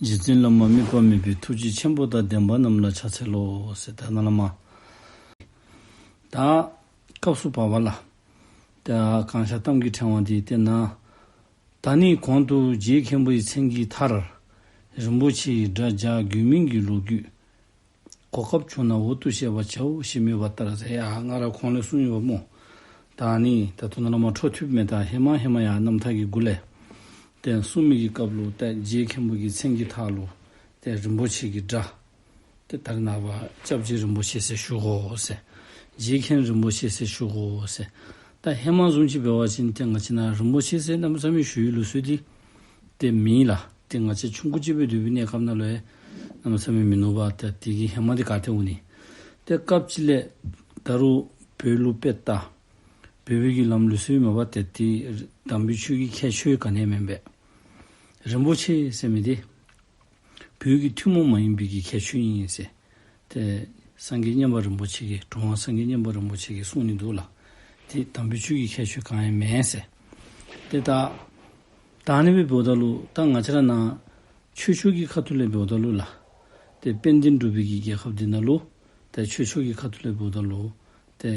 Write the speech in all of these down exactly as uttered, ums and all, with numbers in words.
རྗེ་བཙུན་བླ་མ་དམིགས་པ་མེད་པའི། ཐུགས་རྗེ་ཆེན་པོ་དང་ལྡན་པ་རྣམས་ལ་ཕྱག་འཚལ་ལོ་ཟེར། ད་ནཱ་ལས་མར་ད་སྐབས་སུ་བབ་པ་ལགས། ད་གང་ཤར་གཏམ་གྱི་ཕྲེང་བ་འདི་བལྟས་ན། ད་ནི་གོང་དུ་རྗེ་མཁན་པོའི་མཚན་གྱི་མཐར། རིན་པོ་ཆེའི་སྒྲ་བརྒྱ་རྒྱུད་སྨིན་གྱི་ལོ་རྒྱུས། གོ་སྐབས་བྱུང་ན་འོ་ཏུ་བཤད་པ་བྱའོ་ཞེས་མོས་པ་ལྟར་ཟེར། ཡ་ང་ར་གོང་ལས་གསུངས་ཡོདཔ་སྨོ། ད་ནི་ད་ལྟོ་ནཱ་ལས་མར་འཕྲོ་མཐུད་མི་ད་ཧེ་མ་ཧེ་མ་ཡང་རྣམ་ཐར་གྱི་མགུ་ལས་ཏེ་གསུངས་མི་གི་སྐབས་ལུ་ཏེ་རྗེ་མཁན་པོ་གི་མཚན་གྱི་མཐར་ལུ་ཏེ་རིན་པོ་ཆེ་གི་སྒྲ། ཏེ་ད་རེས་ནངས་པ་སྐྱབས་རྗེ་རིན་པོ་ཆེ་ཟེར་ཞུ་དགོ་ཟེར། རྗེ་མཁན་རིན་པོ་ཆེ་ཟེར་ཞུ་དགོ་ཟེར། ད་ཧེ་མ་བཟུམ་ཅིག་འབད་བ་ཅིན་ཏེ་ང་བཅས་ནཱ་རིན་པོ་ཆེ་ཟེར་གནམ་མེད་ས་མེད་ཞུ་བའི་ལུགས་སྲོལ་འདི་ཏེ་མེད་ལགས། ཏེ་ང་བཅས་ཆུང་ཀུ་ཅིག་སྦེ་སྡོད་པའི་གནས་སྐབས་ནང་ལུ་ཡང་གནམ་མེད་ས་མེད་མིན་ནུག་པ། ཏེ་དེ་གི་ཧེ་མ་འདི་ག་ཏེ་འོང་ནི། ཏེ་སྐབས་ཅིག་ལས་ད་རུང་བོད་ལུ་དཔེ་ལྟ། བོད་པའི་གི་ལམ་ལུགས་སྲོལ་མེད་པ་ཏེ་ཏེ་དམ་པའི་ཆོས་ཀྱི་ཁྱད་ཆོས་ག་ནི་མེན་པས། རིན་པོ་ཆེ་ཟེར་མི་འདི་བོད་ཀྱི་ཐུན་མོང་མ་ཡིན་པའི་གི་ཁྱད་ཆོས་ཨིན་ཟེར། ཏེ་སངས་རྒྱས་མཉན་པ་རིན་པོ་ཆེ་གིས་གྲུབ་དབང་སངས་རྒྱས་མཉན་པ་རིན་པོ་ཆེ་གིས་གསུངས་ནི་འདུག་ལགས། ཏེ་དམ་པའི་ཆོས་ཀྱི་ཁྱད་ཆོས་གང་ཡང་མེན་ཟེར། ཏེ་ད་ད་ཨ་ནི་སྦེ་འབདཝ་ད་ལུ་ད་ང་བཅས་ར་ནཱ་ཆོས་ཕྱོགས་ཀྱི་ཁ་ཐུག་ལས་འབདཝ་ད་ལུ་ལགས། ཏེ་དཔལ་ལྡན་འབྲུག་པའི་གི་རྒྱལ་ཁབ་འདི་ནང་ལུ་ཏེ་ཆོས་ཕྱོགས་ཀྱི་ཁ་ཐུག་ལས་འབདཝ་ད་ལུ་ཏེ་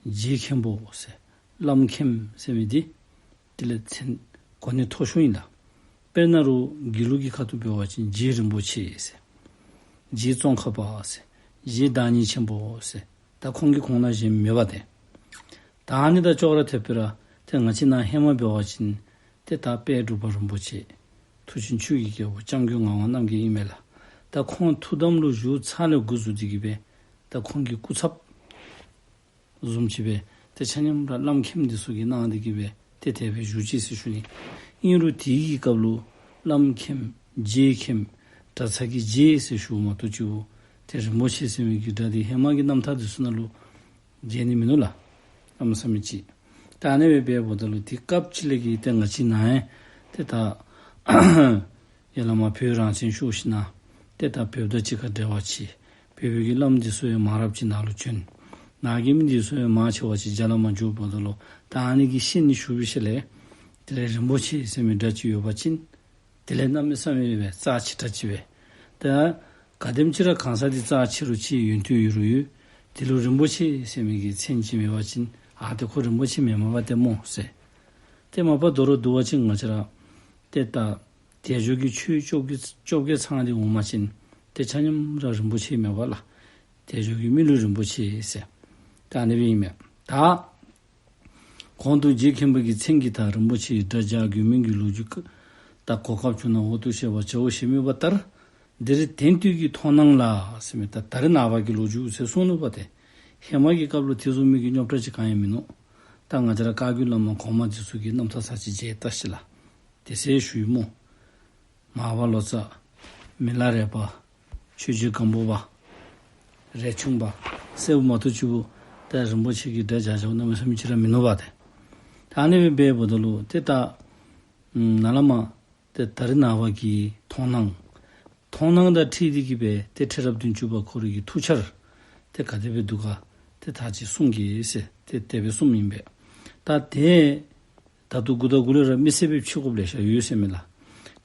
རྗེ་མཁན་པོ་ཟེར་བླམ་མཁནམ་ཟེར་མི་འདི་དེ་ལས་མཚན་གོ་གནས་མཐོ་ཤོས་ཨིན་ལགས། དཔེར་ན་རུང་དགེ་ལུགས་ཀྱི་ཁ་ཐུག་འབད་བ་ཅིན་རྗེ་རིན་པོ་ཆེ་ཟེར། རྗེ་ཙོང་ཁ་པ་ཟེར། རྗེ་བདག་ཉིད་ཆེན་པོ་ཟེར། ད་ཁོང་གི་གོང་ན་གཞན་མེད་པ་ཏེ། ད་ཨ་ནི་དང་ཅོག་ར་འཐདཔ་སྦེ་ར་ཏེ་ང་བཅས་ནཱ་ཧེ་མ་འབད་བ་ཅིན་ཏེ་ད་དཔལ་འབྲུག་པ་རིན་པོ་ཆེ་མཐུ་ཆེན་ཆོས་ཀྱི་རྒྱལ་པོ་སྐྱབས་མགོན་ངག་དབང་རྣམ་རྒྱལ་ཨིན་མས་ལགས། ད་ཁོང་ཐུགས་དམ་ལུ་བཞུགས་ཚར་ལས་འགོ་བཙུགས་ཏེ་གི་སྦེ་ད་ཁོང་གི་སྐུ་ཚབ་བཟུམ་ཅིག་སྦེ་ཏེ་ཆ་མཉམ་ར་བླམ་མཁནམ་འདི་ཚུ་གིས་གནང་སྟེ་གི་སྦེ་ཏེ་དེ་སྦེ་བཞུགས་ཅི་ཟེར་ཞུ་ནི། ཨིན་རུང་དེའི་གི་སྐབས་ལུ་བླམ་མཁནམ་རྗེ་མཁནམ་གྲྭ་ཚང་གི་རྗེ་ཟེར་ཞུཝ་མ་གཏོགས་ཅིག་ཏེ་རིན་པོ་ཆེ་ཟེར་མི་གི་སྒྲ་འདི་ཧེ་མ་གི་རྣམ་ཐར་འདི་ཚུ་ནང་ལུ་མཇལ་ནི་མིན་ནུག་ལགས། གནམ་མེད་ས་མེད་ཅིག། ད་ཨ་ནི་སྦེ་འབདཝ་ད་ལུ་ཏེ་སྐབས་ཅིག་ལས་ཀྱི་ཏེ་ང་བཅས་ནཱ་ཡང་ཏེ་ད་ཡ་ལ་མ་བོད་རང་བཙན་ཤོར་ཞིནམ་ཏེ་ད་བོདཔ་དང་གཅིག་ཁར་འབྲེལ་བ་ཆད། བོད་པའི་གི་བླམ་འདི་ཚུ་ཡང་མང་རབས་ཅིག་ནཱ་ལུ་བྱོན། ནཱ་གི་མི་འདི་ཚུ་ཡང་མང་ཆེ་བ་ཅིག་རྒྱ་ལུ་མར་འགྱོཝ་ད་ལུ་ད་ཨ་ནི་གི་ཤན་ནི་ཞུགས་པའི་ཤུལ་ལས་དེ་ལས་རིན་པོ་ཆེ་ཟེར་མི་སྒྲ་ཅིག་ཡོད་པ་ཅིན་དེ་ལས་གནམ་མེད་ས་མེད་སྦེ་རྩ་ཆེ་དྲགས་ཅིག་སྦེ། ད་ག་དེམ་ཅིག་ར་གང་ཟག་འདི་རྩ་ཆེ་རུང་ཆེ་ཡོན་ཏན་ཡོད་རུང་ཡོད། དེ་ལུ་རིན་པོ་ཆེ་ཟེར་མི་གི་མཚན་ཅིག་མེད་པ་ཅིན་ཨ་ཏེ་ཁོ་རིན་པོ་ཆེ་མེན་མས་པ་ཏེ་སྨོ་ཟེར། ཏེ་མ་པ་དོ་རུང་བསྡུ་བ་ཅིན་ང་བཅས་ར་ཏེ་ད་དལ་འབྱོར་གྱི་ཆོས་བཅོ་བརྒྱད་བཅོ་བརྒྱད་ཚང་སྟེ་འོང་པ་ཅིན་ཏེ་ཆ་མཉམ་ར་རིན་པོ་ཆེ་མེན་པ་ལགས། དལ་འབྱོར་གྱི་མི་ལུས་རིན་པོ་ཆེ་ཟེར། ད་ཨ་ནི་སྦེ་ཨིན་མས། ད་གོང་དུ་རྗེ་མཁན་པོ་གི་མཚན་གྱི་མཐར་རིན་པོ་ཆེའི་སྒྲ་བརྒྱ་རྒྱུད་སྨིན་གྱི་ལོ་རྒྱུས། ད་གོ་སྐབས་བྱུང་ན་འོ་ཏུ་བཤད་པ་བྱའོ་ཞེས་མོས་པ་ལྟར། འདིར་དེང་དུས་ཀྱི་མཐོང་སྣང་ལ་ཟེར་མི་ད་ད་རེས་ནངས་པ་གི་ལོ་རྒྱུས་ཟེར་གསུངས་ནུག་པ་ཏེ། ཧེ་མ་གི་སྐབས་ལུ་དེ་བཟུམ་མའི་གི་རྙོག་དྲ་ཅིག་གང་ཡང་མིན་ནུག། ད་ང་བཅས་ར་བཀའ་བརྒྱུད་བླ་མ་གོང་མ་འདི་ཚུ་གི་རྣམ་ཐར་ཚར་གཅིག་མཇལ་བལྟ་ཤིག་ལགས། དེ་ཟེར་ཞུ་ཡི་སྨོ། མར་པ་ལོ་ཙཱ། མི་ལ་རས་པ། ཆོས་རྗེ་སྒམ་པོ་པ། རས་ཆུང་པ། ཟེརཝ་མ་གཏོགས་ཅིག་པོ་ཏེ་རིན་པོ་ཆེ་གི་སྒྲ་བརྒྱ་བརྒྱ་གནམ་མེད་ས་མེད་ཅིག་ར་མིན་ནུག་པ་ཏེ། ད་ཨ་ནི་སྦེ་འབདཝ་ད་ལུ་ཏེ་ད་ནཱ་ལས་མར་ཏེ་ད་རེས་ནངས་པ་གི་མཐོང་སྣང་། མཐོང་སྣང་དང་འཁྲིལ་ཏེ་གི་སྦེ་ཏེ་ཁྲི་རབས་བདུན་ཅུ་པ་ཁོ་རའི་གི་ཐུགས་འཆར་ཏེ་ག་དེ་སྦེ་འདུག་ག་ཏེ་ད་ཅི་གསུང་གེ་ཟེར་ཏེ་དེ་སྦེ་གསུངམ་ཨིན་པས། ད་ཏེ་ད་ལྟོ་མགུ་དང་མགུ་ལས་ར་མི་སེར་སྦེ་ཕྱེ་དགོཔ་ལེ་ཤ་ཡོད་ཟེར་མས་ལགས།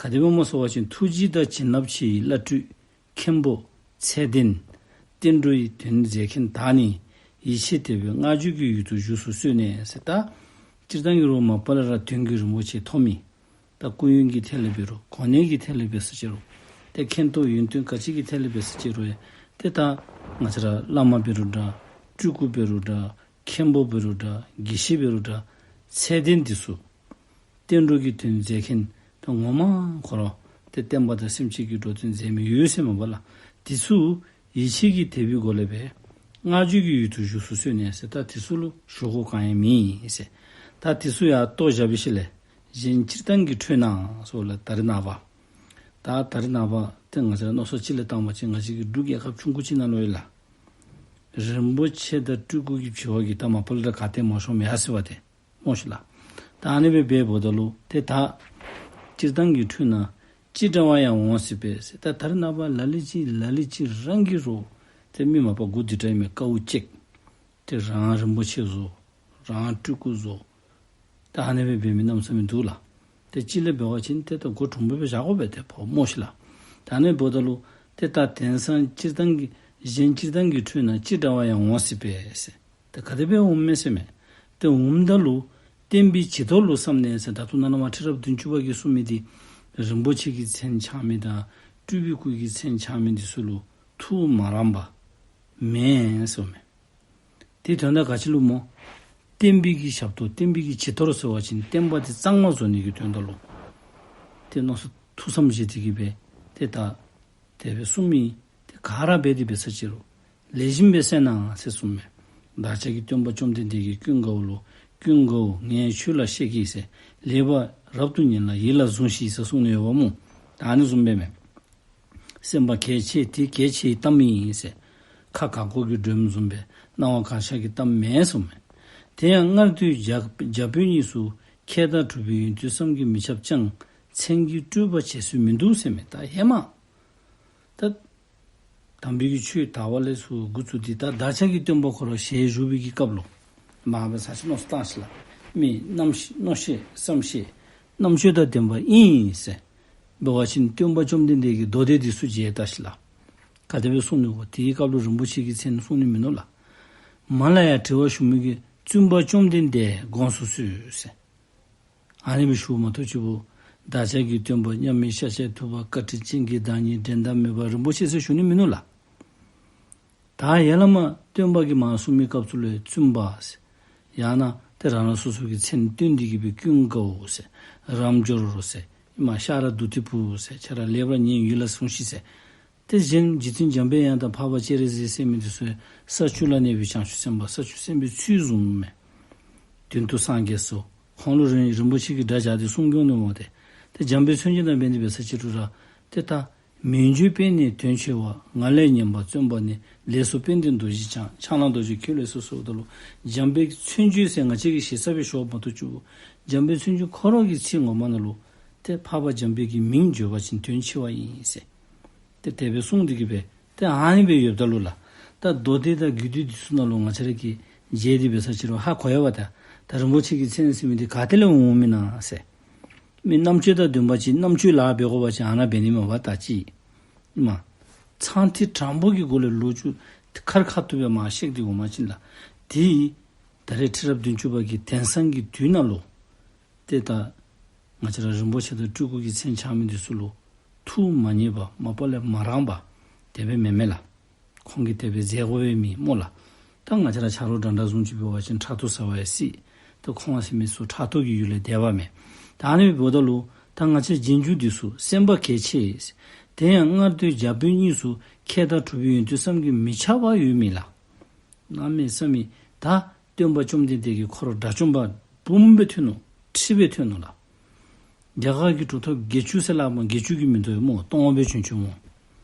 ག་དེ་སྦེ་སྨོ་ཟེར་བ་ཅིན་ཐུགས་རྗེ་དང་བྱིན་རླབས་ཆེ་ཡི་བླ་སྤྲུལ་མཁན་པོ་ཚད་ལྡན། བསྟན་འགྲོའི་དོན་མཛད་མཁན་བདག་ནི། ཡིད་ཆེས་དད་པའི་བསྔགས་བརྗོད་ཀྱི་ཡུལ་དུ་བཞུགས་སུ་གསོལ་ནས་ཟེར། ད་སྤྱིར་བཏང་གི་རུང་མ་པ་ལས་ར་དོན་གྱི་རིན་པོ་ཆེ་ཐོབ་མི། ད་སྐུ་ཡོན་གྱི་ཐད་ལས་འབད་རུང་གོ་གནས་ཀྱི་ཐད་ལས་འབད་ས་ཅིག་རུང་། ཏེ་མཁྱེན་རྟོགས་ཡོན་ཏན་ག་ཅི་གི་ཐད་ལས་འབད་ས་ཅིག་རུང་ཡང་ཏེ་ད་ང་བཅས་ར་བླ་མ་འབད་རུང་འདྲ། སྤྲུལ་སྐུ་འབད་རུང་འདྲ། མཁན་པོ་འབད་རུང་འདྲ། དགེ་བཤེས་འབད་རུང་འདྲ། ཚད་ལྡན་འདི་ཚུ་བསྟན་འགྲོ་གི་དོན་མཛད་མཁན་ད་ངོ་མ་ཁོ་ར་ཏེ་བསྟན་པ་དང་སེམས་ཅན་གྱི་འགྲོ་དོན་མཛད་མི་ཡོད་ཟེར་མས་པ་ལགས། འདི་ཚུ་ཡིད་ཆེས་ཀྱི་དད་པའི་སྒོ་ལས་སྦེ་བསྔགས་བརྗོད་ཀྱི་ཡུལ་དུ་བཞུགས་སུ་གསོལ་ནས་ཟེར། ད་འདི་ཚུ་ལུ་ཞུ་དགོཔ་གང་ཡང་མེད་ཟེར། ད་འདི་ཚུ་ཡང་བཏོག་བཞག་པའི་ཤུལ་ལས་གཞན་སྤྱིར་བཏང་གི་འཕྲོས་ནས་ཟེར་ལགས། ད་རེས་ནངས་པ་ད་ད་རེས་ནངས་པ་ཏེ་ང་བཅས་ར་མནོ་བསམ་ཅིག་ལས་བཏང་པ་ཅིན་ང་བཅས་ཀྱི་འབྲུག་རྒྱལ་ཁབ་ཆུང་ཀུ་ཅིག་ནང་ལུ་ཡང་ལགས། རིན་པོ་ཆེ་དང་སྤྲུལ་སྐུ་གི་བྱ་བ་གིས་ད་མ་པ་ལས་ར་ག་ཏེ་མ་ཤོངམ་ཡོད་ཟེར་བ་ཏེ་སྨོ་ཤིག་ལགས། ད་ཨ་ནི་སྦེ་འབདཝ་ད་ལུ་ཏེ་ད་སྤྱིར་བཏང་གི་འཕྲོས་ནས་ཅི་འདྲ་བ་ཡང་འོང་སྲིད་པས་ཟེར། ད་ད་རེས་ནངས་པ་ལ་ལུ་ཅིག་ལ་ལུ་ཅིག་རང་གིས་ར་ཏེ་མི་མ་པ་མགུ་འདི་འདྲ་ཨིན་མས། དཀའཝ་སྤྱད། ཏེ་རང་རིན་པོ་ཆེ་བཟོ། རང་སྤྲུལ་སྐུ་བཟོ། ད་ཨ་ནི་སྦེ་འབད་མི་གནམ་མེད་ས་མེད་འདུག་ལགས། ཏེ་ཅིག་ལས་འབད་བ་ཅིན་ཏེ་ད་མགུ་འདྲོངས་པ་སྦེ་བཞག་དགོ་པས་ཏེ་ཕོ་སྨོ་ཤིག་ལགས། ད་ཨ་ནི་འབདཝ་ད་ལུ་ཏེ་ད་དེང་སང་སྤྱིར་བཏང་གི་གཞན་སྤྱིར་བཏང་གི་ཁྲོད་ན་ཅི་འདྲ་བ་ཡང་འོང་སྲིད་པས་ཟེར། ཏེ་ག་དེ་སྦེ་འོངམ་མས་ཟེར་མས། ཏེ་འོངམ་ད་ལུ་བསྟན་པའི་བྱི་དོར་ལུ་བསམས་ནས་ཟེར། ད་ལྟོ་ནཱ་ལས་མར་ཁྲི་རབས་བདུན་ཅུ་པ་གིས་གསུངས་མི་འདི་རིན་པོ་ཆེ་གི་མཚན་འཆང་མི་དང་སྤྲུལ་པའི་སྐུ་གི་མཚན་འཆང་མི་འདི་ཚུ་ལུ་ཐུགས་མ་རངས་པ་མེན་ཟེར་མས། དེ་དོན་དག་ག་ཅི་ལུ་སྨོ། བསྟན་པའི་གི་ཞབས་ཏོག་བསྟན་པའི་གི་བྱི་དོར་ཟེར་བ་ཅིན་བསྟན་པ་དེ་གཙང་མ་བཟོ་ནི་གི་དོན་དག་ལུ། ཏེ་མནོ་བསམ་ཐུགས་བསམ་བཞེས་ཏེ་གི་སྦེ་ཏེ་ད་དེ་སྦེ་གསུངས་མི་དེ་ག་ར་འབད་དེ་འབད་ས་ཅིག་རུང་ལེགས་ཤོམ་སྦེ་གསན་གནང་ཟེར་གསུངས་མས། བདག་ཅག་གི་སྟོན་པ་བཅོམ་ལྡན་འདས་ཀྱིས་ཀུན་དགའ་བོ་ལུ། ཀུན་དགའ་བོ་ངས་ཆོས་ལ་བཤད་ཀྱིས་ཟེར། ལེགས་པར་རབ་ཏུ་ཉན་ལ་ཡིད་ལ་ཟུངས་ཤིག་ཟེར་གསུངས་ནི་ཡོདཔ་སྨོ། ད་ཨ་ནི་བཟུམ་སྦེ་མས། སེམས་པ་གལ་ཆེ་དེ་གལ་ཆེའི་གཏམ་ཨིན་ཟེར། ཁ་ག་གོ་གི་སྒྲོམ་བཟུམ་སྦེ་སྣང་བ་གང་ཤར་གྱི་གཏམ་མེན་གསུངས་མས། དེ་ཡང་སྔར་དུས་རྒྱ་རྒྱ་བོད་གཉིས་སུ་མཁས་དང་གྲུབ་པའི་ཡོན་ཏན་བསམ་གྱིས་མི་ཁྱབ་ཀྱང་མཚན་གྱི་སྤྲུལ་པ་བྱེད་སྲོལ་མི་འདུག་ཟེར་མས། ད་ཧེ་མ་ད་དམ་པའི་གི་ཆོས་དར་བ་ལས་ཚུར་འགོ་བཙུགས་ཏེ་ད་བདག་ཅག་གི་སྟོན་པ་ཁོ་ར་ཞལ་བཞུགས་པའི་གི་སྐབས་ལུ་མར་སྦེ་ཚར་ཅིག་མནོ་བསམ་བཏང་ཞིག་ལགས། མི་རྣམ་ཤེས་མནོ་ཤེས་བསམ་ཤེས་རྣམ་དཔྱོད་དང་ལྡན་པ་ཨིན་ཟེར། འབད་བ་ཅིན་སྟོན་པ་བཅོམ་ལྡན་འདས་ཀྱི་མདོ་སྡེ་འདི་ཚུ་མཇལ་ད་ཞིག་ལགས། ག་དེ་སྦེ་གསུངས་ནུག་གོ། དེའི་སྐབས་ལུ་རིན་པོ་ཆེ་གི་མཚན་གསུངས་ནི་མིན་ནུག་ལགས། མ་ལ་ཡ་དྲི་བ་ཞུ་མི་གི་བཙུན་པ་བཅོམ་ལྡན་འདས་དགོངས་སུ་གསོལ་ཟེར། ཨ་ནི་སྦེ་ཞུཝ་མ་གཏོགས་ཅིག་པོ་བདག་ཅག་གི་སྟོན་པ་མཉམ་མེད་ཤཱཀྱ་ཐུབ་པ་བཀའ་དྲིན་ཅན་གྱི་བདག་ཉིད་འགྲན་ཟླ་མེད་པ་རིན་པོ་ཆེ་ཟེར་ཞུ་ནི་མིན་ནུག་ལགས། ད་ཡར་ལས་མར་སྟོན་པ་གིས་མར་གསུངས་མི་སྐབས་སུ་ལུ་བཙུན་པ་ཟེར། ཡང་ན་ཏེ་རང་རང་སོ་སོ་གི་མཚན་བཏོན་ཏེ་གི་སྦེ་ཀུན་དགའ་བོ་ཟེར། རབ་འབྱོར་ཟེར། ཨེ་མ་ཤ་ར་བདུད་རྩི་ཕུ་ཟེར། ཁྱེད་ར་ལེགས་པར་ཉན་ཡིད་ལ་ཟུངས་ཤིག་ཟེར། ཏེ་གཞན་རྗེ་བཙུན་འཇམ་པའི་དབྱངས་དང་འཕགས་པ་སྤྱན་རས་གཟིགས་ཟེར་མི་འདི་ཚུ་ས་བཅུ་ལ་གནས་པའི་བྱང་ཆུབ་སེམས་དཔའ་ས་བཅུ་སེམས་དཔའི་ཚུལ་བཟུམ་མས། དོན་དུ་སངས་རྒྱས་སོ། ཁོང་ལུ་རིན་རིན་པོ་ཆེ་གི་སྒྲ་སྦྱར་ཏེ་གསུང་སྐྱོང་ནུག་སྨོ། ཏེ་ཏེ་འཇམ་དཔལ་མཚན་བརྗོད་དང་འབད་དེ་འབད་ས་ཅིག་རུང་ར་ཏེ་ད་མི་འགྱུར་དཔལ་ནི་དོན་ཆེ་བ། ང་ལས་ཉན་པ་བརྩོན་པ་ནི། ལེགས་སོ་དཔལ་ལྡན་རྡོ་རྗེ་འཆང་། ཕྱག་ན་རྡོ་རྗེ་ཁྱོད་ལེགས་སོ་ཟེརཝ་ད་ལུ་འཇམ་དཔལ་མཚན་བརྗོད་ཟེར་ང་བཅས་ཀྱིས་ཞེ་ས་སྦེ་ཞུཝ་མ་གཏོགས་ཅིག་པོ་འཇམ་དཔལ་མཚན་བརྗོད་ཁོ་ར་གི་ཚིག་ངོ་མ་ནང་ལུ་ཏེ་འཕགས་པ་འཇམ་དཔལ་གྱི་མིང་བརྗོད་པ་ཅིན་དོན་ཆེ་བ་ཨིན་ཟེར། ཏེ་དེ་སྦེ་གསུངས་ཏེ་གི་སྦེ་ཏེ་ཨ་ནི་སྦེ་ཡོདཔ་ད་ལུ་ལགས། ད་མདོ་སྡེ་དང་རྒྱུད་སྡེ་འདི་ཚུ་ནང་ལུ་ང་བཅས་ར་གིས་མཇལ་ཏེ་འབད་ས་ཅིག་རུང་ཧ་གོ་ཡོདཔ་ད། ད་རིན་པོ་ཆེ་གི་མཚན་ཟེར་མི་འདི་ག་ཏེ་ལས་འོང་མི་ན་ཟེར། མི་རྣམ་དཔྱོད་དང་ལྡན་པ་ཅིག་རྣམ་དཔྱོད་ལཱ་འབད་དགོ་པ་ཅིན་ཨ་ནཱ་འབད་ནི་མས་པ་ད་ཅི། མ་ཚངས་ཐིག་དྲང་པོ་གི་སྒོ་ལས་ལོ་རྒྱུས་ཁ་ར་ཁ་ཐུག་སྦེ་མར་བཤད་དེ་འོང་པ་ཅིན་ལགས། དེ་ད་རེས་ཁྲི་རབས་བདུན་ཅུ་པ་གི་དེང་སང་གི་དུས་ནང་ལུ་ཏེ་ད་ང་བཅས་ར་རིན་པོ་ཆེ་དང་སྤྲུལ་སྐུ་གི་མཚན་འཆང་མི་འདི་ཚུ་ལུ་ཐུགས་མ་མཉེས་པ་མ་པ་ལས་མ་རངས་པ་དེ་སྦེ་མེན་མས་ལགས། ཁོང་གིས་དེ་སྦེ་མཛད་དགོ་པའི་མི་སྨོ་ལགས། ད་ང་བཅས་ར་ཆ་རོགས་འདྲ་འདྲ་བཟུམ་ཅིག་འབད་བ་ཅིན་ཕྲག་དོག་ཟ་བ་ཡང་སྲིད། ད་ཁོང་ཟེར་མི་ཚུ་ཕྲག་དོག་གི་ཡུལ་ལས་འདས་པ་མས། ད་ཨ་ནི་འབདཝ་ད་ལུ་ད་ང་བཅས་རྗེས་འཇུག་འདི་ཚུ་སེམས་པ་གལ་ཆེ། དེ་ཡང་སྔར་དུས་རྒྱ་བོད་གཉིས་སུ་མཁས་དང་གྲུབ་པའི་ཡོན་ཏན་བསམ་གྱིས་མི་ཁྱབ་པ་ཡོད་མི་ལགས། གནམ་མེད་ས་མེད་ད་སྟོན་པ་བཅོམ་ལྡན་འདས་ཀྱིས་ཁོ་ར་དགྲ་བཅོམ་པ་འབུམ་སྦེ་ཐོན་ནུག། ཁྲི་སྦེ་ཐོན་ནུག་ལགས། རྒྱ་གར་གྱི་གྲུབ་ཐོབ་བརྒྱད་ཅུ་ཟེར་སླབ་སྨོ། བརྒྱད་ཅུ་གི་མིང་ཐོབ་སྨོ། སྟོང་པ་སྦེ་བྱོན་བྱོནམ་སྨོ།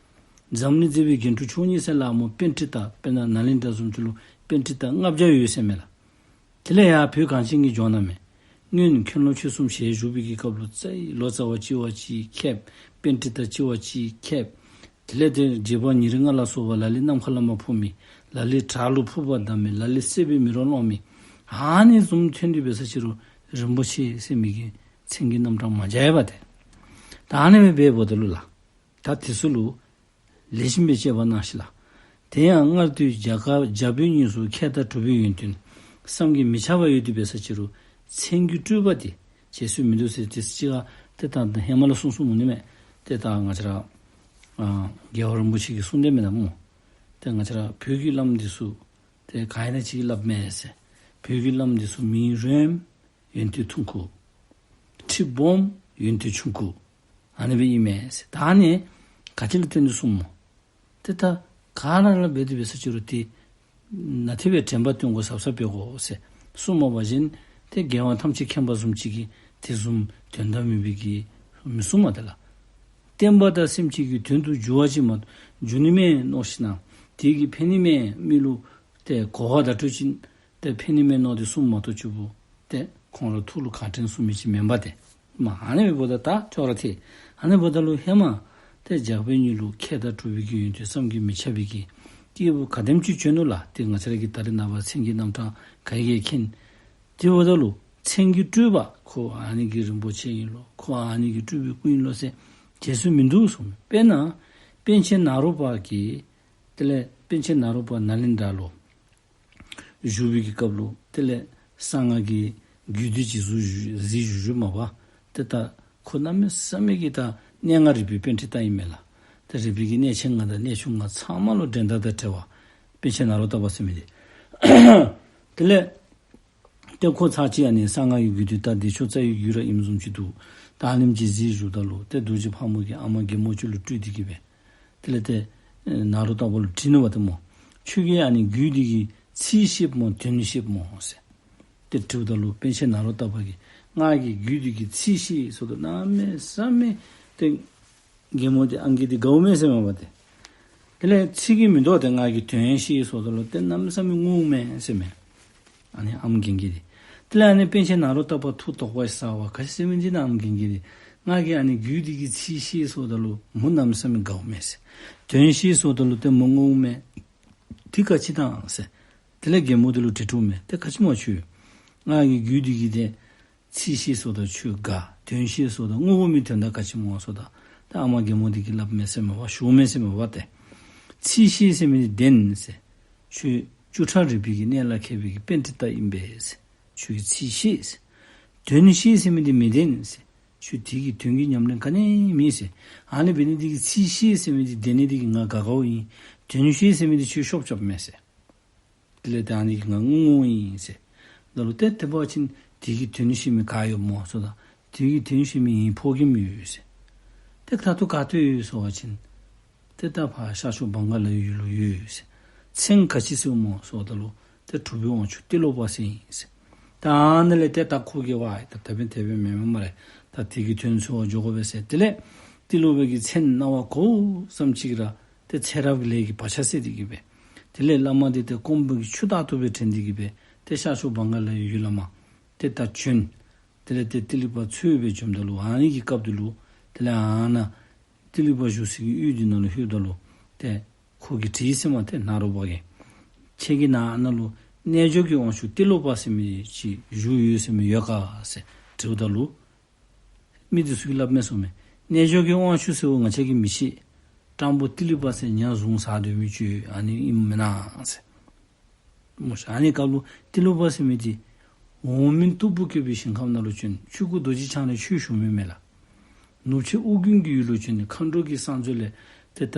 འཛམ་གླིང་མཛེས་པའི་རྒྱན་དྲུག་མཆོག་གཉིས་ཟེར་སླབ་སྨོ། པཎྜི་ཏ་དཔེར་ན་ནཱ་ལེནྡྲ་བཟུམ་ཅིག་ལུ་པཎྜི་ཏ་ལྔ་བརྒྱ་ཡོད་ཟེར་མས་ལགས། དེ་ལས་ཡར་བོད་གངས་ཅན་གྱི་ལྗོངས་ནང་མས། སྔོན་མཁན་སློབ་ཆོས་གསུམ་ཞལ་བཞུགས་པའི་གི་སྐབས་ལུ་རྩ་བའི་ལོ་ཙཱ་བ་གཅིག་བ་གཅིག་མཁསཔ། པཎྜི་ཏ་གཅིག་བ་གཅིག་མཁསཔ། དེ་ལས་ཏེ་རྗེ་འབངས་ཉེ་རིང་ལྔ་ལ་སོགས་པ་ལ་ལུ་ནམ་མཁའ་ལས་མར་འཕུར་མི། ལ་ལུ་བྲག་ལུ་འཕུར་བ་བདའ་མི། ལ་ལུ་བསད་པའི་མེ་རོ་སློང་མི། ཨ་ནི་བཟུམ་ཐོན་ཏེ་འབད་ས་ཅིག་རུང་རིན་པོ་ཆེ་ཟེར་མི་གི་མཚན་གྱི་རྣམ་གྲངས་མ་བྱ་ཡ་པ་ཏེ། ད་ཨ་ནི་སྦེ་འབདཝ་ད་ལུ་ལགས། ད་དེ་ཚུ་ལུ་ལེགས་ཤོམ་སྦེ་དཔྱད་པ་གནང་ཞིག་ལགས། དེ་ཡང་སྔར་དུས་རྒྱ་གར་རྒྱ་བོད་གཉིས་སུ་མཁས་དང་གྲུབ་པའི་ཡོན་ཏན་བསམ་གྱིས་མི་ཁྱབ་པ་ཡོད་དེ་འབད་ས་ཅིག་རུང་མཚན་གྱི་སྤྲུལ་པ་དེ་བྱེད་སྲོལ་མི་འདུག་ཟེར། དེ་ཅིག་ཁར་ཏེ་ད་ཧེ་མ་ལུ་གསུངས་གསུངསམ་འོང་ནི་མས། ཏེ་ད་ང་བཅས་ར་ཨ་རྒྱལ་བ་རིན་པོ་ཆེ་གིས་གསུངས་དེ་མེན་ན་སྨོ། ཏེ་ང་བཅས་ར་བོད་ཀྱི་བླམ་འདི་ཚུ་ཏེ་ག་ཨིན་ན་ཅིག་སླབ་མས་ཟེར། བོད་ཀྱི་བླམ་འདི་ཚུ་མིང་རུངམ་ཡོན་ཏན་ཐུང་ཀུ། ཁྲི་སྦོམ་ཡོན་ཏན་ཆུང་ཀུ། ཨ་ནི་སྦེ་ཨིན་མས་ཟེར། ད་ཨ་ནི་ག་ཅི་ལུ་བརྟེན་ཏེ་གསུངསམ་སྨོ། ཏེ་ད་ག་ར་ལུ་འབད་དེ་འབད་ས་ཅིག་རུང་ཏེ་ནན་ཏན་སྦེ་དྲན་པ་བཏོན་དགོ། གཟབ་གཟབ་འབད་དགོ་ཟེར་གསུངསམ་མ་པ་གཞན་ཏེ་རྒྱལ་བ་ཐམས་ཅད་མཁྱེན་པ་བཟུམ་ཅིག་གིས་དེ་བཟུམ་དོན་དག་མེད་པའི་གི་མི་གསུངམ་མས་ཏེ་ལགས། བསྟན་པ་དང་སེམས་ཅན་གྱི་དོན་དུ་འགྱུར་བ་ཅིན་མ་འགྱུར་ནི་མས་མནོ་ཞིན་ན་དེ་གིས་ཕན་ནི་མས་མི་ལུ་ཏེ་གོ་བ་བརྡ་སྤྲོད་ཅིག་ཏེ་ཕན་ནི་མས་མནོ་སྟེ་གསུངསམ་མ་གཏོགས་ཅིག་པོ་ཏེ་ཁོང་ར་ཐུགས་ལུ་ག་དྲན་གསུངས་མི་ཅིག་མེན་པ་ཏེ། མ་ཨ་ནི་འབདཝ་ད་ད་ཅོག་ར་འཐད། ཨ་ནི་འབདཝ་ད་ལུ་ཧེ་མ་ཏེ་རྒྱ་བོད་གཉིས་ལུ་མཁས་དང་གྲུབ་པའི་གི་ཡོན་ཏན་བསམ་གྱིས་མི་ཁྱབ་པའི་གི་སྐྱེས་བུ་ག་དེམ་ཅིག་བྱོན་ནུག་ལགས། ཏེ་ང་བཅས་ར་གིས་ད་རེས་ནངས་པ་མཚན་གྱི་རྣམ་གྲངས་ག་གིས་མཁྱེན། དེ་འབདཝ་ད་ལུ་མཚན་གྱི་སྤྲུལ་པ་ཁོ་ཨ་ནི་གི་རིན་པོ་ཆེ་ཨིན་ལོ། ཁོ་ཨ་ནི་གི་སྤྲུལ་པའི་སྐུ་ཨིན་ལོ་ཟེར་ བྱེད་སྲོལ་མིན་འདུག་གསུངས། དཔེར་ན་པཎ་ཆེན་ནཱ་རོ་པ་གིས་དེ་ལས་པཎ་ཆེན་ནཱ་རོ་པ་ནཱ་ལེནྡྲ་ལུ་བཞུགས་པའི་གི་སྐབས་ལུ་དེ་ལས་གསང་སྔགས་ཀྱི་རྒྱུད་སྡེ་ཅིག་བཞུགས་བཞུགས་བཞུགས་བཞུགས་མ་པ། ཏེ་ད་ཁོ་གནམ་མེད་ས་མེད་ཀྱི་ད་གནས་ལྔ་རིག་པའི་པཎྜི་ཏ་ཨིན་མས་ལགས། ཏེ་རིག་པའི་གི་གནས་ཆེན་ལྔ་དང་གནས་ཆུང་ལྔ་ཚང་མ་ལུ་འགྲན་ཟླ་དང་བྲལ་བ་པཎ་ཆེན་ནཱ་རོ་ཏ་པ་ཟེར་མི་འདི། དེ་ལས་ཏེ་ཁོ་ཚར་གཅིག་ཨ་ནི་གསང་སྔགས་ཀྱི་རྒྱུད་སྡེ་ད་བདེ་མཆོག་རྩ་བའི་རྒྱུད་ར་ཨིནམ་བཟུམ་ཅིག་འདུག། ད་ཨ་ནེམ་ཅིག་གཟིགས་བཞུགསཔ་ད་ལུ་ཏེ་རྡོ་རྗེ་ཕག་མོ་གིས་ཨ་མ་རྒན་མོ་ཅིག་ལུ་སྤྲུལ་ཏེ་གི་སྦེ། དེ་ལས་ཏེ་ནཱ་རོ་ཏ་པ་ལུ་དྲིས་ནུག་པ་ཏེ་སྨོ། ཁྱོད་ཀྱིས་ཨ་ནི་རྒྱུད་འདི་གི་ཚིག་ཤེསཔ་སྨོ་དོན་ཤེསཔ་སྨོ་ཟེར། ཏེ་དྲིཝ་ད་ལུ་པཎ་ཆེན་ནཱ་རོ་ཏ་པ་གིས་ང་གིས་རྒྱུད་འདི་གི་ཚིག་ཤེས་ཟེརཝ་ད་གནམ་མེད་ས་མེད་ཏེ་རྒན་མོ་འདི་ཨང་རྒས་འདི་དགའཝ་མས་ཟེར་མས་པ་ཏེ། དེ་ལས་ཚིག་གིས་མི་དོ་ཏེ་ང་གིས་དོན་ཤེས་ཟེརཝ་ད་ལུ་ཏེ་གནམ་མེད་ས་མེད་ངུཝ་མས་ཟེར་མས། ཨ་ནི་ཨམ་རྒན་རྒས་འདི། དེ་ལས་ཨ་ནི་པཎ་ཆེན་ནཱ་རོ་ཏ་པ་ཐུགས་དོགས་པ་ཟ་བར་ག་ཅི་ཟེར་མི་འདི་ན་ཨམ་རྒན་རྒས་འདི། ང་གིས་ཨ་ནི་རྒྱུད་འདི་གི་ཚིག་ཤེས་ཟེརཝ་ད་ལུ་མོ་གནམ་མེད་ས་མེད་དགའཝ་མས་ཟེར། དོན་ཤེས་ཟེརཝ་ད་ལུ་ཏེ་མོ་ངུཝ་མས། འདི་ག་ཅི་དང་ཟེར། དེ་ལས་རྒན་མོ་འདི་ལུ་དྲི་དྲིཝ་མས། ཏེ་ག་ཅི་སྨོ་ཁྱོད། ང་གིས་རྒྱུད་འདི་གི་ཏེ་ཚིག་ཤེས་ཟེརཝ་ད་ཁྱོད་དགའ། དོན་ཤེས་ཟེརཝ་ད་ངུ་དགོ་མི་དོན་དག་ག་ཅི་སྨོ་ཟེརཝ་ད། ད་ཨ་མ་རྒན་མོ་འདི་གིས་སླབ་མས་ཟེར་མས་པ། ཞུཝ་མས་ཟེར་མས་པ་ཏེ། ཚིག་ཤེས་ཟེར་མི་འདི་བདེན་ཟེར། ཁྱོད་བཅུ་ཕྲག་རིག་པའི་གི་གནས་ལ་མཁས་པའི་གི་པཎྜི་ཏ་ཨིན་པས་ཟེར། ཁྱོད་ཀྱི་ཚིག་ཤེས་ཟེར། དོན་ཤེས་ཟེར་མི་འདི་མི་བདེན་ཟེར། ཁྱོད་དེ་གི་དོན་གྱི་ཉམས་ལེན་ག་ནི་མེད་ཟེར། ཨ་ནི་འབད་ནི་འདི་གིས་ཚིག་ཤེས་ཟེར་མི་འདི་བདེན་ནི་འདི་གིས་ང་དགའ་དགའཝ་ཨིན། དོན་ཤེས་ཟེར་མི་འདི་ཁྱོད་ཤོབ་རྐྱབ་མས་ཟེར། དེ་ལས་ཏེ་ཨ་ནི་གིས་ང་ངུ་ངུཝ་ཨིན་ཟེར། ད་ལུ་ཏེ་དེ་འབད་བ་ཅིན་དེ་གི་དོན་ཤེས་མི་ག་ཡོདཔ་སྨོ་ཟེརཝ་ད། དེ་གི་དོན་ཤེས་མི་ངེའི་ཕོ་རྒནམ་ཡོད་ཟེར། ཏེ་ད་ལྟོ་ག་ཏེ་ཡོད་ཟེར་བ་ཅིན་ཏེ་ད་ཕར་ཤར་ཕྱོགས་བང་ག་ལའི་ཡུལ་ལུ་ཡོད་ཟེར། མཚན་ག་ཅི་ཟེར་སྨོ་ཟེརཝ་ད་ལུ་ཏེ་གྲུབ་པའི་དབང་ཕྱུག་ཏི་ལོ་པ་ཟེར་ཨིན་ཟེར། ད་ཨ་ནཱ་ལས་ཏེ་ད་ཁོ་གིས་ཝའེ་ད་ད་འབདན་དེ་སྦེ་མེན་མས་སྨ་རེ། ད་དེ་གི་དོན་འཚོལ་བར་འགྱོ་དགོ་པས་ཟེར། དེ་ལས་ཏི་ལོ་པའི་གི་མཚན་རྣ་བར་གོ་ཙམ་ཅིག་ར་ཏེ་ཚེ་རབས་ཀྱི་ལས་ཀྱིས་བག་ཆགས་སད་དེ་གི་སྦེ། དེ་ལས་བླ་མ་འདི་ཏེ་སྐོམ་པའི་གི་ཆུ་ལྟར་དུ་སྦེ་དྲན་ཏེ་གི་སྦེ་ཏེ་ཤར་ཕྱོགས་བང་ག་ལའི་ཡུལ་ལས་མར་ཏེ་ད་བྱོན། དེ་ལས་ཏེ་ཏི་ལོ་པ་འཚོལ་སྦེ་འབྱོནམ་ད་ལུ་ཨ་ནི་གི་སྐབས་འདི་ལུ་དེ་ལས་ཨ་ནཱ་ཏི་ལོ་པ་བཞུགས་སའི་གི་ཡུལ་འདི་ནང་ལུ་ལྷོདཔ་ད་ལུ་ཏེ་ཁོ་གིས་དྲིས་ཟེར་མས་ཏེ་ནཱ་རོ་པ་གིས། ཁྱེད་ཀྱི་ནང་ན་ལུ་རྣལ་འབྱོར་གྱི་དབང་ཕྱུག་ཏི་ལོ་པ་ཟེར་མི་ཅིག་བཞུགས་ཡོད་ཟེར་མི་ཡོད་ག་ཟེར་དྲིཝ་ད་ལུ། མི་འདི་ཚུ་གིས་སླབ་མས་ཟེར་མས། རྣལ་འབྱོར་གྱི་དབང་ཕྱུག་ཟེར་བ་ང་བཅས་ཀྱིས་མི་ཤེས། སྤྲང་པོ་ཏི་ལོ་པ་ཟེར་ཉ་བཟུང་ཟ་སྡོད་མི་ཅིག་ཨ་ནི་ཨིནམ་མེན་ན་ཟེར། སྨོ་ཤ། ཨ་ནི་སྐབས་ལུ་ཏི་ལོ་པ་ཟེར་མི་འདི་འོག་མིན་སྟུག་པོ་བཀོད་པའི་ཞིང་ཁམས་ནང་ལུ་བྱོན། ཆོས་སྐུ་རྡོ་རྗེ་འཆང་ལས་ཆོས་ཞུ་མི་མས་ལགས། ནུབ་ཕྱེད་ཨོ་རྒྱན་གྱི་ཡུལ་ལུ་བྱོན་ནི་མཁའ་འགྲོ་གི་གསང་མཛོད་ལས་ཏེ་ད་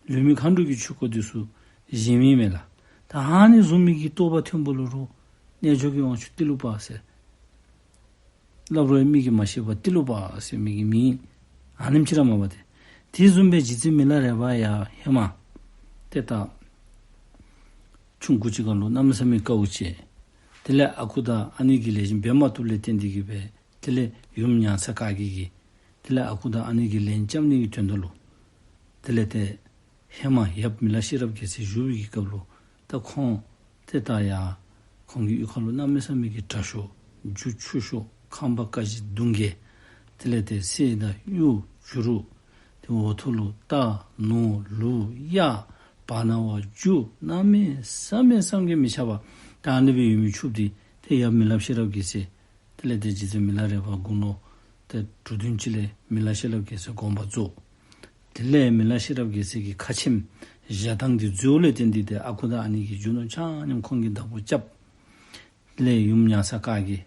ལུས་མེད་མཁའ་འགྲོ་གི་ཆོས་སྐོར་འདི་ཚུ་བཞེངས་མི་མས་ལགས། ད་ཨ་ནི་བཟུམ་མའི་གི་རྟོགས་པ་ཐོན་པ་ལུ་རུང་རྣལ་འབྱོར་གྱི་དབང་ཕྱུག་ཏི་ལོ་པ་ཟེར་སླབ་རུང་མི་གིས་མ་ཤེས་པར་ཏི་ལོ་པ་ཟེར་མི་གི་མིང་ཨ་ནེམ་ཅིག་ར་མ་པ་ཏེ། དེ་བཟུམ་སྦེ་རྗེ་བཙུན་མི་ལ་རས་པ་ཡང་ཧེ་མ་ཏེ་ད་ཆུང་ཀུ་ཅིག་ཁར་ལུ་གནམ་མེད་ས་མེད་དཀའཝ་སྤྱད། དེ་ལས་ཨ་ཁུ་དང་ཨ་ནེ་གི་ལས་ཀྱིས་འབད་མ་བཏུབ་ལས་བརྟེན་ཏེ་གི་སྦེ་དེ་ལས་ཡུམ་མྱང་ཚ་དཀར་རྒྱལ་གྱིས་དེ་ལས་ཨ་ཁུ་དང་ཨ་ནེ་གི་ལན་རྐྱབ་ནི་གི་དོན་དག་ལུ་དེ་ལས་ཏེ་ཧེ་མ་ཡབ་མི་ལ་ཤེས་རབ་རྒྱལ་མཚན་བཞུགས་པའི་གི་སྐབས་ལུ་ད་ཁོང་ཏེ་ད་ཡང་ཁོང་གི་གཡུས་ཁ་ལུ་གནམ་མེད་ས་མེད་ཀྱི་དྲག་ཤོས་རྒྱུ་ཆུ་ཤོས་ཁང་པ་ཀ་བཞི་གདུང་བརྒྱད། དེ་ལས་ཏེ་གསེར་དང་གཡུ་བྱུ་རུ་ཏེ་འོག་ཐུག་ལུ་རྟ་ནོར་ལུག་གཡག་བ་ན་བ་རྒྱུ་གནམ་མེད་ས་མེད་བསམ་གྱིས་མི་ཁྱབ་པ་ད་ཨ་ནི་སྦེ་ཡོད་མི་ཕྱུགཔོ་འདི་ཏེ་ཡབ་མི་ལ་ཤེས་རབ་རྒྱལ་མཚན། དེ་ལས་ཏེ་རྗེ་བཙུན་མི་ལ་རས་པ་དགུང་ལོ་ཏེ་དྲུག་བདུན་ཅིག་ལས་མི་ལ་ཤེས་རབ་རྒྱལ་མཚན་དགོངས་པ་རྫོགས། དེ་ལས་མི་ལ་ཤེས་རབ་རྒྱལ་མཚན་གྱི་ཁ་ཆེམས་བཞག་ཐངས་འདི་འཛོལ་ལས་བརྟེན་ཏེ་ཏེ་ཨ་ཁུ་དང་ཨ་ནེ་གིས་རྒྱུ་ནོར་ཆ་མཉམ་ཁོང་གི་བདག་པོ་རྐྱབ། དེ་ལས་ཡུམ་མྱང་ཚ་དཀར་རྒྱལ་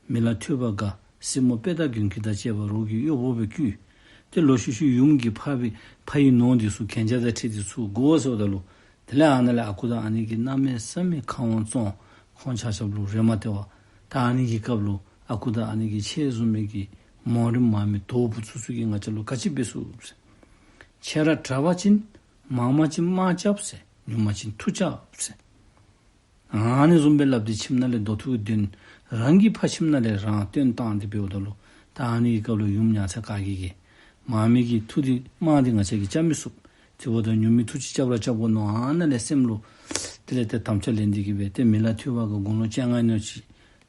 མི་ལ་ཐོས་པ་དགའ་སྲས་མོ་དཔལ་དང་མགོན་ཁྱེད་དང་བཅས་པ་རོགས་ཀྱི་གཡོག་པོ་སྦེ་བསྐུལ། ཏེ་ལོག་ཤུལ་ཤུལ་ཡུམ་གྱིས་ཕ་བི་ཕ་ཡི་ནོར་འདི་ཚུ་གན་རྒྱ་དང་འཁྲིལ་ཏེ་ཚུར་དགོ་ཟེརཝ་ད་ལུ་དེ་ལས་ཨ་ནཱ་ལས་ཨ་ཁུ་དང་ཨ་ནེ་གིས་གནམ་མེད་ས་མེད་ཁ་དབང་བཙོང་། ཁོང་ཆ་ཁྱབ་ལུ་རེ་མ་སྟེར་བར་ད་ཨ་ནི་གི་སྐབས་ལུ་ཨ་ཁུ་དང་ཨ་ནེ་གིས་ཁྱེད་བཟུམ་མའི་གི་མང་རིམ་མང་མི་དོ་བུ་ཚུ་ཚུ་གིས་ང་བཅས་ལུ་ག་ཅི་འབད་ཚུགས་ཟེར། ཁྱེད་ར་དྲག་པ་ཅིན་མང་པ་ཅིན་དམག་རྐྱབ་ཟེར། ཉུང་པ་ཅིན་མཐུ་རྐྱབ་ཟེར། ཨ་ནི་བཟུམ་སྦེ་སླབ་སྟེ་ཁྱིམ་ནང་ལས་རྡོ་ཐུག་གིས་བརྡུང་། རང་གི་ཕ་ཁྱིམ་ནང་ལས་རང་བཏོན་བཏང་སྟེ་འབདཝ་ད་ལུ་ད་ཨ་ནི་གི་སྐབས་ལུ་ཡུམ་མྱང་ཚ་དཀར་རྒྱལ་གྱིས་མང་མི་གི་མཐུ་འདི་དམག་འདི་ང་བཅས་ཀྱིས་རྐྱབ་མི་ཚུགས། དེ་འབདཝ་ད་ཉུང་མི་མཐུ་ཅིག་རྐྱབ་ར་རྐྱབ་དགོ་མནོ། ཨ་ནཱ་ལས་སེམས་ལུ་དེ་ལས་ཏེ་དམ་བཅའ་ལེན་ཏེ་གི་སྦེ་ཏེ་མི་ལ་ཐོས་པ་གིས་དགུང་ལོ་བཅོ་ལྔ་ཨིན་ནོ་ཅིག་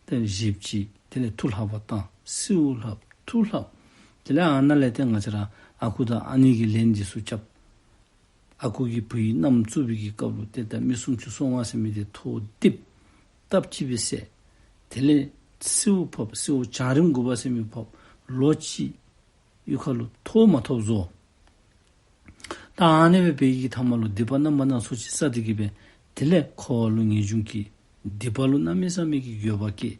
ཏེ་བཞེསཔ་ཅིག་དེ་ལས་མཐུ་ལྷག་པར་བཏང་། གསོལཝ་ལྷབ། མཐུ་ལྷབ། དེ་ལས་ཨ་ནཱ་ལས་ཏེ་ང་བཅས་ར་ཨ་ཁུ་དང་ཨ་ནེ་གི་ལན་འདི་ཚུ་རྐྱབ། ཨ་ཁུ་གིས་བུ་ཡི་མནའམ་བཙུགས་པའི་གི་སྐབས་ལུ་ཏེ་ད་མི་སུམ་ཅུ་སོ་ལྔ་ཟེར་མི་འདི་ཐོག་རྡིབ་སྟབས་གཅིག་སྦེ་བསད། དེ་ལས་གསོལཝ་ཕབ། གསོལཝ་བྱང་རིམ་དགུ་པ་ཟེར་མི་ཕབ། ལོ་གཅིག་གཡུས་ཁ་ལུ་ཐོག་མ་ཐོབ་བཟོ། ད་ཨ་ནི་སྦེ་འབད་བའི་གི་ཐ་མ་ལུ་སྡིག་པ་རྣམ་པ་སྣ་ཚོགས་ཅིག་བསགས་ཏེ་གི་སྦེ་དེ་ལས་འཁོར་བ་ལུ་ངེས་འབྱུང་སྐྱེས། སྡིག་པ་ལུ་གནམ་མེད་ས་མེད་ཀྱི་འགྱོད་པ་སྐྱེས།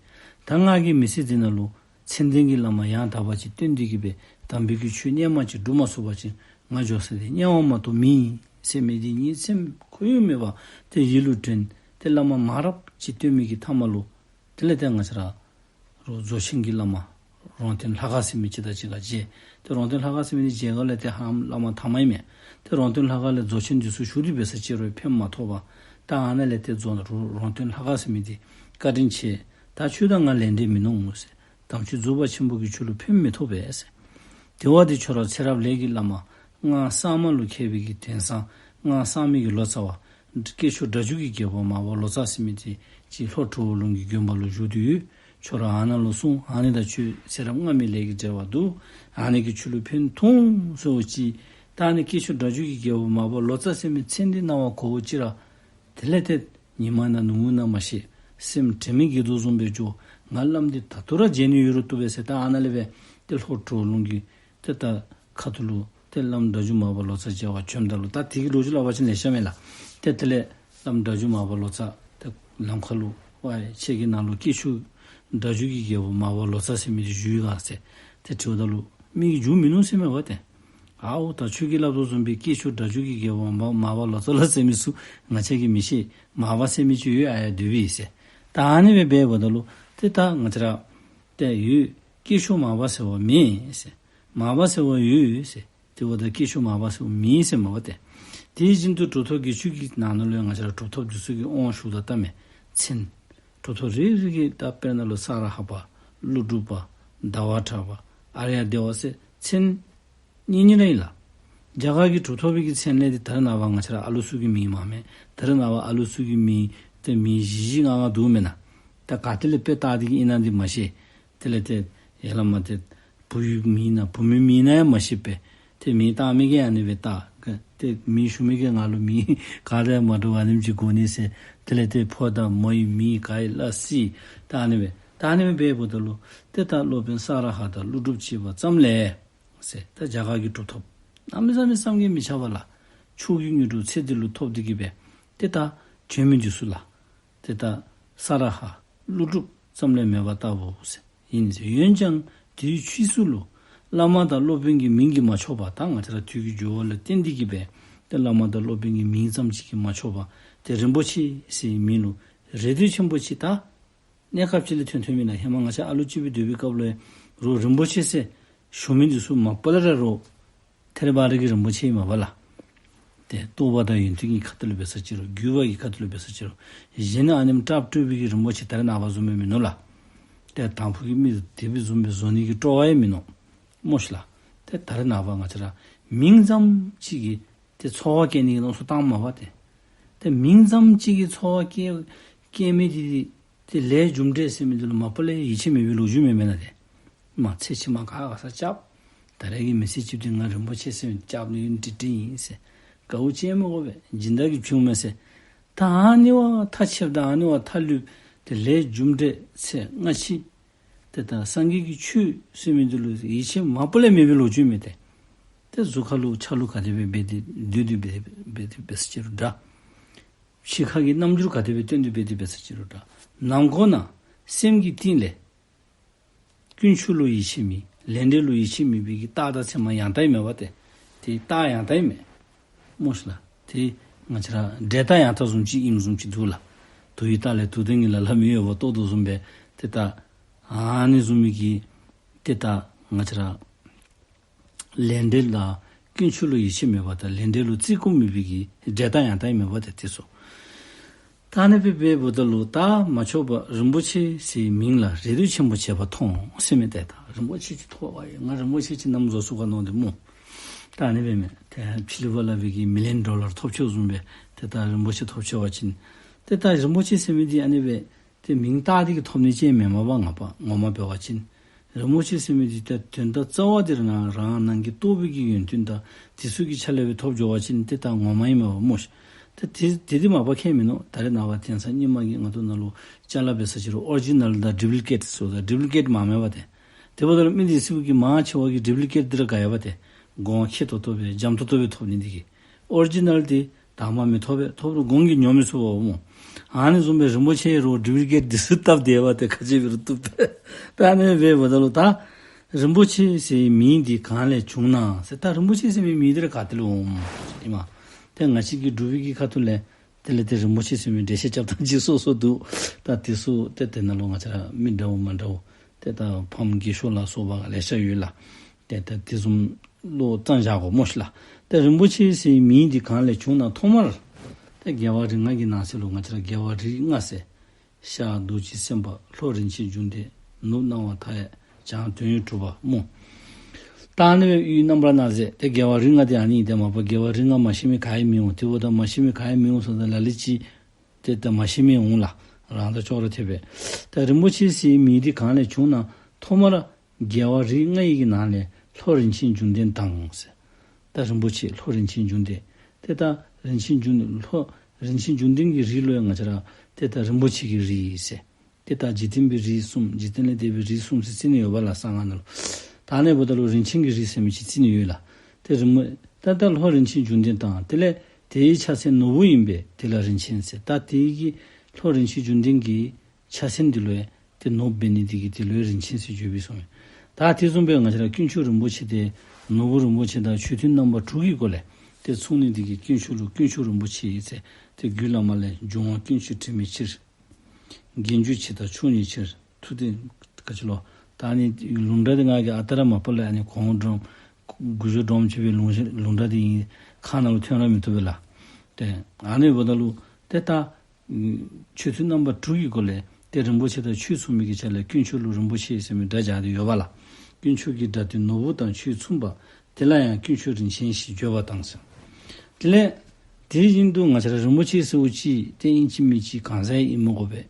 ད་ང་གིས་མི་ཚེ་འདི་ནང་ལུ་མཚན་ལྡན་གྱི་བླ་མ་ཡང་དག་པ་ཅིག་བསྟེན་ཏེ་གི་སྦེ་དམ་པའི་གི་ཆོས་རྣལ་མ་ཅིག་སྒྲུབ་མ་ཚུགས་པ་ཅིན་ང་འགྱོ་ས་འདི་དམྱལ་བ་མ་གཏོགས་མེད་ཟེར་མི་འདི་ཉིན་མཚན་ཁོར་ཡུག་མེད་པར་ཏེ་ཡིད་ལུ་དྲན། ཏེ་བླ་མ་མང་རབས་ཅིག་བསྟེན་མི་གི་ཐ་མ་ལུ་དེ་ལས་ཏེ་ང་བཅས་ར་རོགས་རྫོགས་ཆེན་གྱི་བླ་མ་རོང་སྟོན་ལྷ་ཁང་ཟེར་མི་ཅིག་དང་གཅིག་ཁར་མཇལ། ཏེ་རོང་སྟོན་ལྷ་ཁང་ཟེར་མི་འདི་མཇལ་སྒང་ལས་ཏེ་ཧ་ལམ་བླ་མ་ཐ་མ་ཨིན་མས། ཏེ་རོང་སྟོན་ལྷ་ཁང་ལས་རྫོགས་ཆེན་འདི་ཚུ་ཞུ་སྟེ་འབད་ས་ཅིག་རུང་ཕན་མ་ཐོགས་པར་ད་ཨ་ནཱ་ལས་ཏེ་རྫོགས་རོང་སྟོན་ལྷ་ཁང་ཟེར་མི་འདི་བཀའ་དྲིན་ཆེ། ད་ཁྱོད་དང་ང་ལས་འབྲས་མིན་ནུག་ཟེར། དམ་ཆོས་རྫོགས་པ་ཆེན་པོ་གིས་ཁྱོད་ལུ་ཕན་མི་ཐོགས་པས་ཟེར། དེ་བ་འདི་ཁྱོད་ར་ཚེ་རབས་ལས་ཀྱི་བླ་མ་སྔགས་གསར་མ་ལུ་མཁས་པའི་གི་དེང་སང་སྔགས་གསར་མའི་གི་ལོ་ཙཱ་བ་སྐྱེས་མཆོག་སྒྲ་སྒྱུར་གྱི་རྒྱལ་པོ་མར་པ་ལོ་ཙཱ་ཟེར་མི་འདི་ཅིག་ལྷོ་གྲོ་བོ་ལུང་གི་དགོན་པ་ལུ་བཞུགས་ཏེ་ཡོད། ཁྱོད་ར་ཨ་ནཱ་ལུ་སོང་། ཨ་ནི་དང་ཁྱོད་ཚེ་རབས་སྔ་མའི་ལས་ཀྱི་འབྲེལ་བ་འདུག། ཨ་ནི་གིས་ཁྱོད་ལུ་ཕན་ཐོགས་འོང་ཟེར་བ་ཅིན་ད་ཨ་ནི་སྐྱེས་མཆོག་སྒྲ་སྒྱུར་གྱི་རྒྱལ་པོ་མར་པ་ལོ་ཙཱ་ཟེར་མི་མཚན་འདི་རྣ་བར་གོ་བ་ཅིག་ར་དེ་ལས་ཏེ་ཉི་མ་ནང་ནུབ་མོ་ནང་མ་ཤེས། སེམས་དྲན་མེད་བརྒྱལ་དོ་བཟུམ་སྦེ་འགྱོ། ང་བླམ་འདི་ད་ལྟོ་ར་མཇལ་ནི་ཡོད་རུང་བཏུབ་པས་ཟེར། ད་ཨ་ནཱ་ལས་སྦེ་ཏེ་ལྷོ་གྲོ་བོ་ལུང་གི་ཏེ་ད་ཁ་ཐུག་ལུ་ཏེ་བླམ་སྒྲ་སྒྱུར་མར་པ་ལོ་ཙཱ་མཇལ་བར་བྱོནམ་ད་ལུ་ད་དེ་གི་ལོ་རྒྱུས་སླབ་པ་ཅིན་ལེ་ཤ་མས་ལགས། ཏེ་དེ་ལས་བླམ་སྒྲ་སྒྱུར་མར་པ་ལོ་ཙཱ་ཏེ་ལམ་ཁ་ལུ་ཝའི་ཁྱེད་ཀྱི་ནང་ལུ་སྐྱེས་མཆོག་སྒྲ་སྒྱུར་གྱི་རྒྱལ་པོ་མར་པ་ལོ་ཙཱ་ཟེར་མི་འདི་བཞུགས་ཡི་ག་ཟེར་ཏེ་དྲིཝ་ད་ལུ་མི་གིས་བཞུགས་མིན་ནུག་ཟེར་མས་པ་ཏེ། ཨའོ་ད་ཁྱོད་ཀྱིས་སླབ་དོ་བཟུམ་སྦེ་སྐྱེས་མཆོག་སྒྲ་སྒྱུར་གྱི་རྒྱལ་པོ་མར་པ་མར་པ་ལོ་ཙཱ་ལགས་ཟེར་མི་ཚུ་ང་བཅས་ཀྱིས་མི་ཤེས། མར་པ་ཟེར་མི་ཅིག་ཡོད་ཨ་ཡ་འདུག་པས་ཟེར། ད་ཨ་ནི་སྦེ་འབདཝ་ད་ལུ་ཏེ་ད་ང་བཅས་ར་ཏེ་ཡོད་སྐྱེས་མཆོག་མར་པ་ཟེར་བ་མེད་ཟེར། མར་པ་ཟེར་བ་ཡོད་ཟེར། དེ་འབདཝ་ད་སྐྱེས་མཆོག་མར་པ་ཟེར་བ་མེད་ཟེར་མས་པ་ཏེ། དེ་བཞིན་དུ་གྲུབ་ཐོབ་བརྒྱད་ཅུ་གི་ནང་ན་ལུ་ཡང་ང་བཅས་ར་གྲུབ་ཐོབ་འདི་ཚུ་གི་དབང་ཞུཝ་ད་ལྟ་མས་མཚན། གྲུབ་ཐོབ་རེ་རེ་གི་ད་དཔེར་ན་ལུ་ས་ར་ཧ་པ་ཀླུ་སྒྲུབ་པ་ཟླ་བ་གྲགས་པ་ཨཱརྱ་དེ་བ་ཟེར་མཚན་གཉིས་གཉིས་ར་ཨིན་ལགས། རྒྱ་གར་གྱི་གྲུབ་ཐོབ་པའི་གི་མཚན་ལས་འདི་ད་རེས་ནངས་པ་ང་བཅས་ར་ཨ་ལུ་ཚུ་གི་མིང་མ་མེན། ད་རེས་ནངས་པ་ཨ་ལུ་ཚུ་གི་མིང་ཏེ་མིང་བཞི་བཞི་ལྔ་ལྔ་འདུག་མེན་ན། ད་ག་ཏེ་ལས་དཔེ་བལྟ་སྟེ་གི་ཨིན་ན་འདི་མ་ཤེས། དེ་ལས་ཏེ་ཡ་ལ་མ་ཏེ་བུ་ཡི་མིང་ན་བུ་མོའི་མིང་ན་ཡང་མ་ཤེས་པས། ཏེ་མིང་བཏགས་མི་གིས་ཨ་ནི་སྦེ་བཏགས། ཏེ་མིང་ཞུ་མི་གིས་ང་ལུ་མིང་ག་ར་མ་འདྲཝ་ཨ་ནེམ་ཅིག་དགོ་ནི་ཟེར། དེ་ལས་ཏེ་ཕོ་དང་མོ་ཡི་མིང་ག་ཡི་སླབ་སྲིད། ད་ཨ་ནི་སྦེ་ད་ཨ་ནི་སྦེ་འབདཝ་ད་ལུ་ཏེ་ད་སློབ་དཔོན་ས་ར་ཧ་དང་ཀླུ་སྒྲུབ་བཅས་པ་ཙམ་ལས་ཟེར། ད་རྒྱ་གར་གྱི་གྲུབ་ཐོབ་གནམ་མེད་ས་མེད་བསམ་གྱིས་མི་ཁྱབ་པ་ལགས། མཆོག་གི་དངོས་གྲུབ་ཚེ་འདི་ལུ་ཐོབ་སྟེ་གི་སྦེ་ཏེ་ད་བྱོན་མི་འདི་ཚུ་ལགས། ཏེ་ད་ས་ར་ཧ་ཀླུ་སྒྲུབ་ཙམ་ལས་མེད་པ་ལྟ་བུ་ཟེར་ཨིན་ཟེར། འོན་ཀྱང་དུས་ཕྱིས་སུ་ལུ་བླ་མ་དང་སློབ་དཔོན་གྱི་མིང་གིས་མ་ཆོག་པ། ད་ང་བཅས་ར་དུས་ཀྱི་འགྱུར་བ་ལ་བརྟེན་ཏེ་གི་སྦེ་ཏེ་བླ་མ་དང་སློབ་དཔོན་གྱི་མིང་ཙམ་ཅིག་གིས་མ་ཆོག་པ། ཏེ་རིན་པོ་ཆེ་ཟེར་མིང་ལུ་རེ་ལྟོས་ཆེན་པོ་ཅིག་ད་གནས་སྐབས་ཅིག་ལས་ཐོན་ཐོནམ་ཨིན་ལགས། ཧེ་མ་ང་བཅས་ཨ་ལུ་ཅིག་སྦེ་སྡོད་པའི་སྐབས་ལུ་རོགས་རིན་པོ་ཆེ་ཟེར་ཞུ་མི་འདི་ཚུ་མ་པ་ལས་ར་རོགས་ཐེ་རེ་བ་རེ་གི་རིན་པོ་ཆེ་ཨིན་མས་པ་ལགས། ཏེ་རྟོགས་པ་དང་ཡོན་ཏན་གྱི་ཁ་ཐུག་ལུ་འབད་ས་ཅིག་རུང་བརྒྱུད་པ་གི་ཁ་ཐུག་ལུ་འབད་ས་ཅིག་རུང་གཞན་ཨ་ནེམ་སྐྲག་སྐྲག་པའི་གི་རིན་པོ་ཆེ་ད་རེས་ནངས་པ་བཟུམ་སྦེ་མིན་ནུག་ལགས། ཏེ་དང་ཕུ་གི་མི་དེ་སྦེ་བཟུམ་སྦེ་བཟོ་ནི་གི་སྤྲོ་བ་ཡང་མིན་ནུག་སྨོ་ཤི་ལགས། ཏེ་ད་རེས་ནངས་པ་ང་བཅས་ར་མིང་ཙམ་ཅིག་གིས་ཏེ་ཚོར་བ་སྐྱེ་ནི་གི་མནོ་བསམ་བཏངམ་མས་པ་ཏེ། ཏེ་མིང་ཙམ་ཅིག་གིས་ཚོར་བ་སྐྱེ་སྐྱེ་མི་འདི་ཏེ་ལས་རྒྱུ་འབྲས་ཟེར་མི་འདི་ལུ་མ་པ་ལས་ཡིད་ཆེས་མེད་པའི་ལོ་རྒྱུས་མེན་མེན་ན་ཏེ། མ་ཚེ་ཕྱི་མ་ག་ག་ས་སྐྱབས། ད་རེས་ཀྱི་མི་ཚེ་གཅིག་འདི་ང་རིན་པོ་ཆེ་ཟེར་མི་སྐྱབས་ནི་ཡོད་ནི་ཏིག་ཏིག་ཨིན་ཟེར། དགའཝ་ཅིག་མི་དགོ་པས། སྦྱིན་བདག་གིས་བྱིན་མས་ཟེར། ད་ཨ་ནི་བ་མཐའ་ཆད་དང་ཨ་ནི་བ་མཐའ་ལུས་ཏེ་ལས་རྒྱུ་འབྲས་ཚེ་སྔ་ཕྱི་ཏེ་ད་སངས་རྒྱས་ཀྱི་ཆོས་ཟེར་མི་འདི་ལུ་ཡིད་ཆེས་མ་པ་ལས་མེད་པའི་ལོ་རྒྱུས་མས་ཏེ། ཏེ་གཟུགས་ཁ་ལུ་ཆ་ལུགས་ག་དེ་སྦེ་འབད་དེ་སྡོད་དེ་འབད་འབད་དེ་འབད་ས་ཅིག་རུང་འདྲ། ཕྱི་ཁ་གི་རྣམ་འགྱུར་ག་དེ་སྦེ་སྟོན་དེ་འབད་དེ་འབད་ས་ཅིག་རུང་འདྲ། ནང་ཁོག་ན་སེམས་ཀྱི་གཏིང་ལས་དཀོན་མཆོག་ལུ་ཡིད་ཆེས་མེད། ལས་འབྲས་ལུ་ཡིད་ཆེས་མེད་པའི་གི་རྟགས་དང་མཚན་མ་ཡང་དག་ཨིན་མས་པ་ཏེ། ཏེ་རྟགས་ཡང་དག་ཨིན་མས། སྨོ་ཤི་ལགས། ཏེ་ང་བཅས་ར་འབྲས་རྟགས་ཡང་དག་བཟུམ་ཅིག་ཨིནམ་བཟུམ་ཅིག་འདུག་ལགས། དུག་གི་རྟགས་ལས་དུག་ལྡན་གྱི་ལ་ལ་མི་གཡོ་བ་རྟོགས་དོ་བཟུམ་སྦེ་ཏེ་ད་ཨ་ནི་བཟུམ་མའི་གི་ཏེ་ད་ང་བཅས་ར་ལས་འབྲས་ལ་དཀོན་མཆོག་ལུ་ཡིད་ཆེས་མེད་པ་དང་ལས་འབྲས་ལུ་བརྩི་བཀུར་མེད་པའི་གི་འབྲས་རྟགས་ཡང་དག་ཨིན་མས་པ་ཏེ་དེ་ཚུ། ད་ཨ་ནི་སྦེ་འབདཝ་ད་ལུ་ད་མ་ཆོག་པ་རིན་པོ་ཆེ་ཟེར་མིང་ལ་རེ་ལྟོས་ཆེན་པོ་བྱེད་པ་མཐོང་ཟེར་མི་ཏེ་ད་རིན་པོ་ཆེ་ཅིག་ཐོབ་པ་ཡི་ང་རིན་པོ་ཆེ་ཅིག་ནམ་བཟོ་ཚུགས་ག་མནོ་སྟེ་སྨོ། ད་ཨ་ནི་སྦེ་མས། ཏེ་ཕྱི་གླིང་པ་སླབ་པའི་གི་མི་ལི་ཡོན་ཌོ་ལར་ཐོབ་ཆོག་བཟུམ་སྦེ་ཏེ་ད་རིན་པོ་ཆེ་ཐོབ་ཆོག་པ་ཅིན་ཏེ་ད་རིན་པོ་ཆེ་ཟེར་མི་འདི་ཨ་ནི་སྦེ་ཏེ་མིང་བཏགས་ཏེ་གི་ཐོབ་ནི་ཅིག་མེན་མས་པ། ངོ་མ་ངོ་མ་འབད་བ་ཅིན་རིན་པོ་ཆེ་ཟེར་མི་འདི་ད་དོན་དག་རྩ་བ་འདི་ར་ནང་རང་ནང་གི་རྟོགས་པའི་གི་ཡོན་ཏན་དང་དེ་ཚུ་གི་ཆ་ལས་སྦེ་ཐོབ་འགྱོ་བ་ཅིན་ཏེ་ད་ངོ་མ་ཨིན་མས་པ་སྨོ་ཤི། ཏེ་དེ་དེ་འདི་མ་པ་ཁྱད་མིན་ནུག། ད་རེས་ནངས་པ་དེང་སང་རྙིང་མ་གི་ང་ཏོ་ནང་ལུ་ཅ་ལ་འབད་ས་ཅིག་རུང་ཨོ་རི་ཇི་ནཱལ་དང་ཌུབ་ལི་ཀེཊ་ཟེརཝ་ད་ཌུབ་ལི་ཀེཊ་མ་མེན་པ་ཏེ། དེ་འབདཝ་ད་ལུ་མི་འདི་ཚུ་གིས་མང་ཆེ་བ་གིས་ཌུབ་ལི་ཀེཊ་འདི་ར་དགའ་ཡ་པ་ཏེ། གོང་ཁེ་ཏོག་ཏོ་སྦེ་འཇམ་ཏོག་ཏོ་སྦེ་ཐོབ་ནི་འདི་གིས། ཨོ་རི་ཇི་ནལ་འདི་དང་པ་མི་ཐོབ་པས། ཐོབ་རུང་གོང་གི་ཉོ་མི་ཚུགས་པ་སྨོ། ཨ་ནི་བཟུམ་སྦེ་རིན་པོ་ཆེ་རོ་ཌུབ་ལི་ཀེཊ་འདི་ཚུ་བཏབ་སྡོད་པ་དེ་ག་ཅི་འབད་རུང་བཏུབ་པས། ད་ཨ་ནི་སྦེ་འབདཝ་ད་ལུ་ད་རིན་པོ་ཆེ་ཟེར་མིང་འདི་གང་ལས་བྱུང་ན་ཟེར། ད་རིན་པོ་ཆེ་ཟེར་མི་མིང་འདི་ར་ག་ཏེ་ལས་འོང་ཨིན་མས། ཏེ་ང་བཅས་ཀྱི་འབྲུག་པའི་གི་ཁ་ཐུག་ལས་དེ་ལས་ཏེ་རིན་པོ་ཆེ་ཟེར་མི་འགྲེལ་བཤད་རྐྱབ་ཐངས་ཅིག་སོ་སོ་འདུག། ད་དེ་ཚུ་ཏེ་དེ་ནང་ལུ་ང་བཅས་ར་མི་འདྲཝ་མ་འདྲཝ་ཏེ་ད་ཕམ་རྒས་ཤོས་ལ་སོགས་པ་ལེ་ཤ་ཡོད་ལགས། ཏེ་ད་དེ་བཟུམ་ལུ་བརྩམས་བཞག་དགོ་སྨོ་ཤིག་ལགས། ཏེ་རིན་པོ་ཆེ་ཟེར་མིང་འདི་གང་ལས་བྱུང་ན། ཐོག་མར་ཏེ་རྒྱལ་བ་རིགས་ལྔ་གི་ནང་གསེས་ལུ་ང་བཅས་ར་རྒྱལ་བ་རིགས་ལྔ་ཟེར། ཤར་རྡོ་རྗེ་སེམས་དཔའ། ལྷོ་རིན་ཆེན་འབྱུང་ལྡན། ནུབ་སྣང་བ་མཐའ་ཡས། བྱང་དོན་ཡོད་གྲུབ་པ་སྨོ། ད་ཨ་ནི་སྦེ་ཡུལ་རྣམ་པར་སྣང་མཛད། ཏེ་རྒྱལ་བ་རིགས་ལྔ་འདི་ཨ་ནི་ཨིན། ཏེ་མ་པ་རྒྱལ་བ་རིགས་ལྔ་མ་ཤེས་མི་ག་ཡང་མི་འོང་། དེ་འབདཝ་ད་མ་ཤེས་མི་ག་ཡང་མི་འོང་ཟེརཝ་ད་ལ་ལུ་ཅིག་ཏེ་ད་མ་ཤེས་མི་འོང་ལགས། རང་དང་ཅོག་ར་འཐདཔ་སྦེ། ད་རིན་པོ་ཆེ་ཟེར་མིང་འདི་གང་ལས་བྱུང་ན། ཐོག་མར་རྒྱལ་བ་རིགས་ལྔ་ཡི་གི་ནང་ལས་ལྷོ་རིན་ཆེན་འབྱུང་ལྡན་དང་ཟེར། ད་རིན་པོ་ཆེ་ལྷོ་རིན་ཆེན་འབྱུང་ལྡན། ཏེ་ད་རིན་ཆེན་འབྱུང་ལྷོ་རིན་ཆེན་འབྱུང་ལྡན་གྱི་རིགས་ལུ་ཡང་ང་བཅས་ར་ཏེ་ད་རིན་པོ་ཆེ་གི་རིགས་ཟེར། ཏེ་ད་འཇིག་རྟེན་པའི་རིགས་གསུམ། འཇིག་རྟེན་ལས་འདས་པའི་རིགས་གསུམ་ཟེར་རྩི་ནི་ཡོདཔ་ལགས་གསང་སྔགས་ནང་ལུ། ད་ཨ་ནི་འབདཝ་ད་ལུ་རིན་ཆེན་གྱི་རིགས་ཟེར་མི་ཅིག་རྩི་ནི་ཡོད་ལགས། ཏེ་རིན་པོ་ད་ད་ལྷོ་རིན་ཆེན་འབྱུང་ལྡན་དང་། དེ་ལས་དེའི་ཕྱག་མཚན་ནོར་བུ་ཡིན་པས་དེ་ལ་རིན་ཆེན་ཟེར། ད་དེའི་གི་ལྷོ་རིན་ཆེན་འབྱུང་ལྡན་གྱི་ཕྱག་མཚན་འདི་ལུ་ཡང་ཏེ་ནོར་བུ་འབད་ནི་འདི་གིས་དེ་ལུ་ཡང་རིན་ཆེན་ཟེར་བརྗོད་པས་གསུངས་མས། ད་དེ་བཟུམ་སྦེ་ང་བཅས་ར་དཀོན་མཆོག་རིན་པོ་ཆེ་དེ་ནོར་བུ་རིན་པོ་ཆེ་དང་མཆོད་རྟེན་རྣམ་པ་དྲུག་གི་སྒོ་ལས་ཏེ་མཚུངས་ནི་འདི་གིས་དཀོན་མཆོག་ལུ་དཀོན་མཆོག་རིན་པོ་ཆེ་ཟེར། ཏེ་རྒྱུད་བླ་མ་ལས། འབྱུང་བ་དཀོན་མཆོག་དྲི་མེད་ཕྱིར། རྒྱན་གྱུར་ཆེ་དང་མཆོག་ཉིད་ཕྱིར། ཐུབ་བསྟན་ག་ཅི་ལོ། ད་ཨ་ནི་ལུང་འདྲ་འདི་ང་གིས་ཨ་རྟག་ར་མ་པ་ལས་ཨ་ནི་གོང་སྒྲོམ་དགུ་བཅུ་སྒྲོམ་གཅིག་པའི་ལུང་ལུང་འདྲ་འདི་ཨིན། ཁ་ནང་ལུ་ཐོན་ར་མི་བཏུབ་པས་ལགས། ཏེ་ཨ་ནི་འབདཝ་ད་ལུ་ཏེ་ད་མཆོད་རྟེན་རྣམ་པ་དྲུག་གི་སྒོ་ལས་ཏེ་རིན་པོ་ཆེ་དང་ཆོས་མཚུངས་མི་གི་ཆ་ལས་དཀོན་མཆོག་ལུ་རིན་པོ་ཆེ་ཟེར་མི་སྒྲ་སྦྱར་ཏེ་ཡོདཔ་ལགས། དཀོན་མཆོག་གི་སྒྲ་དེ་ནོར་བུ་དང་ཆོས་མཚུངས་པ། དེ་ལ་ཡང་དཀོན་མཆོག་རིན་ཆེན་ཞེས་བརྗོད་པ་དང་ཟེར། དེ་ལས་དེ་བཞིན་དུ་ང་བཅས་ར་རིན་པོ་ཆེ་ཟེརཝ་ཅིག་ཏེ་ཨིན་ཅི་མིན་ཅི་གང་ཟག་ཡང་ཨིན་མི་དགོ་པས།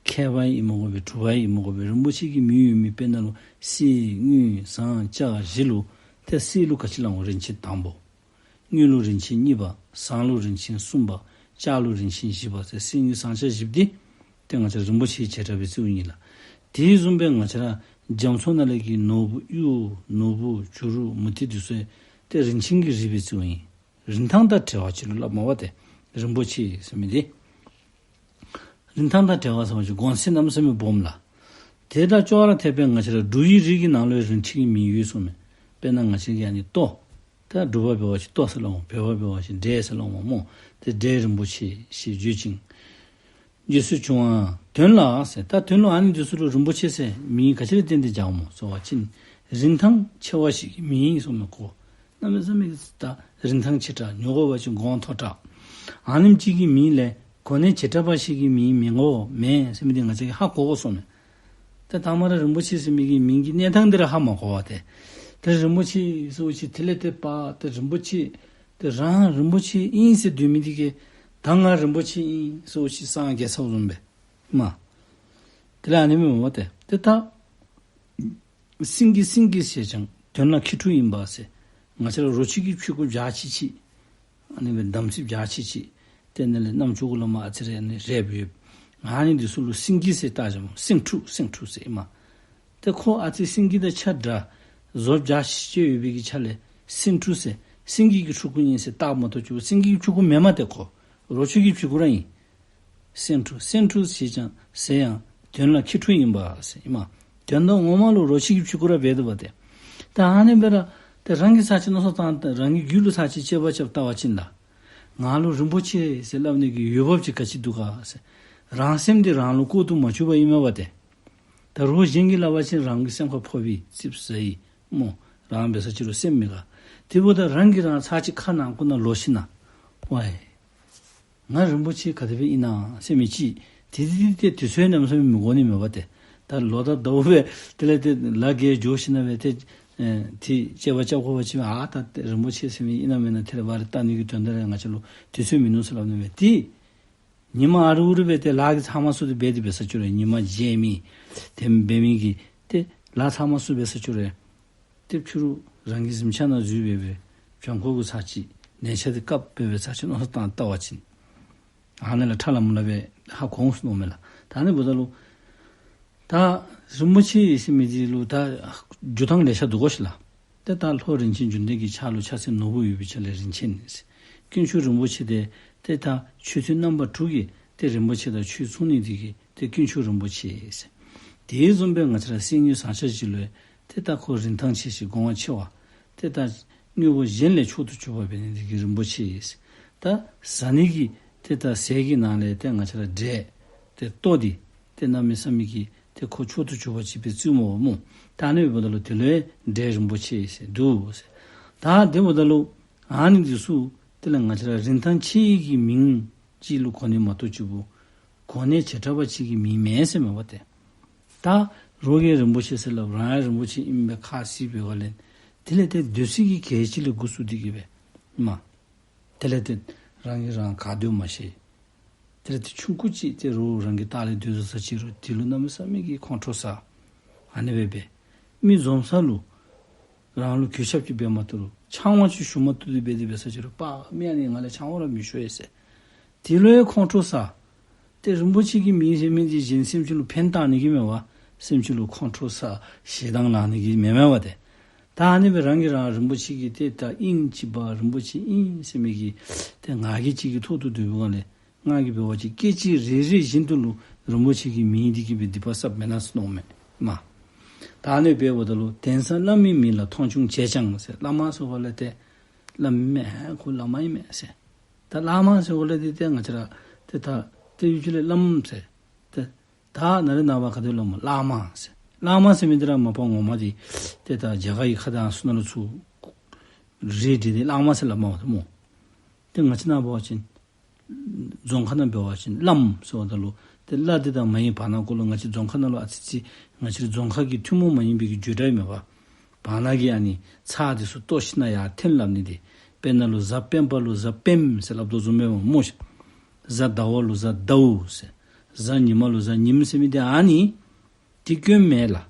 མཁས་པ་ཡང་ཨིན་མི་དགོ་པས། གྲུབ་པ་ཡང་ཨིན་མི་དགོ་པས། རིན་པོ་ཆེ་གི་མིང་ཡོད་མི་དཔེར་ན་ལུ་གསེར་དངུལ་ཟངས་ལྕགས་བཞི་ལུ་ཏེ་གསེར་ལུ་ག་ཅི་ལུ་འོང་། རིན་ཆེན་དང་པོ། དངུལ་ལུ་རིན་ཆེན་གཉིས་པ། ཟངས་ལུ་རིན་ཆེན་གསུམ་པ། ལྕགས་ལུ་རིན་ཆེན་བཞི་པ་ཟེར་གསེར་དངུལ་ཟངས་ལྕགས་བཞི་པོ་འདི་ཏེ་ང་བཅས་ར་རིན་པོ་ཆེའི་བྱེ་བྲག་སྦེ་བརྩིཝ་ཨིན་ལགས། དེ་བཟུམ་སྦེ་ང་བཅས་ར་རྒྱ་མཚོ་ནང་ལས་ཀྱི་ནོར་བུ་གཡུ་ནོར་བུ་བྱུ་རུ་མུ་ཏིག་འདི་ཚུ་ཏེ་རིན་ཆེན་གྱི་རིགས་སྦེ་བརྩིཝ་ཨིན། རིན་ཐང་དང་བྲལ་བ་ཅིག་ལུ་སླབ་མས་པ་ཏེ་རིན་པོ་ཆེ་ཟེར་མི་འདི། རིན་ཐང་དང་བྲལ་བ་ཟེར་བ་ཅིན་གོང་ཚད་གནམ་མེད་ས་མེད་སྦོམ་ལགས། དེ་དང་ཅོག་ར་འཐདཔ་སྦེ་ང་བཅས་ར་འབྲུག་ཡིག་རིགས་ཀྱི་ནང་ལུ་རིན་ཆེན་གྱི་མིང་ཡོད་གསུངས་མས། དཔེར་ན་ང་བཅས་ཀྱི་ཨ་ནི་ཏོ། ད་འབྲུག་པ་འབད་བ་ཅིན་ཏོ་ཟེར་སླབ་འོང་། བོད་པ་འབད་བ་ཅིན་འབྲས་ཟེར་སླབ་འོང་སྨོ། ཏེ་འབྲས་རིན་པོ་ཆེ་ཞེས་བརྗོད་ཅིང་། རྗེས་སུ་བྱུང་བ་དོན་ལ་ཟེར། ད་དོན་ལུ་ཨ་ནི་འདི་ཚུ་ལུ་རིན་པོ་ཆེ་ཟེར་མིང་ག་ཅི་ལུ་བརྟེན་ཏེ་སྦྱརཝ་སྨོ་ཟེར་བ་ཅིན་རིན་ཐང་ཆེ་བ་ཞིག་གི་མིང་ཨིན་གསུངས་མས་ཁོ། གནམ་མེད་ས་མེད་ཀྱི་ད་རིན་ཐང་ཆེ་དྲགས། ཉོ་དགོ་པ་ཅིན་གོང་མཐོ་དྲགས། ཨ་ནེམ་ཅིག་གི་མིང་ལས་གོ་གནས་ཇེ་དྲགས་པ་ཞིག་གི་མིང་མི་དགོ་མེན་ཟེར་མི་འདི་ང་བཅས་ཀྱིས་ཧ་གོ་དགོ་གསུངས་མས། ད་དང་པ་ར་རིན་པོ་ཆེ་ཟེར་མི་གི་མིང་གི་གནས་སྟངས་འདི་ར་ཧ་མ་གོ་བས་ཏེ། ད་རིན་པོ་ཆེ་ཟེརཝ་ཅིག་དེ་ལས་ཏེ་པ་ད་རིན་པོ་ཆེ་ཏེ་རང་རིན་པོ་ཆེ་ཨིན་ཟེར་སྡོད་མི་འདི་གིས་ད་ང་རིན་པོ་ཆེ་ཨིན་ཟེརཝ་ཅིག་སངས་རྒྱས་ཚརཝ་བཟུམ་སྦེ་མས། དེ་ལས་ཨ་ནི་མས་པ་ཏེ། ཏེ་ད་སེང་གེ་སེང་གེ་ཟེར་ཀྱང་དོན་ལ་ཁྱི་ཕྲུག་ཡིན་པ་ཟེར། ང་བཅས་ར་རོ་ཁྱི་གི་ཕྲུ་གུ་འཇའ་ཆི་ཆི། ཨ་ནི་སྦེ་དམ་ཚིག་འཇའ་ཆི་ཆི། ཏེ་ཨ་ནི་ལས་རྣམ་ཅོ་གུ་ལས་མར་ཨ་ཙི་རེ་ཨ་ནི་རལཔ་ཡོད། ཨ་ནི་འདི་ཚུ་ལུ་སེང་གེ་ཟེར་བཏགས་བཞགཔ་སྨོ། སེང་ཕྲུག་སེང་ཕྲུག་ཟེར་ཨིན་མས། ཏེ་ཁོ་ཨ་ཙི་སེང་གེ་དང་ཆ་འདྲ། བཟོ་འཇའ་ཆི་ཆི་ཡོད་པའི་གི་ཆ་ལས་སེང་ཕྲུག་ཟེར། སེང་གེ་གི་ཕྲུ་གུ་ཨིན་ཟེར་བཏགས་མ་གཏོགས་ཅིག་སེང་གེ་གི་ཕྲུ་གུ་མེན་མས་ཏེ་ཁོ། རོ་ཁྱི་གི་ཕྲུ་གུ་ར་ཨིན། སེང་ཕྲུག་སེང་ཕྲུག་ཟེར་ཀྱང་ཟེར་ཡང་དོན་ལ་ཁྱི་ཕྲུག་ཡིན་པ་ཟེར་ཨིན་མས། དོན་དག་ངོ་མ་ལུ་རོ་ཁྱི་གི་ཕྲུ་གུ་ར་འབད་དོ་བ་ཏེ། ད་ཨ་ནི་སྦེ་ར་ཏེ་རང་གིས་ཚར་གཅིག་མནོ་བསམ་བཏང་སྟེ་རང་གི་རྒྱུད་ལུ་ཚར་གཅིག་དཔྱད་པ་རྐྱབ་བལྟ་བ་ཅིན་ལགས། ང་ལུ་རིན་པོ་ཆེ་ཟེར་སླབ་ནི་གི་འོས་འབབ་ཅིག་ག་ཅི་འདུག་ག་ཟེར། རང་སེམས་འདི་རང་ལུ་ལྐོག་ཏུ་མ་བཅུག་པ་ཨིན་མས་པ་ཏེ། ད་རོགས་གཞན་གྱིས་སླབ་པ་ཅིན་རང་གི་སེམས་ཁར་ཕོག་པས། ཙིགཔ་ཟ་ཡི་སྨོ། རང་འབད་ས་ཅིག་རུང་སེམས་མི་དགའ། དེ་འབདཝ་ད་རང་གིས་རང་ཚར་གཅིག་ཁ་ནང་ཁུག་ནང་ལོག་ཞིན་ན་ཝའི་ང་རིན་པོ་ཆེ་ག་དེ་སྦེ་ཨིན་ན་ཟེར་མི་ཅིག་དེ་དེ་དེ་དུས་ཚོད་གནམ་མེད་ས་མེད་མི་དགོ་ནི་མས་པ་ཏེ། ད་ལོ་ད་ཟླཝ་སྦེ་དེ་ལས་ཏེ་ལ་རྒས་འགྱོ་ཞིན་ན་སྦེ་ཏེ་ཨེ་དེ་དཔྱད་པ་རྐྱབ་དགོ་པ་ཅིན་ཨ་ད་ཏེ་རིན་པོ་ཆེ་ཟེར་མི་ཨིན་ན་མེན་ན་དེ་ལས་བར་བལྟ་ནི་གི་དོན་དག་ར་ང་བཅས་ལུ་དུས་ཚོད་མིན་ནུག་ཟེར་སླབ་ནི་མས། ཏེ་ཉི་མ་ཨ་རུ་ཨུ་རུ་སྦེ་ཏེ་ལཱ་གི་ཚང་མ་ཚུ་ཏེ་འབད་དེ་འབད་ས་ཅིག་རུང་ཉི་མ་རྗེས་མི་དེམ་འབད་མི་གིས་ཏེ་ལཱ་ཚང་མ་ཚུ་འབད་ས་ཅིག་རུང་ཏེ་ཕྱི་རུ་རང་གི་གཟིམ་ཆ་ནང་འཛུལ་སྦེ་སྦེ་བྱང་ཁོག་གུ་ཚར་གཅིག་ལན་ཆགས་ཏེ་སྐབས་སྦེ་སྦེ་ཚར་གཅིག་མནོ་བསམ་བཏང་བལྟ་བ་ཅིན་ཨ་ནི་ལས་ཁྲ་ལམ་ལམ་སྦེ་ཧ་གོ་འོང་ཟེར་མནོཝ་མས་ལགས། ད་ཨ་ནི་འབདཝ་ད་ལུ་ད་རིན་པོ་ཆེ་ཟེར་མི་འདི་ལུ་ད་འགྱུར་ཐངས་ལེ་ཤ་འདུག་གོ་ཤིག་ལགས། ཏེ་ད་ལྷོ་རིན་ཆེན་འབྱུང་ལྡན་གྱི་ཕྱག་ལུ་ཕྱག་མཚན་ནོར་བུ་ཡོད་པའི་ཆ་ལས་རིན་ཆེན་ཟེར། དཀོན་མཆོག་རིན་པོ་ཆེ་དེ་ཏེ་ད་མཆོད་རྟེན་རྣམ་པ་དྲུག་གིས་ཏེ་རིན་པོ་ཆེ་དང་ཆོས་མཚུངས་ནི་དེ་གིས་ཏེ་དཀོན་མཆོག་རིན་པོ་ཆེ་ཟེར། དེ་བཟུམ་སྦེ་ང་བཅས་ར་གསེར་དངུལ་ཟངས་ལྕགས་བཞི་ལུ་ཏེ་ད་ཁོ་རིན་ཐང་ཆེ་ཞིང་གོང་བ་ཆེ་བ། ཏེ་ད་དངོས་པོ་གཞན་ལས་མཆོག་ཏུ་གྱུར་པ་འབད་ནི་དེ་གིས་རིན་པོ་ཆེ་ཟེར། ད་ཟ་ནི་གི་ཏེ་ད་ཟས་ཀྱི་ནང་ལས་ཏེ་ང་བཅས་ར་འབྲས་ཏེ་ལྟོ་འདི་ཏེ་གནམ་མེད་ས་མེད་ཀྱི་ཏེ་ཁོ་མཆོག་ཏུ་གྱུར་པ་ཅིག་སྦེ་བརྩིཝ་སྨོ་སྨོ། ད་ཨ་ནི་འབདཝ་ད་ལུ་དེ་ལུ་འབྲས་རིན་པོ་ཆེ་ཟེར་འདུག་ཟེར། ད་དེ་འབདཝ་ད་ལུ་ཨ་ནི་འདི་ཚུ་དེ་ལས་ང་བཅས་ར་རིན་ཐང་ཆེ་བའི་གི་མིང་ཅིག་ལུ་གོ་ནི་མ་གཏོགས་གཅིག་པུ་གོ་གནས་བྱེ་བྲག་པ་ཅིག་གི་མིང་མེན་ཟེར་མས་པ་ཏེ། ད་རོགས་ཀྱིས་རིན་པོ་ཆེ་ཟེར་སླབ་རང་ཡང་རིན་པོ་ཆེ་ཨིན་པས་ཁ་བཟེད་འབད་བ་ལས་དེ་ལས་ཏེ་སྡོད་ས་གི་གལ་ཆེ་ལས་འགོ་བཙུགས་ཏེ་གི་སྦེ་མ། དེ་ལས་ཏེ་རང་གིས་རང་ག་སྡོད་མ་ཤེས། དེ་ལས་ཏེ་ཆུང་ཀུ་ཅིག་ཏེ་རོགས་རང་གི་ལྟག་ལས་སྡོད་ས་ཅིག་རུང་དེ་ལུ་གནམ་མེད་ས་མེད་ཀྱི་ཁོང་ཁྲོ་ཟ། ཨ་ནི་སྦེ་འབད། མི་འཛོམས་ས་ལུ་རང་ལུ་གུས་ཞབས་ཅིག་འབད་མ་བཏུབ་རུང་ཕྱག་དབང་ཅིག་ཞུ་མ་བཏུབ་སྟེ་འབད་དེ་འབད་ས་ཅིག་རུང་པ་མི་ཨ་ནི་ང་ལས་ཕྱག་དབང་ར་མི་ཞུ་ཡེ་ཟེར། དེ་ལུ་ཡང་ཁོང་ཁྲོ་ཟ། ཏེ་རིན་པོ་ཆེ་གི་མིང་ཟེར་མི་འདི་གཞན་སེམས་ཅན་ལུ་ཕན་བཏགས་ནི་གི་མེན་པ། སེམས་ཅན་ལུ་ཁོང་ཁྲོ་ཟ་ཞེ་སྡང་ལང་ནི་གི་མེན་མས་པ་ཏེ། ད་ཨ་ནི་སྦེ་རང་གིས་རང་རིན་པོ་ཆེ་གི་ཏེ་ད་དབྱིངས་ཅིག་འབད་རིན་པོ་ཆེ་ཨིན་ཟེར་མི་གི་ཏེ་ང་རྒྱལ་ཅིག་གི་ཐོག་ཏུ་སྡོད་པའི་སྒང་ལས་ང་གིས་འབད་བ་ཅིན་སྐད་ཅིག་རེ་རེ་བཞིན་དུ་ལུ་རིན་པོ་ཆེ་གི་མིང་འདི་གིས་སྦེ་སྡིག་པ་བསགཔ་མེན་ན་ཟེར་མནོཝ་མས་མ། ད་ཨ་ནི་འབདཝ་ད་ལུ་དེང་སང་བླ་མའི་མིང་ལ་མཐོང་ཆུང་བྱས་ཀྱང་ཟེར། བླ་མ་ཟེར་བ་ལས་ཏེ་བླ་མ་མས་ཁོ་བླ་མ་ཨིན་མས་ཟེར། ད་བླ་མ་ཟེར་བ་ལས་ཏེ་ཏེ་ང་བཅས་ར་ཏེ་ད་ཏེ་ཡུལ་ཅིག་ལས་བླམ་ཟེར། ཏེ་ད་ནཱ་ལས་ནངས་པ་ག་དེ་སླབ་སྨོ་བླ་མ་ཟེར། བླ་མ་ཟེར་མི་འདི་ར་མ་པ་ངོ་མ་འདི་ཏེ་ད་རྒྱ་གར་གྱི་ཁ་དང་ཚུ་ནང་ལུ་ཚུར་རིགས་འདི་ཏེ་བླ་མ་ཟེར་སླབ་མས་པ་ཏེ་སྨོ། ཏེ་ང་བཅས་ནང་འབད་བ་ཅིན་རྫོང་ཁ་ནང་འབད་བ་ཅིན་བླམ་ཟེརཝ་ད་ལུ་ཏེ་བླ་འདི་དང་མ་ཡི་བར་ན་གུ་ལུ་ང་བཅས་རྫོང་ཁ་ནང་ལུ་ཨ་ཙི་ཅིག་ང་བཅས་རྫོང་ཁ་གི་ཐུན་མོང་མ་ཡིན་པའི་གི་བརྗོད་སྒྲ་ཨིན་མས་པ། བར་ན་གི་ཨ་ནི་ཚ་འདི་ཚུ་བཏོག་ཞིནམ་ཡར་འཐེན་སླབ་ནི་འདི། དཔེར་ན་ལུ་གཟའ་སྤེན་པ་ལུ་གཟའ་སྤེནམ་ཟེར་སླབ་དོ་བཟུམ་སྦེ་སྨོ་ཤིག། གཟའ་ཟླ་བ་ལུ་གཟའ་ཟླཝ་ཟེར། གཟའ་ཉི་མ་ལུ་གཟའ་ཉིམ་ཟེར་མི་འདི་ཨ་ནི་འདི་སྐྱོན་མེད་ལགས།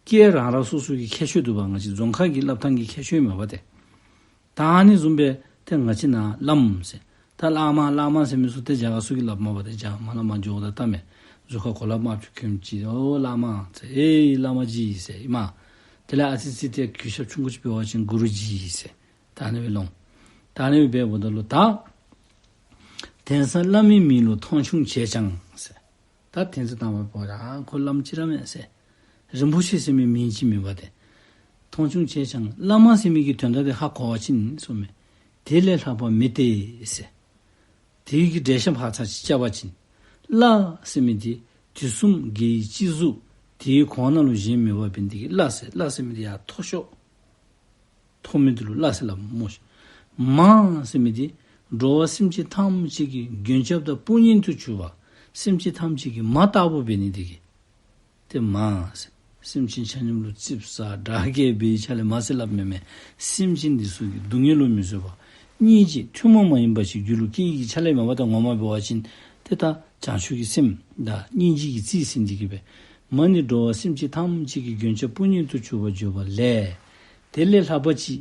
ཀྱེ་རང་རང་སོ་སོ་གི་ཁྱད་ཆོས་འདུག་པ། ང་བཅས་རྫོང་ཁ་གི་སླབ་ཐངས་ཀྱི་ཁྱད་ཆོས་མས་པ་ཏེ། ད་ཨ་ནི་བཟུམ་སྦེ་ཏེ་ང་བཅས་ནང་བླམ་ཟེར། ད་བླ་མ་བླ་མ་ཟེར་མི་ཚུ་ཏེ་རྒྱ་གར་ཚུ་གིས་སླབ་མས་པ་ཏེ། རྒྱ་མ་བླ་མ་འགྱོཝ་ད་ལྟ་མས། གཟུགས་ཁར་གོ་ལ་དམར་ཕྱུག་གྱོན་ཅི། ཨོ་བླ་མ་ཟེར། ཨེ་བླ་མ་ཇི་ཟེར་ཨིན་མས། དེ་ལས་ཨ་ཙི་ཙི་ཏེ་གུས་ཞབས་ཆུང་ཀུ་ཅིག་འབད་བ་ཅིན་གུ་རུ་ཇི་ཟེར། ད་ཨ་ནི་སྦེ་ལོང་། ད་ཨ་ནི་སྦེ་འབདཝ་ད་ལུ་ད་དེང་སང་བླ་མའི་མིང་ལུ་མཐོང་ཆུང་བྱས་ཀྱང་ཟེར། ད་དེང་སང་དང་པ་པོ་ར་ཁོ་བླམ་ཅིག་ར་མས་ཟེར། རིན་པོ་ཆེ་ཟེར་མི་མིང་ཅིག་མེད་པ་ཏེ། མཐོང་ཆུང་བྱས་ཀྱང་བླ་མ་ཟེར་མི་གི་དོན་དག་འདི་ཧ་གོ་བ་ཅིན་གསུངམ་མས། དེ་ལས་ལྷག་པ་མེད་དེ་ཟེར། དེ་གི་འགྲེལ་བཤད་ཕར་ཚུར་ཅིག་རྐྱབ་པ་ཅིན། བླ་ཟེར་མི་འདི་དུས་གསུམ་དགེ་བའི་སྤྱི་གཟུགས་དེའི་གོང་ན་ལུ་གཞན་མེད་པ་འབད་ནི་དེ་གིས་བླ་ཟེར། བླ་ཟེར་མི་འདི་ཡང་མཐོ་ཤོས་མཐོ་མི་འདི་ལུ་བླ་ཟེར་སླབ་སྨོ་ཤིག། མ་ཟེར་མི་འདི་འགྲོ་བ་སེམས་ཅན་ཐམས་ཅད་ཀྱི་མགོན་སྐྱབས་དང་དཔུང་གཉེན་དུ་གྱུར་པ། སེམས་ཅན་ཐམས་ཅད་ཀྱི་མ་ལྟ་བུ་འབད་ནི་དེ་གིས་ཏེ་མ་ཟེར། སེམས་ཅན་ཆ་མཉམ་ལུ་ཙིགཔ་ཟ་དྲག་སྐད་འབད་བའི་ཆ་ལས་མ་ཟེར་སླབ་མེན་མས། སེམས་ཅན་འདི་ཚུ་གི་སྡུག་བསྔལ་ལུ་མི་བཟོད་པ། སྙིང་རྗེ་ཐུན་མོང་མ་ཡིན་པ་ཞིག་རྒྱུད་ལུ་སྐྱེ་ནི་གི་ཆ་ལས་མས་པ་ཏེ། ངོ་མ་འབད་བ་ཅིན་ཏེ་ད་བྱང་ཆུབ་ཀྱི་སེམས་དང་སྙིང་རྗེ་གི་རྩིས་ཟིན་ཏེ་གི་སྦེ། མ་ནི་འགྲོ་བ་སེམས་ཅན་ཐམས་ཅད་ཀྱི་མགོན་སྐྱབས་དཔུང་གཉེན་དུ་གྱུར་པར་བརྗོད་པ་ལས། དེ་ལས་ལྷག་པ་ཅིག་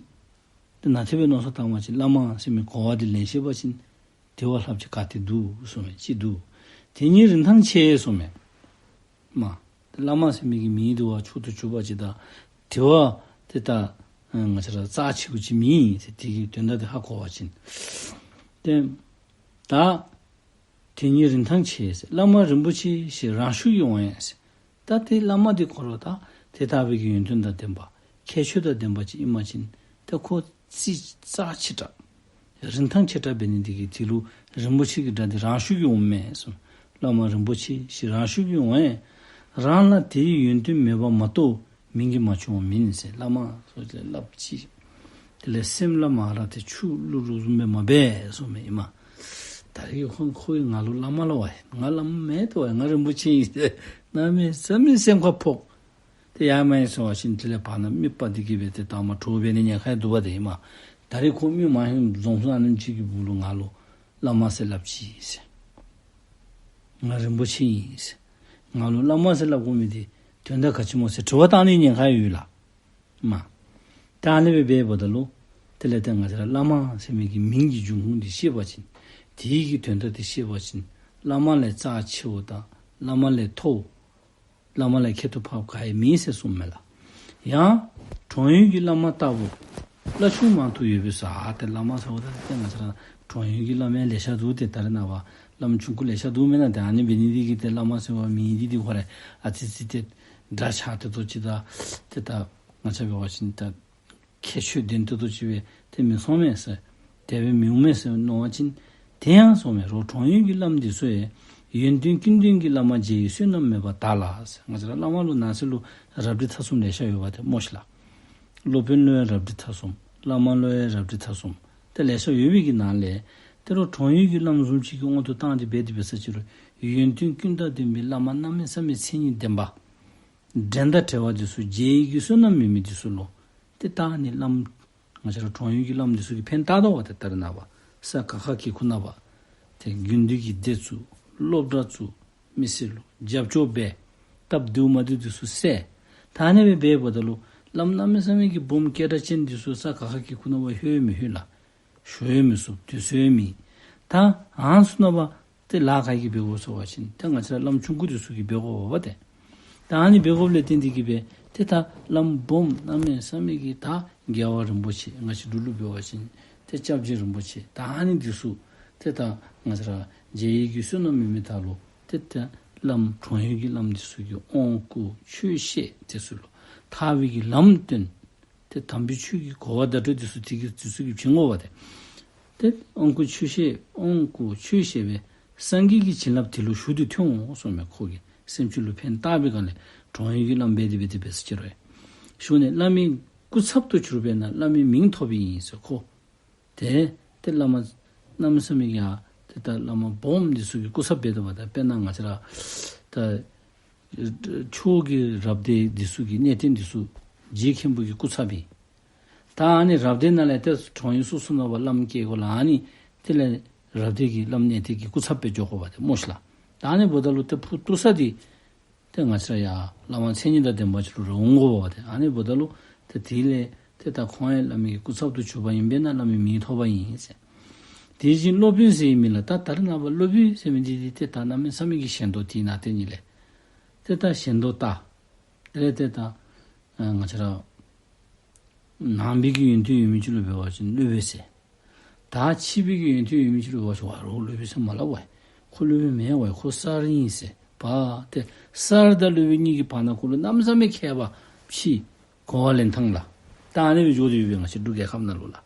ཏེ་ནཱ་དེ་སྦེ་མནོ་བསམ་བཏང་བ་ཅིན་བླ་མ་ཟེར་མི་གོ་བ་འདི་ལེན་ཤེས་པ་ཅིན་དེ་བ་ལྷགཔ་ཅིག་ག་ཏེ་འདུག་གསུངམ་མས། ཅིག་འདུག། དེ་ཉིད་རིན་ཐང་ཆེ་གསུངམ་མས། མ། བླ་མ་ཟེར་མི་གི་མིང་འདི་བ་མཆོག་ཏུ་གྱུར་པ་ཅིག་དང་དེ་བ་ཏེ་ད་ང་བཅས་ར་རྩ་ཆེ་གུ་ཅིག་མེན་ཟེར། དེ་གི་དོན་དག་འདི་ཧ་གོ་བ་ཅིན། ཏེ་ད་དེ་ཉིད་རིན་ཐང་ཆེ་ཟེར། བླ་མ་རིན་པོ་ཆེ་ཞེས་རང་ཤུགས་ཀྱིས་འོང་ཡང་ཟེར། ད་ཏེ་བླ་མ་འདི་ཁོ་ར་ད་དེ་ལྟ་བུའི་གི་ཡོན་ཏན་དང་ལྡན་པ་ཁྱད་ཆོས་དང་ལྡན་པ་ཅིག་ཨིན་པ་ཅིན་ཏེ་ཁོ་རྩིས་རྩ་ཆེ་དྲགས་རིན་ཐང་ཆེ་དྲགས་འབད་ནི་དེ་གིས་དེ་ལུ་རིན་པོ་ཆེ་གི་སྒྲ་འདི་རང་ཤུགས་ཀྱིས་འོངམ་མས་གསུངས། བླ་མ་རིན་པོ་ཆེ་ཞེས་རང་ཤུགས་ཀྱིས་འོང་ཡང་རང་ལ་དེའི་ཡོན་ཏན་མེད་པ་མ་གཏོགས་མིང་གིས་མ་ཆུང་བ་མིན་ཟེར། བླ་མ་ཟེར་ཏེ་སླབ་ཅི། དེ་ལས་སེམས་བླ་མ་ར་ཏེ་ཆུ་བླུག་རུག་བཟུམ་སྦེ་མ་འབད་གསུངམ་མས་ཨིན་མས། ད་རེས་ཁོ་ཁོ་གིས་ང་ལུ་བླ་མ་སླབ་པས། ང་བླ་མ་མེན་ཏེ་ཝའི། ང་རིན་པོ་ཆེ་ཨིན་ཟེར་གནམ་མེད་ས་མེད་སེམས་ཁར་ཕོག། ཏེ་ཡར་མར་ཡར་སོང་བ་ཅིན་དེ་ལས་བར་ན་མི་དཔའ་འདི་གིས་སྦེ་ཏེ་དང་པ་གྲོགས་འབད་ནི་ཉེན་ཁ་ཡང་འདུག་པ་ཏེ་ཨིན་མས། ད་རེས་ཁོ་མི་མང་ཤོས་འཛོམས་ས་ཨ་ནེམ་ཅིག་གི་སྦུག་ལུ་ང་ལུ་བླ་མ་ཟེར་སླབ་ཅི་ཟེར། ང་རིན་པོ་ཆེ་ཨིན་ཟེར། ང་ལུ་བླ་མ་ཟེར་སླབ་དགོ་མི་འདི་དོན་དག་ག་ཅི་སྨོ་ཟེར་དྲི་བ་བཏང་ནི་ཉེན་ཁ་ཡོད་ལགས། མ། ད་ཨ་ནི་སྦེ་འབདཝ་ད་ལུ་དེ་ལས་ཏེ་ང་བཅས་ར་བླ་མ་ཟེར་མི་གི་མིང་གི་འབྱུང་ཁུངས་འདི་ཤེས་པ་ཅིན་དེའི་གི་དོན་དག་འདི་ཤེས་པ་ཅིན་བླ་མ་ལས་རྩ་ཆེ་བ་དང་བླ་མ་ལས་མཐོ་བ་བླ་མ་ལས་ཁྱད་དུ་འཕགས་པ་ག་ཡང་མེད་ཟེར་གསུངམ་མས་ལགས། ཡང་གྲོང་ཡུལ་གྱི་བླ་མ་ལྟ་བུ། བླ་ཆུང་མང་དུ་ཡོད་པའི་ས་ཨ་ཏེ་བླ་མ་ཟེརཝ་ད་ཏེ་ང་བཅས་ར་གྲོང་ཡུལ་གྱི་བླ་མ་ལེ་ཤ་འདུག། ཏེ་ད་རེས་ནངས་པ་བླམ་ཆུང་ཀུ་ལེ་ཤ་འདུག་མེན་ན། ཏེ་ཨ་ནི་འབད་ནི་འདི་གིས་ཏེ་བླ་མ་ཟེར་བའི་མིང་འདི་ཏེ་ཁོ་ར་ཨ་ཙི་ཙི་ཏེ་འདྲ་ཆགས་ཏེ་ཏོ་ཅིག་ད་ཏེ་ད་ང་བཅས་འབད་བ་ཅིན་ད་ཁྱད་ཆོས་ལྡན་ཏོག་ཏོ་ཅིག་སྦེ་ཏེ་མི་སོང་མས་ཟེར། དེ་སྦེ་མི་འོང་མས་ཟེར་མནོ་བ་ཅིན་དེ་ཡང་སོང་མས། རོགས་གྲོང་ཡུལ་གྱི་བླམ་འདི་ཚུ་ཡང་ཡོན་ཏན་ཀུན་ལྡན་གྱི་བླ་མ་མཇལ་བའི་བསོད་ནམས་མེད་པར་གདའ་ལ་ཟེར། ང་བཅས་ར་བླ་མ་ལུ་ནང་གསེས་ལུ་རབ་འབྲིང་ཐ་གསུམ་ལེ་ཤ་ཡོད་པ་ཏེ་སྨོ་ཤིག་ལགས། སློབ་དཔོན་ལུ་ཡང་རབ་འབྲིང་ཐ་གསུམ། བླ་མ་ལུ་ཡང་རབ་འབྲིང་ཐ་གསུམ། ཏེ་ལེ་ཤ་ཡོད་པའི་གི་ནང་ལས་ཏེ་རོགས་གྲོང་ཡུལ་གྱི་བླམ་བཟུམ་ཅིག་གི་དབང་དུ་བཏང་སྟེ་འབད་དེ་འབད་ས་ཅིག་རུང་ཡོན་ཏན་ཀུན་དང་ལྡན་པའི་བླ་མ་གནམ་མེད་ས་མེད་མཚན་ཉིད་ལྡན་པ་འགྲན་ཟླ་བྲལ་བ་འདི་ཚུ་མཇལ་བའི་གི་བསོད་ནམས་མེད་མི་འདི་ཚུ་ལུ་ཏེ་ད་ཨ་ནི་བླམ་ང་བཅས་ར་གྲོང་ཡུལ་གྱི་བླམ་འདི་ཚུ་གིས་ཕན་བཏགས་དོ་བ་ཏེ་ད་རེས་ནངས་པ་ས་ག་ཁ་གི་ཁུག་ནང་པ་ཏེ་དགེ་འདུན་གྱི་སྡེ་བཙུགས། སློབ་གྲྭ་བཙུགས། མི་སེར་ལུ་རྒྱབ་སྐྱོར་འབད། སྟབས་བདེཝ་མ་བདེཝ་འདི་ཚུ་སེལ། ད་ཨ་ནི་སྦེ་འབདཝ་ད་ལུ་བླམ་གནམ་མེད་ས་མེད་ཀྱི་སྦོམ་སྐད་གྲགས་ཅན་འདི་ཚུ་ས་ག་ཁ་གི་ཁུག་ནང་པ་ལྷོད་མི་ལྷོད་ལགས། ཞུ་ཡང་མི་ཞུ། དུས་ཚོད་ཡང་མེད། ད་ཨ་ནི་ཚུ་ནང་པ་ཏེ་ལཱ་ག་གིས་འབད་དགོ་ཟེར་བ་ཅིན་ཏེ་ང་བཅས་ར་བླམ་ཆུང་ཀུ་འདི་ཚུ་གིས་འབད་དགོ་པས་ཏེ། ད་ཨ་ནི་འབད་དགོཔ་ལས་བརྟེན་ཏེ་གིས་སྦེ་ཏེ་ད་བླམ་སྦོམ་གནམ་མེད་ས་མེད་ཀྱི་ད་རྒྱལ་བ་རིན་པོ་ཆེ་ང་བཅས་འབྲུག་ལུ་འབད་བ་ཅིན་ཏེ་སྐྱབས་རྗེ་རིན་པོ་ཆེ་ད་ཨ་ནི་འདི་ཚུ་ཏེ་ད་ང་བཅས་ར་མཇལ་བའི་གི་བསོད་ནམས་མེད་མི་དག་ལུ་ཏེ་ད་བླམ་གྲོང་ཡུལ་གྱི་བླམ་འདི་ཚུ་གིས་དབང་བསྐུར་ཆོས་བཤད་འདི་ཚུ་ལུ་ཐར་པའི་གི་ལམ་སྟོན། ཏེ་དམ་པའི་ཆོས་ཀྱི་གོ་བ་བརྡ་སྤྲོད་འདི་ཚུ་དེ་གིས་འདི་ཚུ་གིས་བྱིན་དགོ་པས་ཏེ། ཏེ་དབང་བསྐུར་ཆོས་བཤད་དབང་བསྐུར་ཆོས་བཤད་པས་སངས་རྒྱས་ཀྱི་བྱིན་རླབས་དེ་ལུ་ཞུགས་ཏེ་ཐོན་འོང་གསུངས་མས། ཁོ་གི་སེམས་ཅན་ལུ་ཕན་བཏགས་པའི་སྒང་ལས་གྲོང་ཡུལ་གྱི་བླམ་འབད་དེ་འབད་དེ་འབད་ས་ཅིག་རུང་ཞུགས་ནས་བླ་མའི་སྐུ་ཚབ་ཏུ་གྱུར་པས་ན་བླ་མའི་མིང་ཐོབ་པ་ཡིན་ཟེར། ཁོ་ཏེ་ཏེ་བླ་མ་གནམ་མེད་ས་མེད་ཀྱི་ཨ་ཏེ་ད་བླ་མ་སྦོམ་འདི་ཚུ་གི་སྐུ་ཚབ་འབད་དོ་བ་ད་དཔེར་ན་ང་བཅས་ར་ད་ཕྱོགས་ཀྱི་རབ་སྡེ་འདི་ཚུ་གི་གནས་བརྟན་འདི་ཚུ་རྗེ་མཁན་པོ་གི་སྐུ་ཚབ་ཨིན། ད་ཨ་ནི་རབ་སྡེ་ནང་ལས་ཏེ་གྲོང་ཡུལ་སོ་སོ་ནང་པ་བླམ་བསྐྱལ་དགོ་ལགས། ཨ་ནི་དེ་ལས་རབ་སྡེ་གི་བླམ་གནས་བརྟན་གྱི་སྐུ་ཚབ་སྦེ་འགྱོ་དགོ་པས་ཏེ་སྨོ་ཤིག་ལགས། ད་ཨ་ནི་འབདཝ་ད་ལུ་ཏེ་ཕུ་བཏུ་ས་འདི་ཏེ་ང་བཅས་ར་ཡ་བླ་མ་མཚན་ཉིད་དང་ལྡན་པ་ཅིག་ལུ་ར་འོང་དགོ་པས་ཏེ། ཨ་ནི་འབདཝ་ད་ལུ་ཏེ་དེ་ལས་ཏེ་ད་ཁོང་ཡང་བླ་མའི་གི་སྐུ་ཚབ་ཏུ་གྱུར་པ་ཨིན་པས་ན་བླ་མའི་མིང་ཐོབ་པ་ཨིན་ཟེར། དེ་བཞིན་སློབ་དཔོན་ཟེར་བའི་མིང་ལ་ད་ད་རེས་ནངས་པ་སློབ་དཔོན་ཟེར་མི་འདི་འདི་ཏེ་ད་གནམ་མེད་ས་མེད་ཀྱི་ཞེན་དོ་དེ་ནང་ཏེ་ནི་ལས་ཏེ་ད་ཞེན་དོ་ད་དེ་ལས་ཏེ་ད་ང་བཅས་ར་ནང་པའི་གི་ཡོན་ཏན་ཡོད་མི་ཅིག་ལུ་འབད་བ་ཅིན་སློབ་དཔོན་ཟེར། ད་ཕྱི་པའི་གི་ཡོན་ཏན་ཡོད་མི་ཅིག་ལུ་འབད་བ་ཅིན་ཝ་རོགས་སློབ་དཔོན་ཟེར་མ་སླབ་པས། ཁོ་སློབ་དཔོན་མེན་པས། ཁོ་གསར་ཨིན་ཟེར། པ་ཏེ་གསར་དང་སློབ་དཔོན་གཉིས་ཀྱི་བར་ན་ཁོ་ལུ་གནམ་མེད་ས་མེད་ཁྱད་པར་ཕྱེ་གོ་བ་ལེན་ཐངས་ལགས། ད་ཨ་ནི་སྦེ་འགྱོ་དེ་ཡོད་པས་ང་བཅས་འབྲུག་རྒྱལ་ཁབ་ནང་ལུ་ལགས།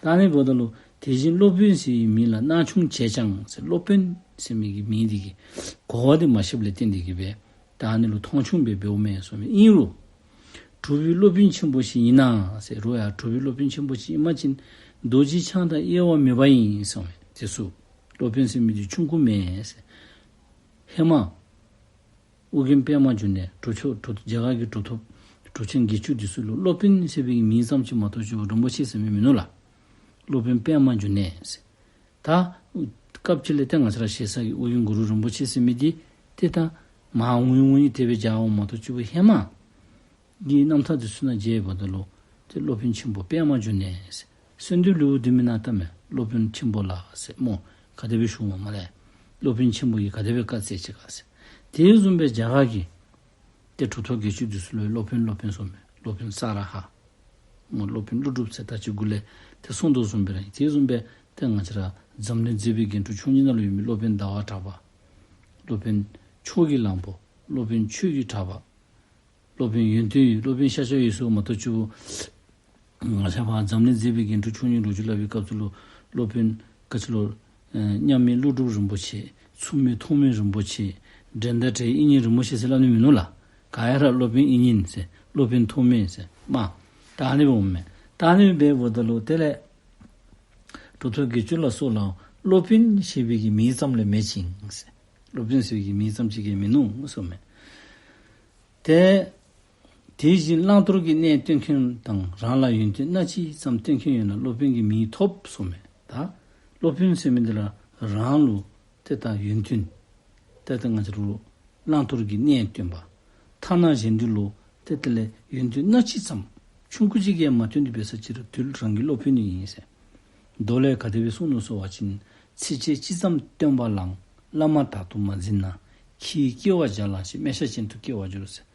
ད་ཨ་ནི་འབདཝ་ད་ལུ་དེ་བཞིན་སློབ་དཔོན་ཟེར་བའི་མིང་ལ་སྣང་ཆུང་བྱས་ཀྱང་ཟེར་སློབ་དཔོན་ཟེར་མི་གི་མིང་འདི་གི་གོ་བ་འདི་མ་ཤེསཔ་ལས་བརྟེན་ཏེ་གིས་སྦེ་ད་ཨ་ནི་ལུ་མཐོང་ཆུང་སྦེ་འབདཝ་མས་གསུངས་མས། ཨིན་རུང་གྲུབ་པའི་སློབ་དཔོན་ཆེན་པོ་ཞིག་ཡིན་ན་ཟེར་རུང་ཡང་གྲུབ་པའི་སློབ་དཔོན་ཆེན་པོ་ཞིག་ཨིན་པ་ཅིན་རྡོ་རྗེ་འཆང་དང་དབྱེ་བ་མེདཔ་ཨིན་གསུངས་མས། དེ་ཚུ་སློབ་དཔོན་ཟེར་མི་འདི་ཆུང་ཀུ་མེན་ཟེར། ཧེ་མ་ཨོ་རྒྱན་པདྨ་འབྱུང་གནས་གྲུབ་ཐོབ་གྲུབ་རྒྱ་གར་གྱི་གྲུབ་ཐོབ་གྲུབ་ཆེན་བརྒྱད་ཅུ་འདི་ཚུ་ལུ་སློབ་དཔོན་ཟེར་བའི་མིང་ཙམ་ཅིག་མ་གཏོགས་ཅིག་རིན་པོ་ཆེ་ཟེར་མི་མིན་ནུག་ལགས། སློབ་དཔོན་པདྨ་འབྱུང་གནས་ཟེར། ད་སྐབས་ཅིག་ལས་ཏེ་ང་བཅས་ར་ཞེ་ས་གི་ཨོ་རྒྱན་གུ་རུ་རིན་པོ་ཆེ་ཟེར་མི་འདི་ཏེ་ད་མར་འོང་འོང་ནི་དེ་སྦེ་བྱ་འོང་མ་གཏོགས་ཅིག་ཧེ་མ་གི་རྣམ་ཐར་འདི་ཚུ་ནང་མཇལཝ་ད་ལུ་ཏེ་སློབ་དཔོན་ཆེན་པོ་པདྨ་འབྱུང་གནས་ཟེར། གསོལ་འདེབས་ལེའུ་བདུན་མའི་ནང་ལྟར་མས། སློབ་དཔོན་ཆེན་པོ་ལགས་ཟེར་སྨོ། ག་དེ་སྦེ་ཞུཝ་མས་ལགས། སློབ་དཔོན་ཆེན་པོ་གིས་ག་དེ་སྦེ་བཀའ་སྩལ་ཅི་ག་ཟེར། དེ་བཟུམ་སྦེ་རྒྱ་གར་གྱི་ཏེ་གྲུབ་ཐོབ་བརྒྱད་ཅུ་འདི་ཚུ་ལུ་སློབ་དཔོན་སློབ་དཔོན་གསུངས་མས། སློབ་དཔོན་ས་ར་ཧ། སློབ་དཔོན་ཀླུ་སྒྲུབ་ཟེར་ད་ཅི་གུ་ལས་ཏེ་གསུངས་དོ་བཟུམ་སྦེ་ར་ཨིན། དེ་བཟུམ་སྦེ་ཏེ་ང་བཅས་ར་འཛམ་གླིང་མཛེས་པའི་རྒྱན་དྲུག་མཆོག་གཉིས་ནང་ལུ་ཡོད་མི་སློབ་དཔོན་ཟླ་བ་གྲགས་པ། སློབ་དཔོན་ཕྱོགས་ཀྱི་གླང་པོ། སློབ་དཔོན་ཆོས་ཀྱི་གྲགས་པ། སློབ་དཔོན་ཡོན་ཏན་ཡོད། སློབ་དཔོན་ཤཱཀྱ་འོད་ཟེར་མ་གཏོགས་ཅིག་ང་བཅས་ཕར་འཛམ་གླིང་མཛེས་པའི་རྒྱན་དྲུག་མཆོག་གཉིས་ལོ་རྒྱུས་སླབ་པའི་སྐབས་སུ་ལུ་སློབ་དཔོན་ག་ཅི་ལོ་མཉམ་མེད་ཀླུ་སྒྲུབ་རིན་པོ་ཆེ། མཚུངས་མེད་ཐོགས་མེད་རིན་པོ་ཆེ། འགྲན་ཟླ་བྲལ་དབྱིག་གཉེན་རིན་པོ་ཆེ་ཟེར་སླབ་ནི་མིན་ནུག་ལགས། ག་ཡ་ར་སློབ་དཔོན་དབྱིག་གཉེན་ཟེར་སློབ་དཔོན་ཐོགས་མེད་ཟེར་མ་ད་ཨ་ནི་འོང་མས། ད་ཨ་ནི་འབདཝ་ད་ལུ་དེ་ལས་གྲུབ་ཐོབ་བརྒྱད་ཅུ་ལ་སོགས་ལ་སློབ་དཔོན་ཞེས་པའི་གི་མིང་ཙམ་ལས་མེད་ཅིང་ཟེར། སློབ་དཔོན་ཟེར་བའི་གི་མིང་ཙམ་ཅིག་གིས་མིན་ནུག་གསུངས་མས། ཏེ་དེ་བཞིན་བླང་དོར་གྱི་གནས་སྟོན་མཁན་དང་རང་ལ་ཡོན་ཏན་སྣ་གཅིག་ཙམ་སྟོན་མཁན་ཡོད་ན་སློབ་དཔོན་གྱི་མིང་ཐོབ་གསུངས་མས། ད་སློབ་དཔོན་ཟེར་མི་འདི་ལ་རང་ལུ་ཏེ་ད་ཡོན་ཏན་ཏེ་ད་ང་བཅས་ར་བླང་དོར་གྱི་གནས་སྟོན་པ། ཐ་ན་གཞན་འདི་ལུ་ཏེ་དེ་ལས་ཡོན་ཏན་སྣ་གཅིག་ཙམ་ཆུང་ཀུ་ཅིག་གིས་མ་སྟོན་ཏེ་འབད་ས་ཅིག་རུང་དེ་རང་གི་སློབ་དཔོན་ཨིན་ཟེར། མདོ་ལས་ག་དེ་སྦེ་གསུངས་ནུག་ཟེར་བ་ཅིན་ཚིགས་བཅད་གཅིག་ཙམ་སྟོན་པ་ལའང་བླ་མ་དག་ཏུ་མ་འཛིན་ན། ཁྱིའི་སྐྱེ་བ་བརྒྱ་བླངས་ཤིང་སྨེ་ཤ་ཅན་དུ་སྐྱེ་བར་འགྱུར་ཟེར།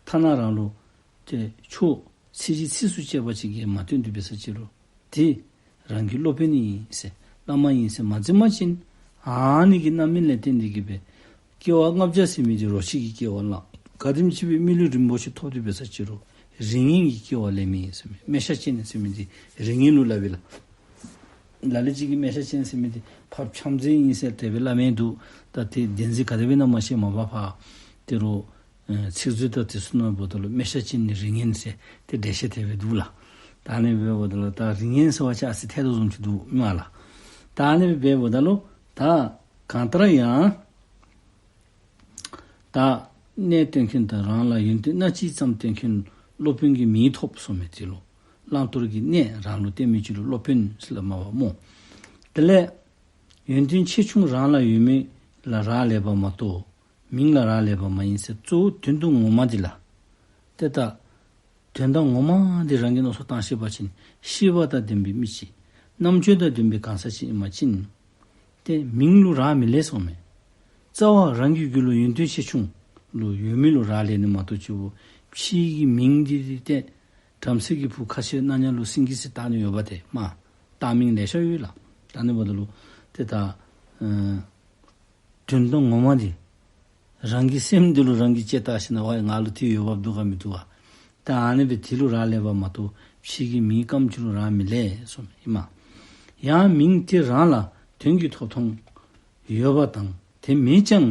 ཐ་ན་རང་ལུ་ཏེ་ཆོས་ ཚིག་གཅིག་ཚིགས་སུ་བཅད་པ་ཅིག་གིས་མ་སྟོན་དོ་འབད་ས་ཅིག་རུང་དེ་རང་གི་སློབ་དཔོན་ཨིན་ཟེར་བླ་མ་ཨིན་ཟེར་མ་བརྩི་བ་ཅིན་ཨ་ནི་གི་རྣམ་སྨིན་ལས་བརྟེན་ཏེ་གི་སྦེ་སྐྱེ་བ་ལྔ་བརྒྱ་ཟེར་མི་འདི་རོ་ཁྱི་གི་སྐྱེ་བ་ལེན། ག་དེམ་ཅིག་སྦེ་མི་ལུས་རིན་པོ་ཆེ་ཐོབ་དོ་འབད་ས་ཅིག་རུང་རིགས་ངན་གྱི་སྐྱེ་བ་ལེན་མི་ཨིན་ཟེར་མས། སྨེ་ཤ་ཅན་ཟེར་མི་འདི་རིགས་ངན་ལུ་སླབ་ཨིན་ལགས། ལ་ལུ་ཅིག་གིས་སྨེ་ཤ་ཅན་ཟེར་མི་འདི་ཕར་ཕྱག་མཛོད་ཨིན་ཟེར་དེ་སྦེ་སླབ་མི་འདུག། ད་དེ་བདེན་རྫུན་ག་དེ་སྦེ་ཨིན་ན་མ་ཤེས། མ་པ་ཕར་དེ་རུང་ཚིག་མཛོད་དང་དེ་ཚུ་ནང་འབདཝ་ད་ལུ་སྨེ་ཤ་ཅན་ནི་རིགས་ངན་ཟེར་དེ་འགྲེལ་བཤད་དེ་སྦེ་འདུག་ལགས། ད་ཨ་ནི་སྦེ་འབདཝ་ད་ལུ་ད་རིགས་ངན་ཟེར་བ་ཅིན་ཨ་ཙི་ཐད་དོ་བཟུམ་ཅིག་འདུག་མས་ལགས། ད་ཨ་ནི་སྦེ་འབདཝ་ད་ལུ་ད་གང་ལྟར་ཡང་ད་གནས་སྟོན་མཁན་དང་རང་ལ་ཡོན་ཏན་སྣ་གཅིག་ཙམ་སྟོན་མཁན་སློབ་དཔོན་གྱི་མིང་ཐོབ་སོང་མས། དེ་ལུ་བླང་དོར་གྱི་གནས་རང་ལུ་བསྟན་མི་ཅིག་ལུ་སློབ་དཔོན་ཟེར་སླབ་མས་པ་སྨོ། དེ་ལས་ཡོན་ཏན་ཆེ་ཆུང་རང་ལ་ཡོད་མེད་ལ་རག་ལས་པ་མ་གཏོགས་མིང་ལ་རག་ལས་པ་མ་ཡིན་ཟེར། གཙོ་བོ་དོན་དུ་ངོ་མ་འདི་ལགས། ཏེ་ད་དོན་དག་ངོ་མ་འདི་རང་གིས་མནོ་བསམ་བཏང་ཤེས་པ་ཅིན་ཤེས་པ་དང་ལྡན་པའི་མི་ཅིག་རྣམ་དཔྱོད་དང་ལྡན་པའི་གང་ཟག་ཅིག་ཨིན་པ་ཅིན་ཏེ་མིང་ལུ་རག་མི་ལས་སོང་མས། རྩ་བ་རང་གི་རྒྱུད་ལུ་ཡོན་ཏན་ཆེ་ཆུང་ལུ་ཡོད་མེད་ལུ་རག་ལས་ནི་མ་གཏོགས་ཅིག་པོ་ཕྱི་གི་མིང་འདི་ཏེ་བྲམ་ཟེ་གི་བུ་ཁ་ཤས་གནངས་ཉ་ལུ་སེང་གེ་ཟེར་བཏགས་ནི་ཡོདཔ་ཏེ་མ་བཏགས་མིང་ལེ་ཤ་ཡོད་ལགས། ད་ཨ་ནི་འབདཝ་ད་ལུ་ཏེ་ད་ཨ་དོན་དག་ངོ་མ་འདི་རང་གི་སེམས་འདི་ལུ་རང་གིས་དཔྱད་བལྟ་ཞིནམ་ལས་ང་ལུ་དེ་ཡོདཔ་འདུག་ག་མི་འདུག་ག། ད་ཨ་ནི་སྦེ་དེ་ལུ་རག་ལས་པ་མ་གཏོགས་ཕྱི་གི་མིང་རྐངམ་ཅིག་ལུ་རག་མི་ལས་སོང་མས་ཨིན་མས། ཡང་མིང་དེ་རང་ལ་དོན་གྱི་ཐོབ་ཐང་ཡོད་པ་དང་དེ་མེད་ཀྱང་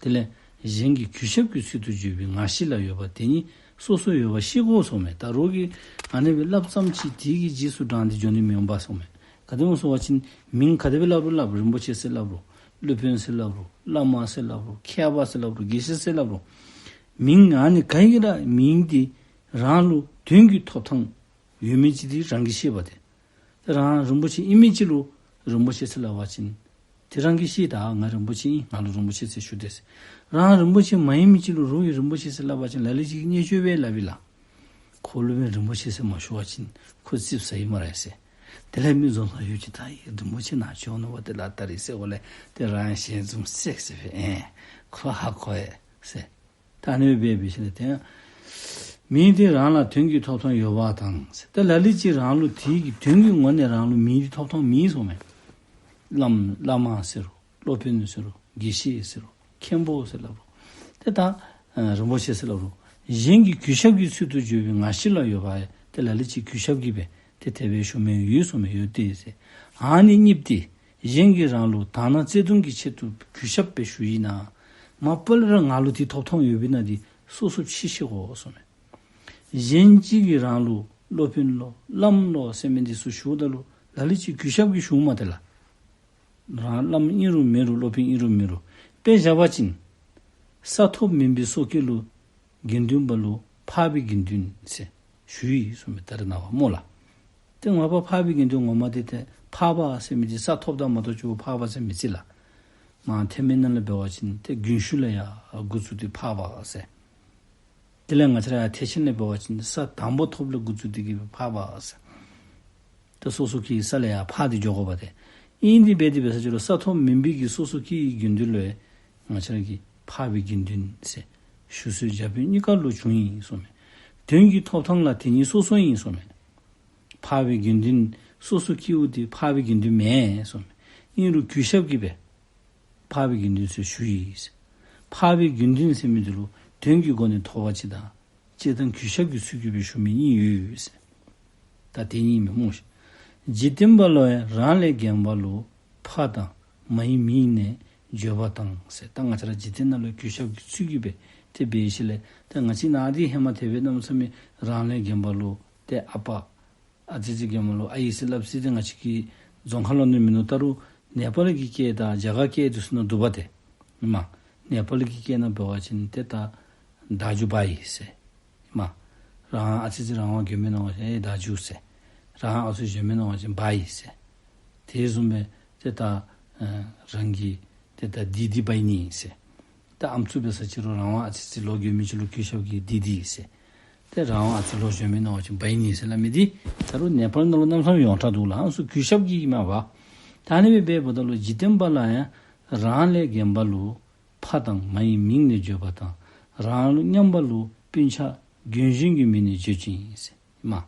དེ་ལས་གཞན་གྱི་གུས་ཞབས་ཀྱི་ཚུལ་དུ་བརྗོད་པའི་ངག་བཞི་ལ་ཡོད་པ་དེ་ཉིད་སོ་སོ་ཡོད་པ་ཤེས་དགོ་སོང་མས། ད་རོགས་ཀྱིས་ཨ་ནི་སྦེ་སླབ་ཙམ་ཅིག་དེ་གི་རྗེས་སུ་འབྲངས་ཏེ་འགྱོ་ནི་མི་འོང་པ་སོང་མས། ག་དེ་སྨོ་ཟེར་བ་ཅིན་མིང་ག་དེ་སྦེ་སླབ་རུང་སླབ་རུང་རིན་པོ་ཆེ་ཟེར་སླབ་རུང་སློབ་དཔོན་ཟེར་སླབ་རུང་བླ་མ་ཟེར་སླབ་རུང་མཁས་པ་ཟེར་སླབ་རུང་དགེ་བཤེས་ཟེར་སླབ་རུང་མིང་ཨ་ནི་ག་ཡི་ར་མིང་འདི་རང་ལུ་དོན་གྱི་ཐོབ་ཐང་ཡོད་མེད་ཅིག་འདི་རང་གིས་ཤེས་པ་ཏེ། ཏེ་རང་རིན་པོ་ཆེ་ཨིན་མི་ཅིག་ལུ་རིན་པོ་ཆེ་ཟེར་སླབ་པ་ཅིན་ཏེ་རང་གིས་ཤེས། ད་ང་རིན་པོ་ཆེ་ཨིན། ང་ལུ་རིན་པོ་ཆེ་ཟེར་ཞུ་དེས་ཟེར། རང་རིན་པོ་ཆེ་མ་ཨིན་མི་ཅིག་ལུ་རོགས་ཀྱིས་རིན་པོ་ཆེ་ཟེར་སླབ་པ་ཅིན་ལ་ལུ་ཅིག་གིས་བརྙས་བཅོས་འབད་སླབ་ཨིན་ལགས། ཁོ་སློབ་དཔོན་རིན་པོ་ཆེ་ཟེར་མ་ཞུ་བ་ཅིན་ཁོ་ཙིགཔ་ཟ་ཡི་སྨ་རེ་ཟེར། དེ་ལས་མི་འཛོམས་ས་ཡོད་ཅིག་ད་ཡི་རིན་པོ་ཆེ་ནཱ་བྱོན་ནུག་པ་ཏེ་ལགས། ད་རིས་ཟེར་འོང་ལས་ཏེ་རང་ཞལ་འཛུམ་སེག་སེ་སྦེ་ཨེ་ཁོ་ཧ་གོ་ཡི་ཟེར། ད་ཨ་ནི་སྦེ་འབད་ཞིནམ་ལས་ཏེ་མིང་འདི་རང་ལ་དོན་གྱི་ཐོབ་ཐང་ཡོད་པ་དང་ཟེར། ཏེ་ལ་ལུ་ཅིག་རང་ལུ་དེ་གི་དོན་གྱི་ངོ་ནས་རང་ལུ་མིང་འདི་ཐོབ་ཐང་མེད་སོང་མས། བླམ་བླ་མ་ཟེར་རུང་སློབ་དཔོན་ཟེར་རུང་དགེ་བཤེས་ཟེར་རུང་མཁན་པོ་ཟེར་སླབ་རུང་ཏེ་ད་ཨ་རིན་པོ་ཆེ་ཟེར་སླབ་རུང་གཞན་གྱི་གུས་ཞབས་ཀྱི་ཚུལ་དུ་བརྗོད་པའི་ངག་བཞི་ལ་ཡོད་པ་ཏེ་ལ་ལུ་ཅིག་གུས་ཞབས་ཀྱིས་སྦེ་ཏེ་དེ་སྦེ་ཞུ་མི་ཡོད་སོང་མས། ཡོད་དེས་ཟེར། ཨ་ནི་གཉིས་ཏེ་གཞན་གྱིས་རང་ལུ་དག་སྣང་བརྩེ་གདུང་གི་ཆེད་དུ་གུས་ཞབས་སྦེ་ཞུ་ཡི་ན་མ་པ་ལས་ར་ང་ལུ་དེ་ཐོབ་ཐང་ཡོདཔ་ཨིན་ན་འདི་སོ་སོ་ཕྱི་ཤེས་དགོ་སོང་མས། གཞན་གཅིག་གིས་རང་ལུ་སློབ་དཔོན་ལོ་བླམ་ལོ་ཟེར་མི་འདི་ཚུ་ཞུཝ་ད་ལུ་ལ་ལུ་ཅིག་གུས་ཞབས་ཀྱིས་ཞུཝ་མས་ཏེ་ལགས། རང་བླམ་ཨིན་རུང་མེན་རུང་སློབ་དཔོན་ཨིན་རུང་མེན་རུང་དཔེ་བཞག་པ་ཅིན་ས་ཐོབ་མུན་པའི་སོ་སྐྱེ་ལུ་དགེ་འདུན་པ་ལུ་འཕགས་པའི་དགེ་འདུན་ཟེར་ཞུ་ཡི་གསུངས་མས། ད་རེས་ནངས་པ་སྨོ་ལགས། ཏེ་ང་པ་འཕགས་པའི་དགེ་འདུན་ངོ་མ་འདི་ཏེ་འཕགས་པ་ཟེར་མི་འདི་ས་ཐོབ་ད་མ་གཏོགས་ཅིག་པོ་འཕགས་པ་ཟེར་མི་བརྩི་ལགས། མ་ཐེག་དམན་ནང་ལས་འབད་བ་ཅིན་ཏེ་རྒྱུན་ཞུགས་ལས་ཡར་འགོ་བཙུགས་ཏེ་འཕགས་པ་ཟེར། དེ་ལས་ང་བཅས་ར་ཡར་ཐེག་ཆེན་ལས་འབད་བ་ཅིན་ས་དང་པོ་ཐོབ་ལས་འགོ་བཙུགས་ཏེ་གི་འཕགས་པ་ཟེར། ཏེ་སོ་སོ་སྐྱེ་ས་ལས་ཡར་འཕགས་ཏེ་འགྱོ་དགོཔ་ཏེ། ཨིན་དེ་འབད་དེ་འབད་ས་ཅིག་རུང་ས་ཐོབ་མུན་པའི་གི་སོ་སོ་སྐྱེ་དགེ་འདུན་ལུ་ང་བཅས་ར་གི་འཕགས་པའི་དགེ་འདུན་ཟེར་ཞུ་སྲོལ་འཇམ་དཔལ་གཉིས་ཀ་ལུ་བྱུང་ཡི་གསུངས་མས། དོན་གྱི་ཐོབ་ཐང་ལ་དེ་ཉིད་སོ་སོ་ཨིན་གསུངས་མས། འཕགས་པའི་དགེ་འདུན་སོ་སོ་སྐྱེ་བོ་འདི་འཕགས་པའི་དགེ་འདུན་མེན་གསུངས་མས། ཨིན་རུང་གུས་ཞབས་ཀྱིས་སྦེ་འཕགས་པའི་དགེ་འདུན་ཟེར་ཞུ་ཡི་ཟེར། འཕགས་པའི་དགེ་འདུན་ཟེར་མི་འདི་ལུ་དོན་གྱི་སྒོ་ནས་ཐོབ་པ་ཅིག་དང་སྤྱིར་བཏང་གུས་ཞབས་ཀྱི་ཚུལ་གྱིས་སྦེ་ཞུ་མི་གཉིས་ཡོད་ཟེར། ད་དེ་གཉིས་མས་སྨོ་ཤིག། འཇིག་རྟེན་པ་ལུ་ཡང་རང་ལས་རྒན་པ་ལུ་ཕ་དང་མ་ཡི་མིང་ནས་བརྗོད་པ་དང་ཟེར། ད་ང་བཅས་ར་འཇིག་རྟེན་ནང་ལུ་གུས་ཞབས་ཀྱི་ཚུལ་གྱིས་སྦེ་ཏེ་འབད་ཞིནམ་ལས་ད་ང་བཅས་ནཱ་འདི་ཧེ་མ་དེ་སྦེ་གནམ་མེད་ས་མེད་རང་ལས་རྒན་པ་ལུ་ཏེ་ཨ་པ་ཨ་ཙི་ཅིག་རྒན་པ་ལུ་ཨའི་ཟེར་སླབ་ས་འདི་ང་བཅས་ཀྱི་རྫོང་ཁ་ལུ་ནི་མིན་ནུག། ད་རུང་ནེ་པཱལ་གྱི་སྐད་དང་རྒྱ་གར་སྐད་འདི་ཚུ་ནང་འདུག་པ་ཏེ། ཨིན་མས། ནེ་པཱལ་གྱི་སྐད་ནང་འབད་བ་ཅིན་ཏེ་ད་ད་ཇུ་བཱ་ཡི་ཟེར། ཨིན་མས། རང་ཨ་ཙི་ཅིག་རང་དབང་གྱོན་མི་ནང་བ་ཅིན་ཨེ་ད་ཇུ་ཟེར། རང་ཨ་ཙི་གྱོན་མི་ནང་བ་ཅིན་བཱ་ཡི་ཟེར། དེ་བཟུམ་སྦེ་ཏེ་ད་ཨ་རང་གི་ཏེ་ད་དི་དི་བཱ་ཡི་ནི་ཟེར། ད་ཨམ་སྲུ་འབད་ས་ཅིག་རུང་རང་དབང་ཨ་ཙི་ཅིག་ལོག་གྱོན་མི་ཅིག་ལུ་གུས་ཞབས་ཀྱིས་དི་དི་ཟེར། ཏེ་རང་དབང་ཨ་ཙི་ལོག་གྱོན་མི་ནང་བ་ཅིན་བཱ་ཡི་ནི་ཟེར་སླབ་མི་འདི་ད་རུང་ནེ་པཱལ་ནང་ལུ་གནམ་མེད་ས་མེད་ཡོངས་གྲགས་འདུག་ལགས། ཨ་ནི་ཚུ་གུས་ཞབས་ཀྱིས་ཨིན་མས་པ། ད་ཨ་ནི་སྦེ་འབདཝ་ད་ལུ་འཇིག་རྟེན་པ་ལུ་ཡང་རང་ལས་རྒན་པ་ལུ་ཕ་དང་མ་ཡི་མིང་ནས་བརྗོད་པ་དང་རང་ལུ་མཉམ་པ་ལུ་སྤུན་ཆ་ རྒན་གཞོན་གྱི་མིང་ནས་བརྗོད་ཅིང་ཟེར། མ།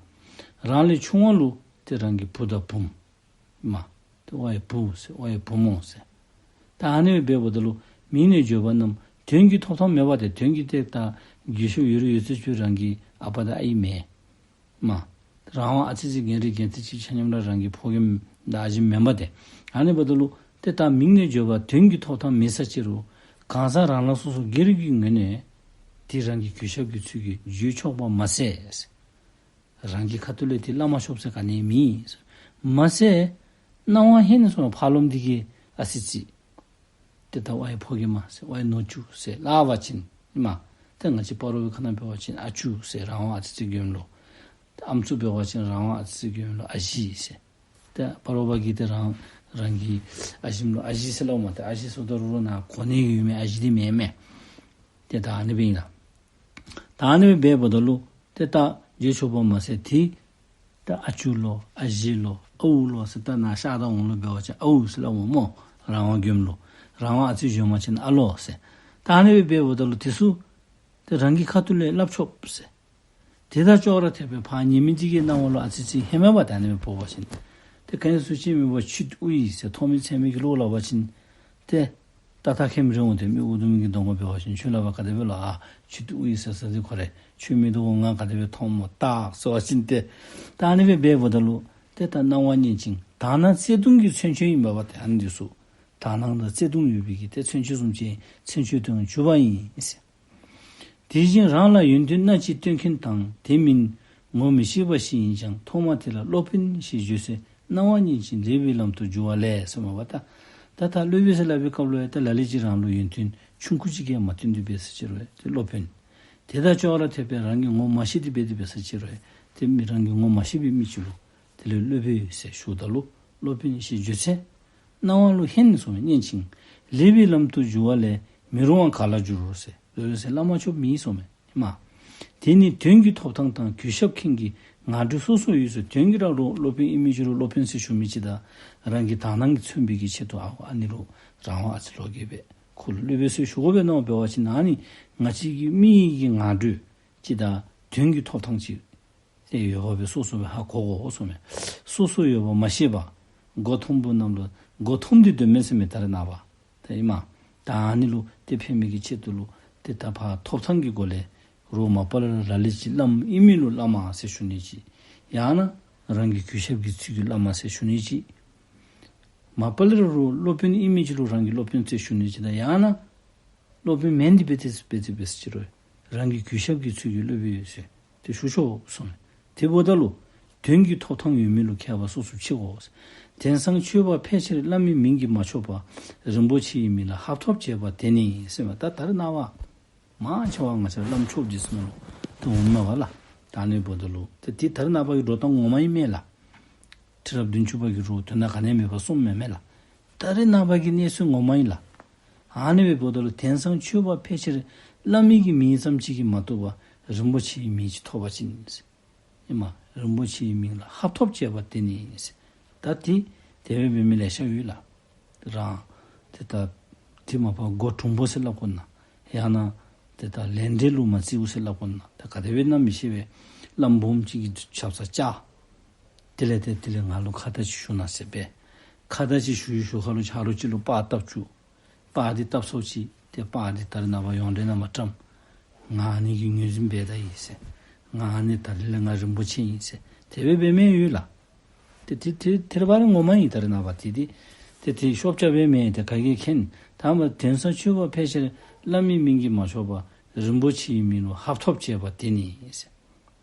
རང་ལས་ཆུང་བ་ལུ་ཏེ་རང་གི་བུ་དང་བུམོ། མ། ཏེ་ཝའི་བུ་ཟེར་ཝའི་བུ་མོ་ཟེར། ད་ཨ་ནི་སྦེ་འབདཝ་ད་ལུ་མིང་ནས་བརྗོད་པ་རྣམས་དོན་གྱི་ཐོབ་ཐང་མེད་པ་སྟེ། དོན་གྱི་ཏེ་ད་རྒས་ཤོས་ཡོད་རུང་ཡོད་ཚད་ཅིག་རང་གི་ཨ་པ་དང་ཨའི་མེན། མ། རང་དབང་ཨ་ཙི་ཅིག་རྒན་རེ་རྒན་ཚད་ཅིག་ཆ་མཉམ་ར་རང་གི་ཕོ་རྒནམ་དང་ཨ་ཞེམོ་མེན་པ་སྟེ། ཨ་ནི་འབདཝ་ད་ལུ་ཏེ་ད་མིང་ནས་བརྗོད་པ་དོན་གྱི་ཐོབ་ཐང་མེད་ས་ཅིག་རུང་གང་ཟག་རང་རང་སོ་སོ་སྒེར་གྱི་ངོས་ནས་ཏེ་རང་གི་གུས་ཞབས་ཀྱི་ཚུལ་གྱིས་བརྗོད་ཆོག་པ་མ་ཟད། རང་གི་ཁ་ཐུག་ལས་ཏེ་སླབ་མ་ཆོགཔ་ཟེར་ག་ནི་མེད། མ་ཟད་སྣང་བ་ཧན་སོང་ཕར་ལོགམ་འདི་གིས་ཨ་ཙི་ཅིག་ཏེ་ད་ཝའི་ཕོ་རྒནམ་ཟེར་ཝའི་ནུ་གཅུང་ཟེར་སླབ་པ་ཅིན་མ། ཏེ་ང་བཅས་སྤ་རོ་པའི་ཁ་ནང་འབད་བ་ཅིན་ཨ་ཅུང་ཟེར་རང་དབང་ཨ་ཙི་ཅིག་རྒནམ་ལུ། ཏེ་ཨམ་སྲུ་འབད་བ་ཅིན་རང་དབང་ཨ་ཙི་ཅིག་རྒནམ་ལུ་ཨ་ཞེ་ཟེར། ཏེ་སྤ་རོ་པ་གིས་ཏེ་རང་རང་གི་ཨ་ཞེམོ་ལུ་ཨ་ཞེ་ཟེར་སླབ་མས། ཏེ་ཨ་ཞེ་ཟེརཝ་ད་རུང་རོགས་ནཱ་གོ་གནས་ཀྱི་ཡོད་མི་ཨ་ཞེ་འདི་མེན་མས། ཏེ་ད་ཨ་ནི་སྦེ་ཨིན་ལགས། ད་ཨ་ནི་སྦེ་འབདཝ་ད་ལུ་ཏེ་ད་བརྗོད་ཆོག་པ་མ་ཟད་ཏེ་ད་ཨ་ཅུང་ལོ་ཨ་ཞེ་ལོ་ཨའུ་ལོ་ཟེར། ད་ནཱ་ཤར་དང་ཝང་ལུ་འབད་བ་ཅིན་ཨའུ་ཟེར་སླབ་འོང་སྨོ། རང་དབང་རྒནམ་ལུ་རང་དབང་ཨ་ཙི་གཞོནམ་ཅིན་ཨ་ལོ་ཟེར། ད་ཨ་ནི་སྦེ་འབདཝ་ད་ལུ་དེ་ཚུ་ཏེ་རང་གི་ཁ་ཐུག་ལས་སླབ་ཆོགཔ་ཟེར། དེ་དང་ཅོག་ར་འཐདཔ་སྦེ་ཕར་ཉན་མི་འདི་གི་སྣང་བ་ལུ་ཨ་ཙི་ཅིག་ཧེ་མ་བ་ད་ཨ་ནི་སྦེ་འབད་བ་ཅིན་ཏེ་ག་ནི་ཚུ་ཅིག་མེད་པར་ཆུད་ཨུ་ཡི་ཟེར་མཐོ་མི་ཚད་མི་གི་བློ་སླབ་པ་ཅིན་ཏེ་ཏག་ཏག་ཁེམ་རེ་འོང་། ཏེ་མི་ཨུ་དུམ་གི་གདོང་ཁར་འབད་བ་ཅིན་ཁྱོད་སླབ་པ་ག་དེ་སྦེ་ལོ། ཨ་ཆུད་ཨུ་ཡི་ཟེར་ས་འདི་ཁོ་རེ་ཆུད་མི་འདུག་གོ། ང་ག་དེ་སྦེ་མཐོངམ་སྨོ་ཏག་ཟེར་བ་ཅིན་ཏེ་ད་ཨ་ནི་སྦེ་འབདཝ་ད་ལུ་ཏེ་ད་སྣང་བ་མཉེན་ཅིང་དག་སྣང་བརྩེ་གདུང་གི་མཚོན་བྱེད་ཨིན་པས་པ། ཏེ་ཨ་ནི་འདི་ཚུ་དག་སྣང་དང་བརྩེ་གདུང་ཡོད་པའི་གི་ཏེ་མཚོན་བྱེད་བཟུམ་ཅིག་མཚོན་བྱེད་དུ་ཡང་གྱུར་པ་ཨིན་ཟེར། དེ་བཞིན་རང་ལ་ཡོན་ཏན་སྣ་གཅིག་སྟོན་མཁན་དང་། དེ་མིན་ངོ་མི་ཤེས་པ་ཞིག་ཡིན་ཀྱང་། ཐོག་མ་དེ་ལ་སློབ་དཔོན་ཞེས་བརྗོད་ཚེ། སྣང་བ་མཉེན་ཅིང་ལེགས་པའི་ལམ་དུ་འགྱུར་བ་ལས་ཟེར་མས་པ། ད་ད་ད་སློབ་དཔོན་ཟེར་སླབ་པའི་སྐབས་ལུ་ཡང་ད་ལ་ལུ་ཅིག་རང་ལུ་ཡོན་ཏན་ཆུང་ཀུ་ཅིག་གིས་མ་སྟོན་ཏེ་འབད་ས་ཅིག་རུང་ཡང་ཏེ་སློབ་དཔོན། དེ་དང་ཅོག་ར་འཐདཔ་སྦེ་རང་གིས་ངོ་མ་ཤེས་ཏེ་འབད་དེ་འབད་ས་ཅིག་རུང་ཡང་ཏེ་མི་རང་གིས་ངོ་མ་ཤེས་པའི་མི་ཅིག་ལུ་དེ་ལས་སློབ་དཔོན་ཟེར་ཞུཝ་ད་ལུ་སློབ་དཔོན་ཞེས་བརྗོད་ཚེ། སྣང་བ་ལུ་ཧན་སོང་མཉེན་ཅིང་ལེགས་པའི་ལམ་དུ་འགྱུར་བ་ལས། མི་རུང་བ་ག་ལ་འགྱུར་རོ་ཟེར། ལོག་ལོག་ཟེར་སླབ་མ་ཆོགཔ་མེད་སོང་མས། མ། དེ་ནི་དོན་གྱི་ཐོབ་ཐང་དང་གུས་ཞབས་མཁན་གྱི་ངང་འགྲོས་སོ་སོ་ཡོད་ཟེར། དོན་གྱི་ར་ལུ་སློབ་དཔོན་ཨིན་མི་ཅིག་ལུ་སློབ་དཔོན་ཟེར་ཞུ་མི་ཅིག་དང་རང་གི་དག་སྣང་གིས་མཚོན་པའི་གི་ཆེད་དུ་ཨ་ཨ་ནི་ལུ་རང་དབང་ཨ་ཙི་ལོག་གེ་སྦེ་ཁོ་ལུ་སློབ་དཔོན་ཟེར་ཞུ་དགོ་པས་མནོ་འབད་བ་ཅིན་ཨ་ནི་ང་བཅས་ཀྱི་མི་གི་ངང་འགྲོས་ཅིག་དང་དོན་གྱི་ཐོབ་ཐང་ཅིག་ཏེ་ཡོདཔ་སྦེ་སོ་སོ་སྦེ་ཧ་གོ་དགོ་གསུངས་མས། སོ་སོ་ཡོདཔ་མ་ཤེས་པར་མགོ་འཐོམ་པོ་རྣམས་ལུ་མགོ་འཐོམ་སྟེ་སྡོད་མི་ཟེར་མི་ད་རེས་ནངས་པ་ད་ཨིན་མས། ད་ཨ་ནི་ལུ་ཏེ་ཕན་མི་གི་ཆེད་དུ་ལུ་ཏེ་ད་ཕར་ཐོབ་ཐང་གི་སྒོ་ལས་རོགས་མ་པ་ལས་ར་ལ་ལུ་ཅིག་བླམ་ཨིན་མི་ལུ་བླ་མ་ཟེར་ཞུ་ནི་ཅིག། ཡང་ན་རང་གི་གུས་ཞབས་ཀྱི་ཚུལ་གྱིས་བླ་མ་ཟེར་ཞུ་ནི་ཅིག། མ་པ་ལས་ར་རོགས་སློབ་དཔོན་ཨིན་མི་ཅིག་ལུ་རང་གི་སློབ་དཔོན་ཟེར་ཞུ་ནི་ཅིག། ད་ཡང་ན་སློབ་དཔོན་མེན་ཏེ་འབད་དེ་འབད་དེ་འབད་ས་ཅིག་རུང་རང་གི་གུས་ཞབས་ཀྱི་ཚུལ་གྱིས་སློབ་དཔོན་ཟེར་ཏེ་ཞུ་ཆོག་གསུངས་མས། དེ་འབདཝ་ད་ལུ་དོན་གྱི་ཐོབ་ཐང་ཡོད་མི་ལུ་མཁས་པ་སོ་སོ་ཕྱེ་དགོ། དེང་སང་ཆོས་པ་ཕལ་ཆེར་བླ་མའི་མིང་གིས་མ་ཆོག་པར་རིན་པོ་ཆེའི་མིང་ལ་ཧབ་ཐོབ་བྱེད་པ་དེ་ནི་ཟེར་མས། ད་ད་རེས་ནངས་པ་མང་ཆེ་བ་ང་བཅས་བླམ་ཆོསཔ་འདི་ཚུ་ནང་ལུ་ཏེ་འོངམ་མས་པ་ལགས། ད་ཨ་ནི་འབདཝ་ད་ལུ་ཏེ་དེ་ད་རེས་ནངས་པ་གི་འགྲོ་སྟངས་ངོ་མ་ཨིན་མས་ལགས། ཁྲི་རབས་བདུན་ཅུ་པ་གིས་རོགས་དོན་དག་ག་ནི་མེད་པར་གསུངམ་མེན་མས་ལགས། ད་རེས་ནངས་པ་གི་གནས་ཚུལ་ངོ་མ་ཨིན་ལགས། ཨ་ནི་སྦེ་འབདཝ་ད་ལུ་དེང་སང་ཆོས་པ་ཕལ་ཆེར་བླ་མའི་གི་མིང་ཙམ་ཅིག་གིས་མ་བཏུབ་པར་རིན་པོ་ཆེའི་མིང་ཅིག་ཐོབ་པ་ཅིན་ཨིན་མས། རིན་པོ་ཆེའི་མིང་ལ་ཧབ་ཐོབ་བྱེད་པ་དེ་ནི་ཟེར། ད་དེ་དེ་སྦེ་འབད་མི་ལེ་ཤ་ཡོད་ལགས། རང་ཏེ་ད་དེ་མ་པ་མགོ་གྲུང་པོ་ཟེར་སླབ་དགོ་ན་ཡང་ན་ཏེ་ད་ལས་འབྲས་ལུ་མ་བརྩིཝ་ཟེར་སླབ་དགོ་ན་ད་ག་དེ་སྦེ་ཨིན་ན་མི་ཤེས་པས། བླམ་སྦོམ་ཅིག་གི་ཆབ་གསང་བཅག། དེ་ལས་ཏེ་དེ་ལས་ང་ལུ་ཁ་བརྡ་ཅིག་ཞུ་གནང་ཟེར་སྦེ། ཁ་བརྡ་ཅིག་ཞུ་ཡི་ཞུ་ཁ་ལུ་ཆ་རོགས་ཅིག་ལུ་པར་བཏབ་བཅུག། པར་འདི་བཏབ་སོ་ཅིག་ཏེ་པར་འདི་ད་རེས་ནངས་པ་ཡོངས་འབྲེལ་ནང་མ་བཀྲམ། ང་ཨ་ནི་གི་ངོས་འཛིན་འབད་ད་ཡི་ཟེར། ང་ཨ་ནི་ད་རེས་ལས་ང་རིན་པོ་ཆེ་ཨིན་ཟེར། དེ་སྦེ་འབད་མི་ཡོད་ལགས། ཏེ་དེ་དེ་དེ་ར་བ་ར་ངོ་མ་ཨིན། ད་རེས་ནངས་པ་དེ་དེ་དེ་དེ་ཤོབ་རྐྱབ་འབད་མི་དེ་ག་གིས་མཁྱེན། ད་མ་དེང་སང་ཆོས་པ་ཕལ་ཆེར་བླ་མའི་མིང་གིས་མ་ཆོག་པར་རིན་པོ་ཆེའི་མིང་ལུ་ཧབ་ཐོབ་བྱེད་པ་དེ་ནི་ཟེར།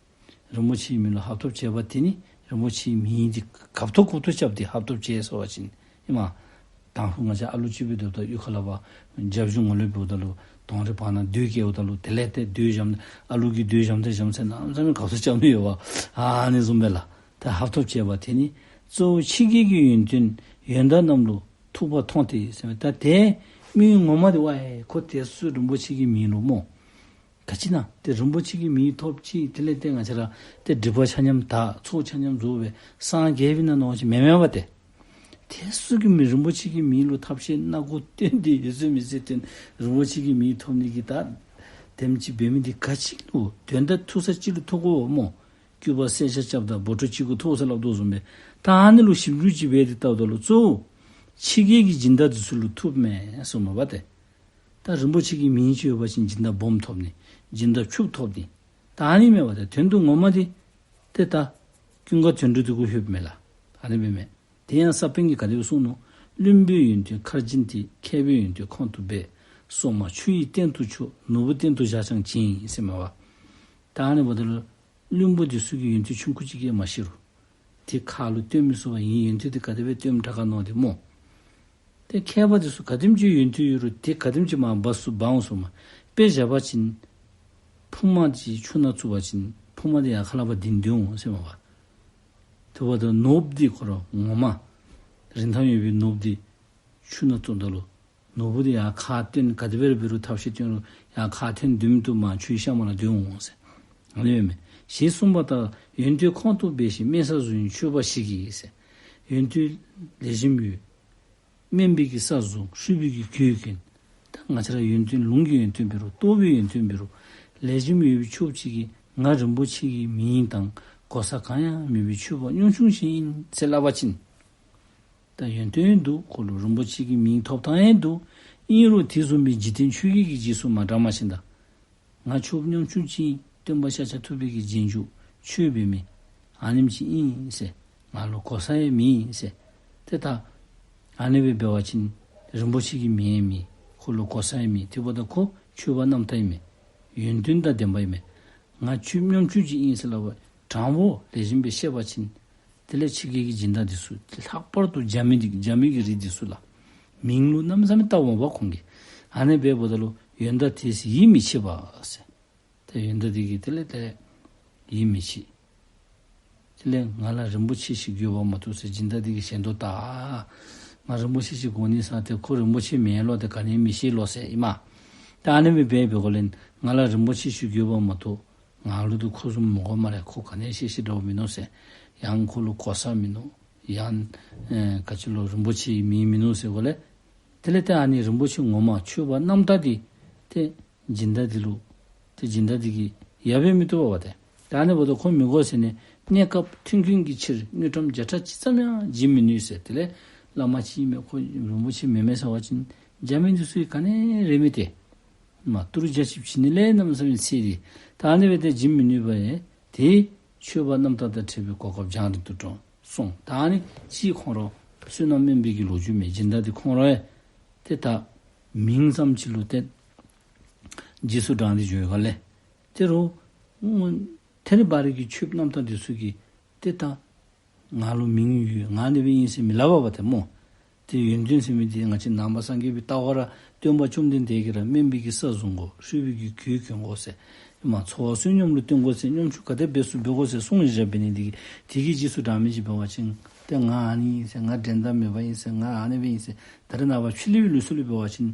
རིན་པོ་ཆེའི་མིང་ལུ་ཧབ་ཐོབ་བྱེད་པ་དེ་ནི་རིན་པོ་ཆེའི་མིང་འདི་གབ་ཐོབ་གུག་ཐོབ་རྐྱབ་སྟེ་ཧབ་ཐོབ་བྱེད་ཟེར་བ་ཅིན་ཨིན་མས། དང་ཕུ་ང་བཅས་ཨ་ལུ་ཅིག་སྦེ་སྡོདཔ་ད་གཡུས་ཁ་ལས་ཕར་རྒྱབ་བཞུགས་ངོ་ལོག་འབདཝ་ད་ལུ་དོང་རའི་བར་ན་རྡོ་བཀལཝ་ད་ལུ་དེ་ལས་ཏེ་རྡོ་འཇམ་ཨ་ལུ་གིས་རྡོ་འཇམ་ཏེ་འཇམ་ཟེར་གནམ་མེད་ས་མེད་གབ་ཐོབ་རྐྱབ་མི་ཡོད་པ། ཨ་ནི་བཟུམ་སྦེ་ལགས། ད་ཧབ་ཐོབ་བྱེད་པ་དེ་ནི་གཙོ་བོ་ཕྱི་རྒྱལ་གྱི་ཡོན་ཏན་ཡོན་བདག་རྣམས་ལུ་ཐུག་པ་མཐོང་སྟེ་ཟེར་མས། ད་དེ་མི་ངོ་མ་དེ་ཝའི་ཁོ་དེ་ཚུ་རིན་པོ་ཆེ་གི་མིང་ལུ་སྨོ། ག་ཅི་ན་ཏེ་རིན་པོ་ཆེ་གི་མིང་ཐོབ་ཅི། དེ་ལས་ཏེ་ང་བཅས་ར་ཏེ་སྒྲིབ་པ་ཆ་མཉམ་དག་ཚོགས་ཆ་མཉམ་རྫོགས་པའི་སངས་རྒྱས་པའི་ནང་ནོ་ཅིག་མེན་མས་པ་ཏེ། དེ་ཚུ་གི་མི་རིན་པོ་ཆེ་གི་མིང་ལུ་ཐབས་ཤེས་སྣ་དགུ་བཏོན་ཏེ་ཡོད་ཚད་མི་ཚད་བཏོན་རིན་པོ་ཆེ་གི་མིང་ཐོབ་ནི་གི་ད་ དེམ་ཅིག་འབད་མི་འདི་ག་ཅི་ལུ་དོན་དག་ཐུག་ས་ཅིག་ལུ་ཐུག་དགོ་སྨོ། སྐྱུག་པ་བསད་བྱ་རྐྱབ་ད་སྦོ་ཊོ་གཅིག་གུ་ཐུག་ཟེར་སླབ་དོ་བཟུམ་སྦེ། ད་ཨ་ནི་ལུ་ཞིབ་འཇུག་ཅིག་འབད་དེ་བལྟཝ་ད་ལུ་གཙོ་བོ་ཕྱི་རྒྱལ་གྱི་སྦྱིན་བདག་འདི་ཚུ་ལུ་ཐུགཔ་མས་གསུངམ་མས་པ་ཏེ། ད་རིན་པོ་ཆེ་གི་མིང་ཅིག་ཡོད་པ་ཅིན་སྦྱིན་བདག་སྦོམ་ཐོབ་ནི། སྦྱིན་བདག་ཕྱུགཔོ་ཐོབ་ནི། ད་ཨ་ནི་མས་པ་ཏེ། དོན་དུ་ངོ་མ་འདི་ཏེ་ད་ཀུན་དགའ་དོན་གྲུབ་འདི་གུ་ལྷོདཔ་མས་ལགས། ཨ་ནི་སྦེ་མས། དེ་ཡང་ས་པཎ་གྱིས་ག་དེ་སྦེ་གསུངས་ནུག། བླུན་པོའི་ཡོན་ཏན་ཁར་སྦྱིན་ཏེ། མཁས་པའི་ཡོན་ཏན་ཁོང་དུ་སྦས། སྲོག་མ་ཆུ་ཡི་སྟེང་དུ་ཆོད། ནོར་བུ་སྟེང་དུ་བཞག་ཀྱང་བྱིན་ཟེར་མས་པ། ད་ཨ་ནི་འབདཝ་ད་ལུ་བླུན་པོ་འདི་ཚུ་གིས་ཡོན་ཏན་ཆུང་ཀུ་ཅིག་ཡང་མ་ཤེས་རུང་། དེ་ཁ་ལུ་སྟོན་མི་ཚུགས་པ་ཨིན། ཡོན་ཏན་འདི་ག་དེ་སྦེ་སྟོནམ་དྲག་ག་མནོ་སྟེ་སྨོ། ཏེ་མཁས་པ་འདི་ཚུ་ག་དེམ་ཅིག་ཡོན་ཏན་ཡོད་རུང་དེ་ག་དེམ་ཅིག་མར་འབག་ཚུགས་འབག་འོང་ཟེར་མས། དཔེ་བཞག་པ་ཅིན་ཕུབ་མ་ཅིག་ཆུ་ནང་བཙུགས་པ་ཅིན་ཕུབ་མ་འདི་ཡར་ཁ་ལས་ཕར་ལྡིང་སྡོད་འོང་ཟེར་མས་པ། དེ་འབདཝ་ད་ནོར་བུ་འདི་ཁོ་ར་ངོ་མ་རིན་ཐང་ཡོད་པའི་ནོར་བུ་འདི་ཆུ་ནང་བཙུགསཔ་ད་ལུ་ནོར་བུ་འདི་ཡར་ཁ་བཏོན་ག་དེ་སྦེ་ར་འབད་རུང་ཐབས་ཤེས་བཏོན་རུང་ཡར་ཁ་བཏོན་སྡོད་མི་བཏུབ། མར་ཆུའི་གཤམ་ལུ་སྡོད་འོང་ཟེར། ཨ་ནི་སྦེ་མས། ཞེས་གསུངས་པ་ལྟར་ཡོན་ཏན་ཁོང་དུ་སྦས་ཤིང་དམན་ས་བཟུང་ཡང་ཆོས་པ་ཞིག་གིས་ཟེར། ཡོན་ཏན་ལེགས་ཤོམ་ཡོད། དམན་པའི་གི་ས་བཟུང་། ཧྲིལ་པོའི་གི་གོས་གྱོན། ད་ང་བཅས་ར་ཡོན་ཏན་ལུང་གི་ཡོན་ཏན་འབད་རུང་རྟོགས་པའི་ཡོན་ཏན་འབད་རུང་ལེགས་ཤོམ་ཡོད་པའི་ཆོསཔ་ཅིག་གིས་ང་རིན་པོ་ཆེ་གི་མིང་དང་གོ་ས་གང་ཡང་མེད་པའི་ཆོས་པ་ཉམ་ཆུང་ཅིག་ཨིན་ཟེར་སླབ་པ་ཅིན། ད་ཡོན་ཏན་ཡང་འདུག། ཁོ་ལུ་རིན་པོ་ཆེ་གི་མིང་ཐོབ་ཐངས་ཡང་འདུག། ཨིན་རུང་དེ་བཟུམ་སྦེ་འཇིག་རྟེན་ཆོས་བརྒྱད་ཀྱི་རྗེས་སུ་མ་འབྲངམ་ཅིག་དང་། ང་ཆོསཔ་ཉམ་ཆུང་ཅིག་ཨིན། སྟོན་པ་ཤཱཀྱ་ཐུབ་པའི་གི་རྗེས་འཇུག་ཆོས་འབད་མི་ཨ་ནེམ་ཅིག་ཨིན་ཟེར། ང་ལུ་གོ་ས་ཡང་མེད་ཟེར། ཏེ་ད་ཨ་ནི་སྦེ་འབད་བ་ཅིན་རིན་པོ་ཆེ་གི་མིང་ཡང་མེད། ཁོ་ལུ་གོ་ས་ཡང་མེད། དེ་འབདཝ་ད་ཁོ་ཆོས་པ་རྣམ་དག་ཨིན་མས། ཡོན་ཏན་དང་ལྡན་པ་ཨིན་མས། ང་ཆོསཔ་ཉམ་ཆུང་ཅིག་ཨིན་ཟེར་སླབ་པ་དྲང་པོ་ལེགས་ཤོམ་སྦེ་བཤད་པ་ཅིན། དེ་ལས་ཕྱི་རྒྱལ་གྱི་སྦྱིན་བདག་འདི་ཚུ་ལྷག་པར་དུ་རྒྱ་མི་འདི་རྒྱ་མི་གི་རིགས་འདི་ཚུ་ལགས། མིང་ལུ་གནམ་མེད་ས་མེད་བལྟཝ་མས་པ་ཁོང་གིས། ཨ་ནི་སྦེ་འབདཝ་ད་ལུ་ཡོན་བདག་དེས་ཡིད་མི་ཆེས་པ་ཟེར། ཏེ་ཡོན་བདག་འདི་གིས་དེ་ལས་དེ་ཡིད་མི་ཆེས། དེ་ལས་ང་ལ་རིན་པོ་ཆེ་ཞིག་དགོས་པ་མ་གཏོགས་ཟེར། སྦྱིན་བདག་འདི་གིས་ཞེན་དོ་ད། ང་རིན་པོ་ཆེ་ཅིག་དགོ་ནི་ཟེར་ཏེ་ཁོ་རིན་པོ་ཆེ་མེན་ལོ་ཏེ་ག་ནི་མི་ཤེས་ལོ་ཟེར་ཨིན་མས། ད་ཨ་ནི་སྦེ་འབད་འབད་དགོ་ལས། ང་ལ་རིན་པོ་ཆེ་ཞིག་དགོས་པ་མ་གཏོགས་ང་ལུ་ཏེ་ཁོ་བཟུམ་མི་དགོ་སྨ་རེ། ཁོ་ག་ནི་ཤེས་ཤེས་འདྲཝ་མིན་ནུག་ཟེར། ཡང་ཁོ་ལུ་གོ་ས་མིན་ནུག། ཡང་ཨེ་ག་ཅི་ལོ་རིན་པོ་ཆེའི་མིང་མིན་ནུག་ཟེར་དགོ་ལས། དེ་ལས་ཏེ་ཨ་ནི་རིན་པོ་ཆེ་ངོ་མ་ཆོས་པ་རྣམ་དག་འདི་ཏེ་སྦྱིན་བདག་འདི་ལུ་ཏེ་སྦྱིན་བདག་འདི་གིས་ཡ་འབད་མི་བཏུབ་པས་པ་ཏེ། ད་ཨ་ནི་འབདཝ་ད་ཁོ་མི་དགོ་ཟེར་ནི། གནས་སྐབས་མཐུན་རྐྱེན་གྱི་ཕྱིར་དངུལ་ཀྲམ་བརྒྱ་ཕྲག་གཅིག་ཙམ་ཡང་བྱིན་མི་ནུས་ཟེར། དེ་ལས་བླ་མ་ཅིག་ཨིན་མས། ཁོ་རིན་པོ་ཆེ་མེན་མས་ཟེར་བ་ཅིན་རྒྱ་མི་འདི་ཚུ་གིས་ག་ནི་རེ་མི་སྟེར། མ་ཏི་རུ་བརྒྱ་ཅིག་བྱིན་ནི་ལས་གནམ་མེད་ས་མེད་ཚད་དེ། ད་ཨ་ནི་སྦེ་ཏེ་བྱིན་མི་ནུས་པ་ཡང་དེ་ཆོས་པ་རྣམ་དག་དང་འཕྲད་པའི་གོ་སྐབས་རྒྱང་རིང་དུ་གྲོངས་སོང་། ད་ཨ་ནི་ཅིག་ཁོང་ར་བསོད་ནམས་དམན་པའི་གི་ལོ་རྒྱུས་མས། སྦྱིན་བདག་འདི་ཁོང་ར་ཡང་ཏེ་ད་མིང་ཙམ་ཅིག་ལུ་ཏེ་རྗེས་སུ་འབྲང་སྟེ་འགྱོ་ཡོད་ག་ལས། དེ་རུང་ཐད་རི་བ་རི་གི་ཆོསཔ་རྣམ་དག་འདི་ཚུ་གིས་ཏེ་ད་ང་ལུ་མིང་ཡོད། ང་ཨ་ནི་སྦེ་ཨིན་ཟེར་མི་སླབ་པས་པ་ཏེ་སྨོ། ཏེ་ཡོན་ཏན་ཟེར་མི་འདི་ང་བཅས་ནང་པ་སངས་རྒྱས་པའི་ལྟ་བ་ར་སྟོན་པ་བཅོམ་ལྡན་འདས་ཀྱིས་ར་དམན་པའི་གི་ས་བཟུང་དགོ། ཧྲིལ་པོའི་གི་གོས་གྱོན་དགོ་ཟེར། མ་འཚོ་བ་བསོད་སྙོམས་ལུ་བརྟེན་དགོ་ཟེར། སྙོམས་ཆུང་ག་དེ་འབད་ཚུགས་འབད་དགོ་ཟེར་གསུངས་བཞག་འབད་ནི་འདི་གིས་དེ་གི་རྗེས་སུ་འབྲང་མི་ཅིག་འབད་བ་ཅིན་ཏེ་ང་ཨ་ནི་ཨིན་ཟེར། ང་འགྲན་ཟླ་མེད་པ་ཨིན་ཟེར། ང་ཨ་ནི་སྦེ་ཨིན་ཟེར། ད་རེས་ནངས་པ་ཕྱི་གླིང་པའི་ལུགས་སྲོལ་ལུ་འབད་བ་ཅིན་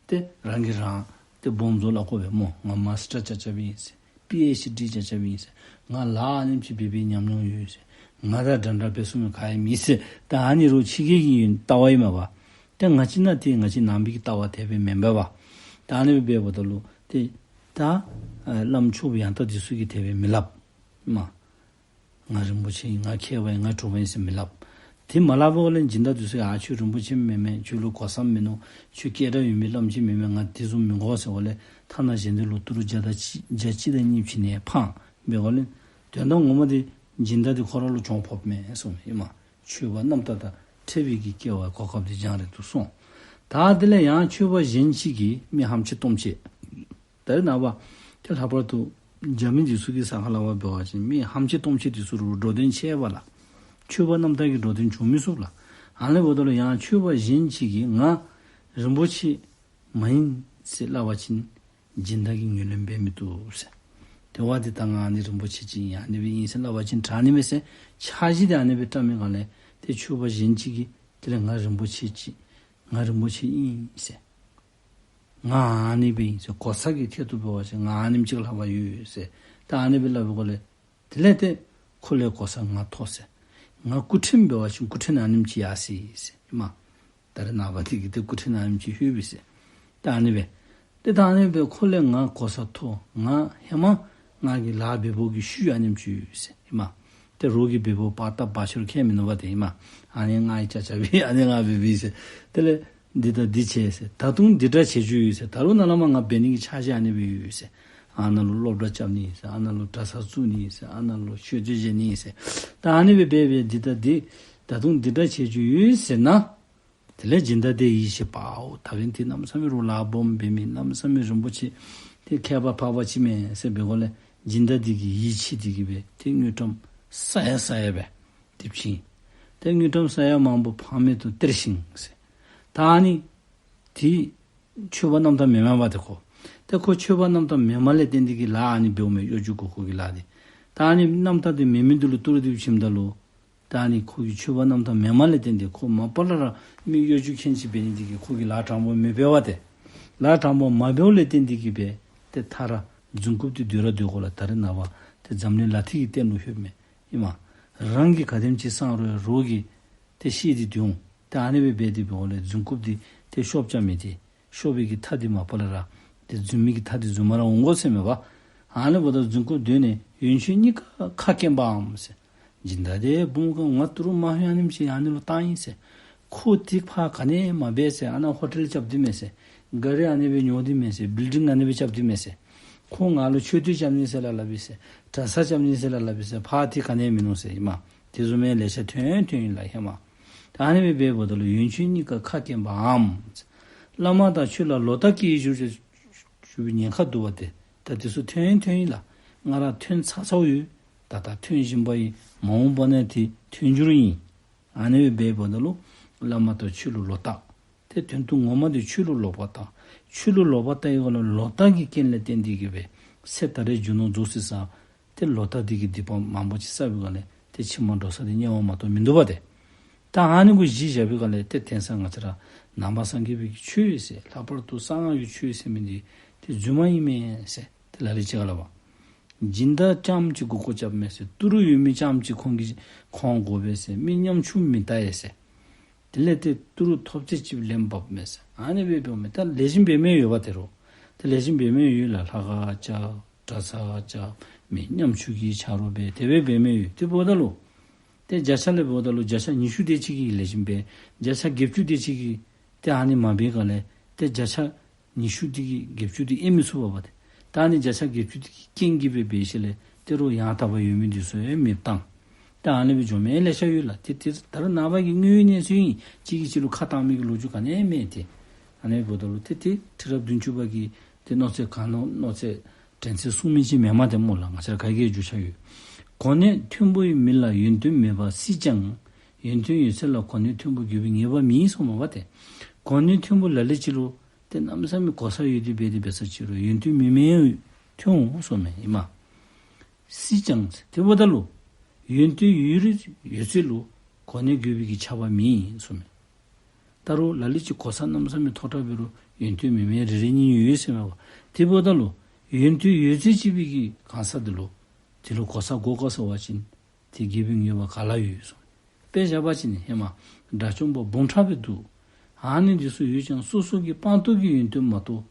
ཏེ་རང་གིས་རང་ཏེ་སྦོམ་བཟོ་སླབ་དགོ་པས་སྨོ། ང་མཱས་ཊར་རྐྱབ་རྐྱབ་ཨིན་ཟེར། པི་ཨེཆ་ཌི་རྐྱབ་རྐྱབ་ཨིན་ཟེར། ང་ལཱ་ཨ་ནེམ་ཅིག་འབད་བའི་ཉམས་མྱོང་ཡོད་ཟེར། ང་དང་འདྲན་འདྲ་འབད་ཚུགས་མི་ག་ཡང་མེད་ཟེར། ད་ཨ་ནི་རུང་ཕྱི་རྒྱལ་གྱི་ལྟ་བ་ཨིན་མས་པ། ཏེ་ང་བཅས་ནང་ཏེ་ང་བཅས་ནང་པའི་གི་ལྟ་བ་དེ་སྦེ་མེན་པས་པ། ད་ཨ་ནི་སྦེ་འབདཝ་ད་ལུ་ཏེ་ད་ཨ་བླམ་ཆོསཔ་ཡང་དག་འདི་ཚུ་གིས་དེ་སྦེ་མི་སླབ་མས། ང་རིན་པོ་ཆེ་ཨིན། ང་མཁས་པ་ཨིན། ང་གྲུབ་པ་ཨིན་ཟེར་མི་སླབ། དེ་མ་སླབ་པའི་སྒང་ལས་སྦྱིན་བདག་འདི་ཚུ་ཡང་ཁྱོད་རིན་པོ་ཆེ་མེན་མས། ཁྱོད་ལུ་གོ་ས་མིན་ནུག། ཁྱོད་སྐད་གྲགས་ཡོད་མི་བླམ་ཅིག་མེན་མས། ང་དེ་བཟུམ་མི་དགོ་ཟེར་བ་ལས་ཐ་ན་གཞན་དེ་ལུ་ཏི་རུ་བརྒྱ་དང་གཅིག་བརྒྱ་གཅིག་དང་གཉིས་བྱིན་ནི་ཕངས་པའི་སྒང་ལས་དོན་དག་ངོ་མ་དེ་སྦྱིན་བདག་དེ་ཁོ་ར་ལུ་གྱོང་ཕོགཔ་མས་གསུངས་ཨིན་མས། ཆོས་པ་རྣམ་དག་དང་འཕྲད་པའི་གི་སྐལ་བ་གོ་སྐབས་དེ་རྒྱང་རིང་དུ་སོང་། ད་དེ་ལས་ཡང་ཆོས་པ་གཞན་ཅིག་གིས་མི་ཧམ་ཆེ་སྟོབས་ཆེ། ད་རེས་ནངས་པ་ཏེ་ལྷག་པར་དུ་རྒྱ་མི་འདི་ཚུ་གི་ས་ཁར་ལུ་འབད་བ་ཅིན་མི་ཧམ་ཆེ་སྟོབས་ཆེ་འདི་ཚུ་ལུ་འགྲོ་དོན་ཆེ་བས་ལགས། ཆོས་པ་རྣམ་དག་གིས་འགྲོ་དོན་འབྱུང་མི་ཚུགས་ལགས། ཨ་ནི་འབདཝ་ད་ལུ་ཡང་ཆོས་པ་གཞན་ཅིག་གིས་ང་རིན་པོ་ཆེ་མ་ཡིན་ཟེར་སླབ་པ་ཅིན་སྦྱིན་བདག་གིས་ངོས་ལེན་འབད་མི་བཏུབ་ཟེར། དེ་བ་དེ་ད་ང་ཨ་ནི་རིན་པོ་ཆེ་ཅིག་ཨིན། ཨ་ནི་སྦེ་ཨིན་ཟེར་སླབ་པ་ཅིན་དྲག་ནི་མས་ཟེར་འཆར་གཞི་དེ་ཨ་ནི་སྦེ་བཀྲམ་མི་སྒང་ལས་ཏེ་ཆོས་པ་གཞན་ཅིག་གིས་དེ་ལས་ང་རིན་པོ་ཆེ་ཅིག་ང་རིན་པོ་ཆེ་ཨིན་ཟེར། ང་ཨ་ནི་སྦེ་ཨིན་ཟེར། གོ་ས་གི་ཐད་དུ་འབད་བ་ཅིན་ང་ཨ་ནེམ་ཅིག་ལྷག་པ་ཡོད་ཟེར། ད་ཨ་ནི་སྦེ་སླབ་པའི་སྒང་ལས་དེ་ལས་ཏེ་ཁོ་ལས་གོ་ས་ང་མཐོ་ཟེར། ང་སྐུ་ཕྲེང་འབད་བ་ཅིན་སྐུ་ཕྲེང་ཨ་ནེམ་ཅིག་ཡར་སོ་ཡི་ཟེར་ཨིན་མས། ད་རེས་ནངས་པ་དེ་གི་ཏེ་སྐུ་ཕྲེང་ཨ་ནེམ་ཅིག་ལྷོད་པས་ཟེར། ད་ཨ་ནི་སྦེ་ ཏེ་ད་ཨ་ནི་སྦེ་ཁོ་ལས་ང་གོ་ས་མཐོ། ང་ཧེ་མ་ང་གི་ལཱ་འབད་བོ་གི་ཤུལ་ཨ་ནེམ་ཅིག་ཡོད་ཟེར་ཨིན་མས། ཏེ་རོགས་ཀྱི་འབད་བོ་པ་ཏ་བ་ཤོར་ཁྱད་མིན་ནུག་པ་ཏེ་ཨིན་མས། ཨ་ནི་ང་ཡི་ཅ་ཅ་སྦེ་ཨ་ནི་ང་འབད་འབད་ཟེར། དེ་ལས་འདི་དང་འདི་བྱས་ཟེར། ད་དུང་འདི་འདྲ་བྱེད་རྒྱུ་ཡོད་ཟེར། ད་རུང་ནཱ་ལས་མར་ང་འབད་ནི་གི་འཆར་གཞི་ཨ་ནི་སྦེ་ཡོད་ཟེར། ཨ་ནཱ་ལུ་སློབ་གྲྭ་རྐྱབ་ནི་ཟེར། ཨ་ནཱ་ལུ་གྲྭ་ས་བཙུགས་ནི་ཟེར། ཨ་ནཱ་ལུ་ཤོག་དྲིལ་བཞེངས་ནི་ཟེར། ད་ཨ་ནི་སྦེ་འབད་འབད་འདི་དང་འདི་ད་དུང་འདི་འདྲ་བྱེད་རྒྱུ་ཡོད་ཟེར་ན། དེ་ལས་སྦྱིན་བདག་དེ་ཡིད་ཆེས་པའོ། ད་འབདན་ཏེ་གནམ་མེད་ས་མེད་རོགས་ལཱ་སྦོམ་འབད་མི་གནམ་མེད་ས་མེད་རིན་པོ་ཆེ་ཏེ་མཁས་པ་འཕགས་པ་ཅིག་མས་ཟེར་འབད་དགོ་ལས་སྦྱིན་བདག་དེ་གིས་ཡིད་ཆེས་ཏེ་གིས་སྦེ་ཏེ་དངུལ་ཀྲམ་ས་ཡ་ས་ཡ་སྦེ་ཏེ་བྱིན། ཏེ་དངུལ་ཀྲམ་ས་ཡ་མང་པོ་ཕངས་མེད་དུ་སྟེར་ཞིང་ཟེར། ད་ཨ་ནི་དེ་ཆོས་པ་རྣམ་དག་མེན་མས་པ་ཏེ་ཁོ། ཏེ་ཁོ་ཆོས་པ་རྣམ་དག་མེན་མ་ལས་བརྟེན་ཏེ་གིས་ལཱ་ཨ་ནི་འབདཝ་མས། གཡོ་སྒྱུ་མགོ་སྐོར་གྱི་ལཱ་འདི། ད་ཨ་ནི་རྣམ་དག་དེ་མེན་མི་འདི་ལུ་ཏི་རུ་འདི་བྱིནམ་ད་ལུ། ད་ཨ་ནི་ཁོ་གིས་ཆོས་པ་རྣམ་དག་མེན་མ་ལས་བརྟེན་ཏེ་ཁོ་མ་པ་ལས་ར་མི་གཡོ་སྒྱུ་མཁན་ཅིག་འབད་ནི་འདི་གིས་ཁོ་གིས་ལཱ་དྲང་པོ་མི་འབད་བ་ཏེ། ལཱ་དྲང་པོ་མ་འབདཝ་ལས་བརྟེན་ཏེ་གིས་སྦེ་ཏེ་མཐའ་ར་རྫུན་རྐུབ་འདི་སྡོད་ར་སྡོད་དགོ་ལགས། ད་རེས་ནངས་པ་ཏེ་འཛམ་གླིང་ལ་ཐིག་གི་སྟེང་ལུ་ལྷོདཔ་མས། ཨིན་མས། རང་གིས་ག་དེམ་ཅིག་བསམ་རུང་རོགས་ཀྱིས་ཏེ་བཤད་དེ་སྡོད་འོང་། ཏེ་ཨ་ནི་སྦེ་འབད་དེ་འབདཝ་ལས་རྫུན་རྐུབ་འདི་ཏེ་ཤོབ་རྐྱབ་མི་འདི་ཤོབ་པའི་གི་མཐའ་འདི་མ་པ་ལས་ར་ཏེ་རྫུན་མའི་གི་མཐའ་འདི་རྫུན་མ་ར་འོང་དགོ་ཟེར་མས་པ། ཨ་ནི་འབདཝ་ད་རྫུན་རྐུབ་སྡོད་ནས་ཡོན་མཆོད་གཉིས་ཀ་ཁ་སྐྱེངས་པའམ་ཟེར། སྦྱིན་བདག་དེ་བུམོ་ག་ང་ཏི་རུ་མ་ཧོན་ཨ་ནེམ་ཅིག་ཨ་ནི་ལུ་བཏང་ཡི་ཟེར། ཁོ་དེ་ཕར་ག་ནི་མ་འབད་ཟེར། ཨ་ནཱ་ཧོ་ཊེལ་རྐྱབ་དེ་མས་ཟེར། ག་རི་ཨ་ནི་སྦེ་ཉོ་དེ་མས་ཟེར། བིལ་ཌིང་ཨ་ནི་སྦེ་རྐྱབ་དེ་མས་ཟེར། ཁོ་ང་ལུ་མཆོད་རྟེན་རྐྱབ་ནི་ཟེར་སླབ་སླབ་ཨིན་ཟེར། གྲྭ་ས་རྐྱབ་ནི་ཟེར་སླབ་སླབ་ཨིན་ཟེར། ཕར་དེ་ག་ནི་མིན་ནུག་ཟེར་ཨིན་མས། དེ་བཟུམ་མའི་ལེ་ཤ་ཐོན་ཐོན་ཡི་ལགས་ཧེ་མ། ད་ཨ་ནི་སྦེ་འབདཝ་ད་ལུ་ཡོན་མཆོད་གཉིས་ཀ་ཁ་སྐྱེངས་པའམ། བླ་མ་དང་ཆོས་ལ་ལོག་ལྟ་སྐྱེ་ཞུ་ཞུ་བའི་ཉེན་ཁ་འདུག་པ་ཏེ། ད་དེ་ཚུ་ཐོན་ཐོན་ཡི་ལགས། ང་ར་ཐོན་ཚར་ཚརཝ་ཡོད། ད་ལྟ་ཐོན་བཞིན་པ་ཡི། མ་འོངས་པ་ན་དེ་ཐོན་འགྱུར་ཨིན། ཨ་ནི་སྦེ་འབདཝ་ད་ལུ་བླ་མ་དང་ཆོས་ལུ་ལོག་ལྟ། ཏེ་དོན་དུ་ངོ་མ་དེ་ཆོས་ལུ་ལོག་པར་ལྟ། ཆོས་ལུ་ལོག་པར་ལྟ་ཡི་ག་ལུ་ལོག་ལྟ་གི་རྐྱེན་ལས་བརྟེན་ཏེ་གིས་སྦེ་ཚེ་ད་རེས་རྒྱུ་ནོར་རྫོགས་སོ་ས། ཏེ་ལོག་ལྟ་དེ་གིས་སྡིག་པ་མང་པོ་ཅིག་བསགས་པའི་སྒང་ལས་ཏེ་ཕྱི་མ་འགྲོ་ས་དེ་དམྱལ་བ་མ་གཏོགས་མིན་འདུག་པ་ཏེ། ད་ཨ་ནི་གུ་གཞི་བཞག་པའི་སྒང་ལས་ཏེ་དེང་སང་ང་བཅས་ར་ནང་པ་སངས་རྒྱས་པའི་གི་ཆོས་ཟེར་ལྷག་པར་དུ་གསང་སྔགས་ཀྱི་ཆོས་ཟེར་མི་འདི་ཏེ་རྫུན་མ་ཨིན་མས་ཟེར་ཏེ་ལ་ལུ་ཅིག་ག་སླབ་པ། སྦྱིན་བདག་རྐྱངམ་ཅིག་མགུ་སྐོར་རྐྱབ་མས་ཟེར། ཏི་རུ་ཡོད་མི་རྐྱངམ་ཅིག་ཁོང་གིས་ཁོང་དགོ་པས་ཟེར། མི་ཉམ་ཆུང་མི་ལྟ་ཡས་ཟེར། དེ་ལས་ཏེ་ཏི་རུ་ཐོབ་ཚད་ཅིག་ལེན་འབགཔ་མས་ཟེར། ཨ་ནི་སྦེ་འབདཝ་མས། ད་ལེགས་ཤོམ་འབད་མི་ཡོད་པ་ཏེ་རོགས། ཏེ་ལེགས་ཤོམ་འབད་མི་ཡོད་ལགས། ལྷ་ཁང་རྐྱབ། གྲྭ་ས་རྐྱབ། མི་ཉམ་ཆུང་གི་ཆ་རོགས་འབད། དེ་སྦེ་འབད་མི་ཡོད། དེ་འབདཝ་ད་ལུ་ཏེ་བརྒྱ་ཆ་ལས་འབདཝ་ད་ལུ་བརྒྱ་ཆ་ཉི་ཤུ་དེ་ཅིག་གིས་ལེགས་ཤོམ་འབད། བརྒྱ་ཆ་བརྒྱད་ཅུ་དེ་ཅིག་གིས་ཏེ་ཨ་ནི་མ་འབད་ག་ལས་ཏེ་བརྒྱ་ཆ་ཉི་ཤུ་དེ་གིས་བརྒྱད་ཅུ་དེ་ཨེ་མི་ཚུགས་པ་པ་ཏེ། ད་ཨ་ནི་བརྒྱ་ཆ་བརྒྱད་ཅུ་དེ་གི་རྐྱེན་གྱིས་སྦེ་འབད་ཞིནམ་ལས་ཏེ་རོགས་ཡང་དག་པ་ཡོད་མི་འདི་ཚུ་ཡང་མི་བཏང་། ད་ཨ་ནི་སྦེ་འགྱོ་མི་ལེ་ཤ་ཡོད་ལགས། ཏེ་ཏེ་ད་རེས་ནངས་པ་གི་དངོས་ཡོད་གནས་ཚུལ་ཨིན། གཅིག་གིས་གཅིག་ལུ་ཁ་བཏང་མི་གི་ལོ་རྒྱུས་ག་ནི་ཡང་མེད་ཏེ། ཨ་ནི་འབདཝ་ད་ལུ་ཏེ་ཏེ་ཁྲི་རབས་བདུན་ཅུ་པ་གིས་ཏེ་མནོ་ཚད་གང་མནོ་མནོ་ཚད་དྲན་ཚད་གསུང་མི་ཅིག་མེན་མས་ཏེ་སྨོ་ལགས། ང་བཅས་ར་ག་གིས་རྒྱུས་ཆ་ཡོད། གོ་གནས་མཐོན་པོ་ཡི་མི་ལ་ཡོན་ཏན་མེད་པ་སྲིད་ཀྱང་། ཡོན་ཏན་ཡོད་ཚད་ལ་གོ་གནས་མཐོན་པོ་དགོས་པའི་ངེས་པ་མེད་གསུངམ་མས་པ་ཏེ། གོ་གནས་མཐོན་པོ་ལ་ལུ་ཅིག་ལུ་ཏེ་གནམ་མེད་ས་མེད་གོ་ས་ཡོད་དེ་འབད་དེ་འབད་ས་ཅིག་རུང་ཡོན་ཏན་མེད་མི་ཐོན་འོང་གསུངམ་མས་ཨིན་མས། སྲིད་ཀྱང་ཟེར། དེ་འབདཝ་ད་ལུ་ཡོན་ཏན་ཡོད་རིགས་ཡོད་ཚད་ལུ་གོ་གནས་དགོས་པའི་གི་ཆགས་པ་མེད་གསུངམ་མས། ད་རུང་ལ་ལུ་ཅིག་གོ་ས་གནམ་མེད་ས་མེད་མཐོ་དྲགས་འབད་རུང་ཡོན་ཏན་མེད་མི་རེ་རེ་གཉིས་ཡོད་ཟེར་མས་པ། དེ་འབདཝ་ད་ལུ་ཡོན་ཏན་ཡོད་ཚད་ཅིག་སྦེ་གི་གང་ཟག་འདི་ལུ་དེ་ལུ་གོ་ས་དགོ་ག་ཟེར་བ་ཅིན་ཏེ་དགོས་པའི་ངེས་པ་ག་ལ་ཡོད་གསུངམ་མས། དཔེ་བཞག་པ་ཅིན་ཧེ་མ་དགྲ་བཅོམ་པ་འབུམ་ཕྲག་སྦེ་འདུག། ཨ་ནི་འདི་ཚུ་ཡོད་ཀྱང་སོ་སོ་གི་སྤངས་རྟོགས་ཀྱི་ཡོན་ཏན་མ་གཏོགས་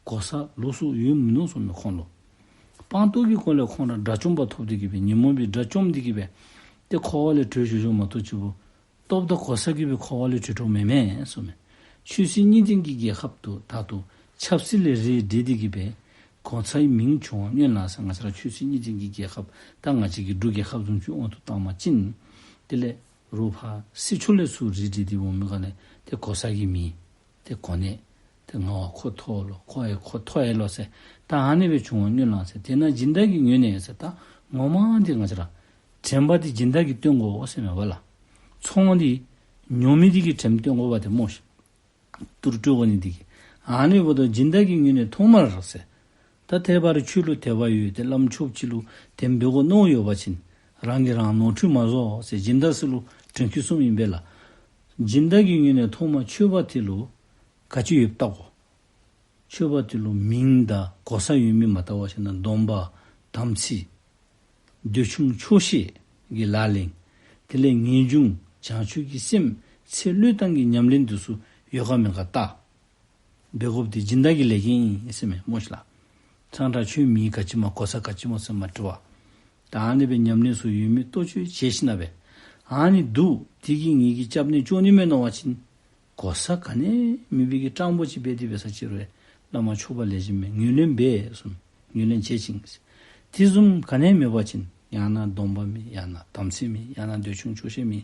གོ་ས་ལོགས་སུ་ཡོད་མིན་ནུག་གསུངམ་མས་ཁོང་ལུ། སྤངས་རྟོགས་ཀྱི་སྒོ་ལས་ཁོང་ར་དགྲ་བཅོམ་པ་ཐོབ་སྟེ་གིས་སྦེ་ཉོན་མོངས་པའི་དགྲ་བཅོམ་སྟེ་གིས་སྦེ་ཏེ་འཁོར་བ་ལས་གྲོལ་བྱུང་བྱུངམ་མ་གཏོགས་ཅིག་པོ་སྟོབས་དང་གོ་ས་གིས་སྦེ་འཁོར་བ་ལས་གྲོལ་གྲོལཝ་མེན་མས་གསུངམ་མས། ཆོས་སྲིད་གཉིས་ལྡན་གྱི་རྒྱལ་ཁབ་ཏུ་ད་ལྟོ་ཆབ་སྲིད་ལས་རིགས་འགྲེ་སྟེ་གིས་སྦེ་གོང་ཚ་ཡི་མིང་བྱུང་བ་སྔོན་ལ་ཟེར། ང་བཅས་ར་ཆོས་སྲིད་གཉིས་ལྡན་གྱི་རྒྱལ་ཁབ་ད་ང་བཅས་ཀྱི་འབྲུག་རྒྱལ་ཁབ་བཟུམ་ཅིག་དབང་དུ་བཏང་བ་ཅིན་དེ་ལས་རོགས་ཕར་སྲིད་ཕྱོགས་ལས་ཚུར་རིགས་འགྲེ་སྟེ་འོང་མི་ག་ལས་ཏེ་གོ་ས་གི་མི་ཏེ་གོ་གནས་ཏེ་ང་བ་ཁོ་མཐོ་ལོ་ཁོ་ཡང་ཁོ་མཐོ་ཡ་ལོ་ཟེར། ད་ཨ་ནི་སྦེ་བྱུང་བ་སྔོན་ལ་ཟེར། དེས་ན་སྦྱིན་བདག་གི་ངོས་ནས་ཟེར། ད་ངོ་མ་འདི་ང་བཅས་ར་དྲན་པ་འདི་སྦྱིན་བདག་གིས་སྟོན་དགོ་ཟེར་མས་པ་ལགས། ཚོང་འདི་ཉོ་མི་འདི་གིས་དྲནམ་སྟོན་དགོ་པ་ཏེ་སྨོ་ཤིག། ཏི་རུ་སྤྲོད་དགོ་ནི་འདི་གིས། ཨ་ནི་འབདཝ་ད་སྦྱིན་བདག་གི་ངོས་ནས་ཐོག་མར་ཟེར། ད་ཐད་པར་ཆོས་ལུ་དད་པ་ཡོད་དེ་བླམ་ཆོསཔ་ཅིག་ལུ་དེམ་འབད་དགོ་མནོ་ཡོད་པ་ཅིན་རང་གིས་རང་ནོར་འཁྲུལ་མ་བཟོ་ཟེར་སྦྱིན་བདག་ཚུ་ལུ་དྲན་སྐུལ་གསུངམ་ཨིན་པས་ལགས། སྦྱིན་བདག་གི་ངོས་ནས་ཐོག་མར་ཆོསཔ་དེ་ལུ་ག་ཅི་ཡོདཔ་བལྟ་དགོ། ཆོསཔ་དེ་ལུ་མིང་དང་གོ་ས་ཡོད་མི་མ་བལྟ་བར་ཞིན་ན་སྡོམ་པ་དམ་ཚིག་འདོད་ཆུང་ཆོག་ཤེས་ཀྱི་ལག་ལེན། དེ་ལས་ངེས་འབྱུང་བྱང་ཆུབ་ཀྱི་སེམས་ཚེ་བློས་བཏང་གི་ཉམས་ལེན་འདི་ཚུ་ཡོད་ག་མེད་ག་བལྟ། འབད་དགོཔ་འདི་སྦྱིན་བདག་གི་ལས་འགན་ཨིན་ཟེར་མས་སྨོ་ཤིག་ལགས། ཚང་དྲག་ཁྱོད་མི་ག་ཅི་སྨོ་གོ་ས་ག་ཅི་སྨོ་ཟེར་མ་དྲི་བར། ད་ཨ་ནི་སྦེ་ཉམས་ལེན་ཚུ་ཡོད་མི་ལྟོ་ཅིག་བྱས་ཞིནམ་ལས་ཨ་ནི་འདུག། དེ་གིས་ངེ་གི་སྐྱབས་གནས་སྐྱོང་ནི་མས་མནོ་བ་ཅིན་གོ་ས་ག་ནི་མེད་པའི་གི་སྤྲང་པོ་ཅིག་འབད་དེ་འབད་ས་ཅིག་རུང་བླ་མ་ཆོསཔ་ལེགས་ཤོམ་སྦེ་ངོས་ལེན་འབད་གསུངས། ངོས་ལེན་བྱེད་ཅིང་། དེ་བཟུམ་ག་ནི་མེད་པ་ཅིན་ཡང་ན་སྡོམ་པ་མེད། ཡང་ན་དམ་ཚིག་མེད། ཡང་ན་འདོད་ཆུང་ཆོག་ཤེས་མེད།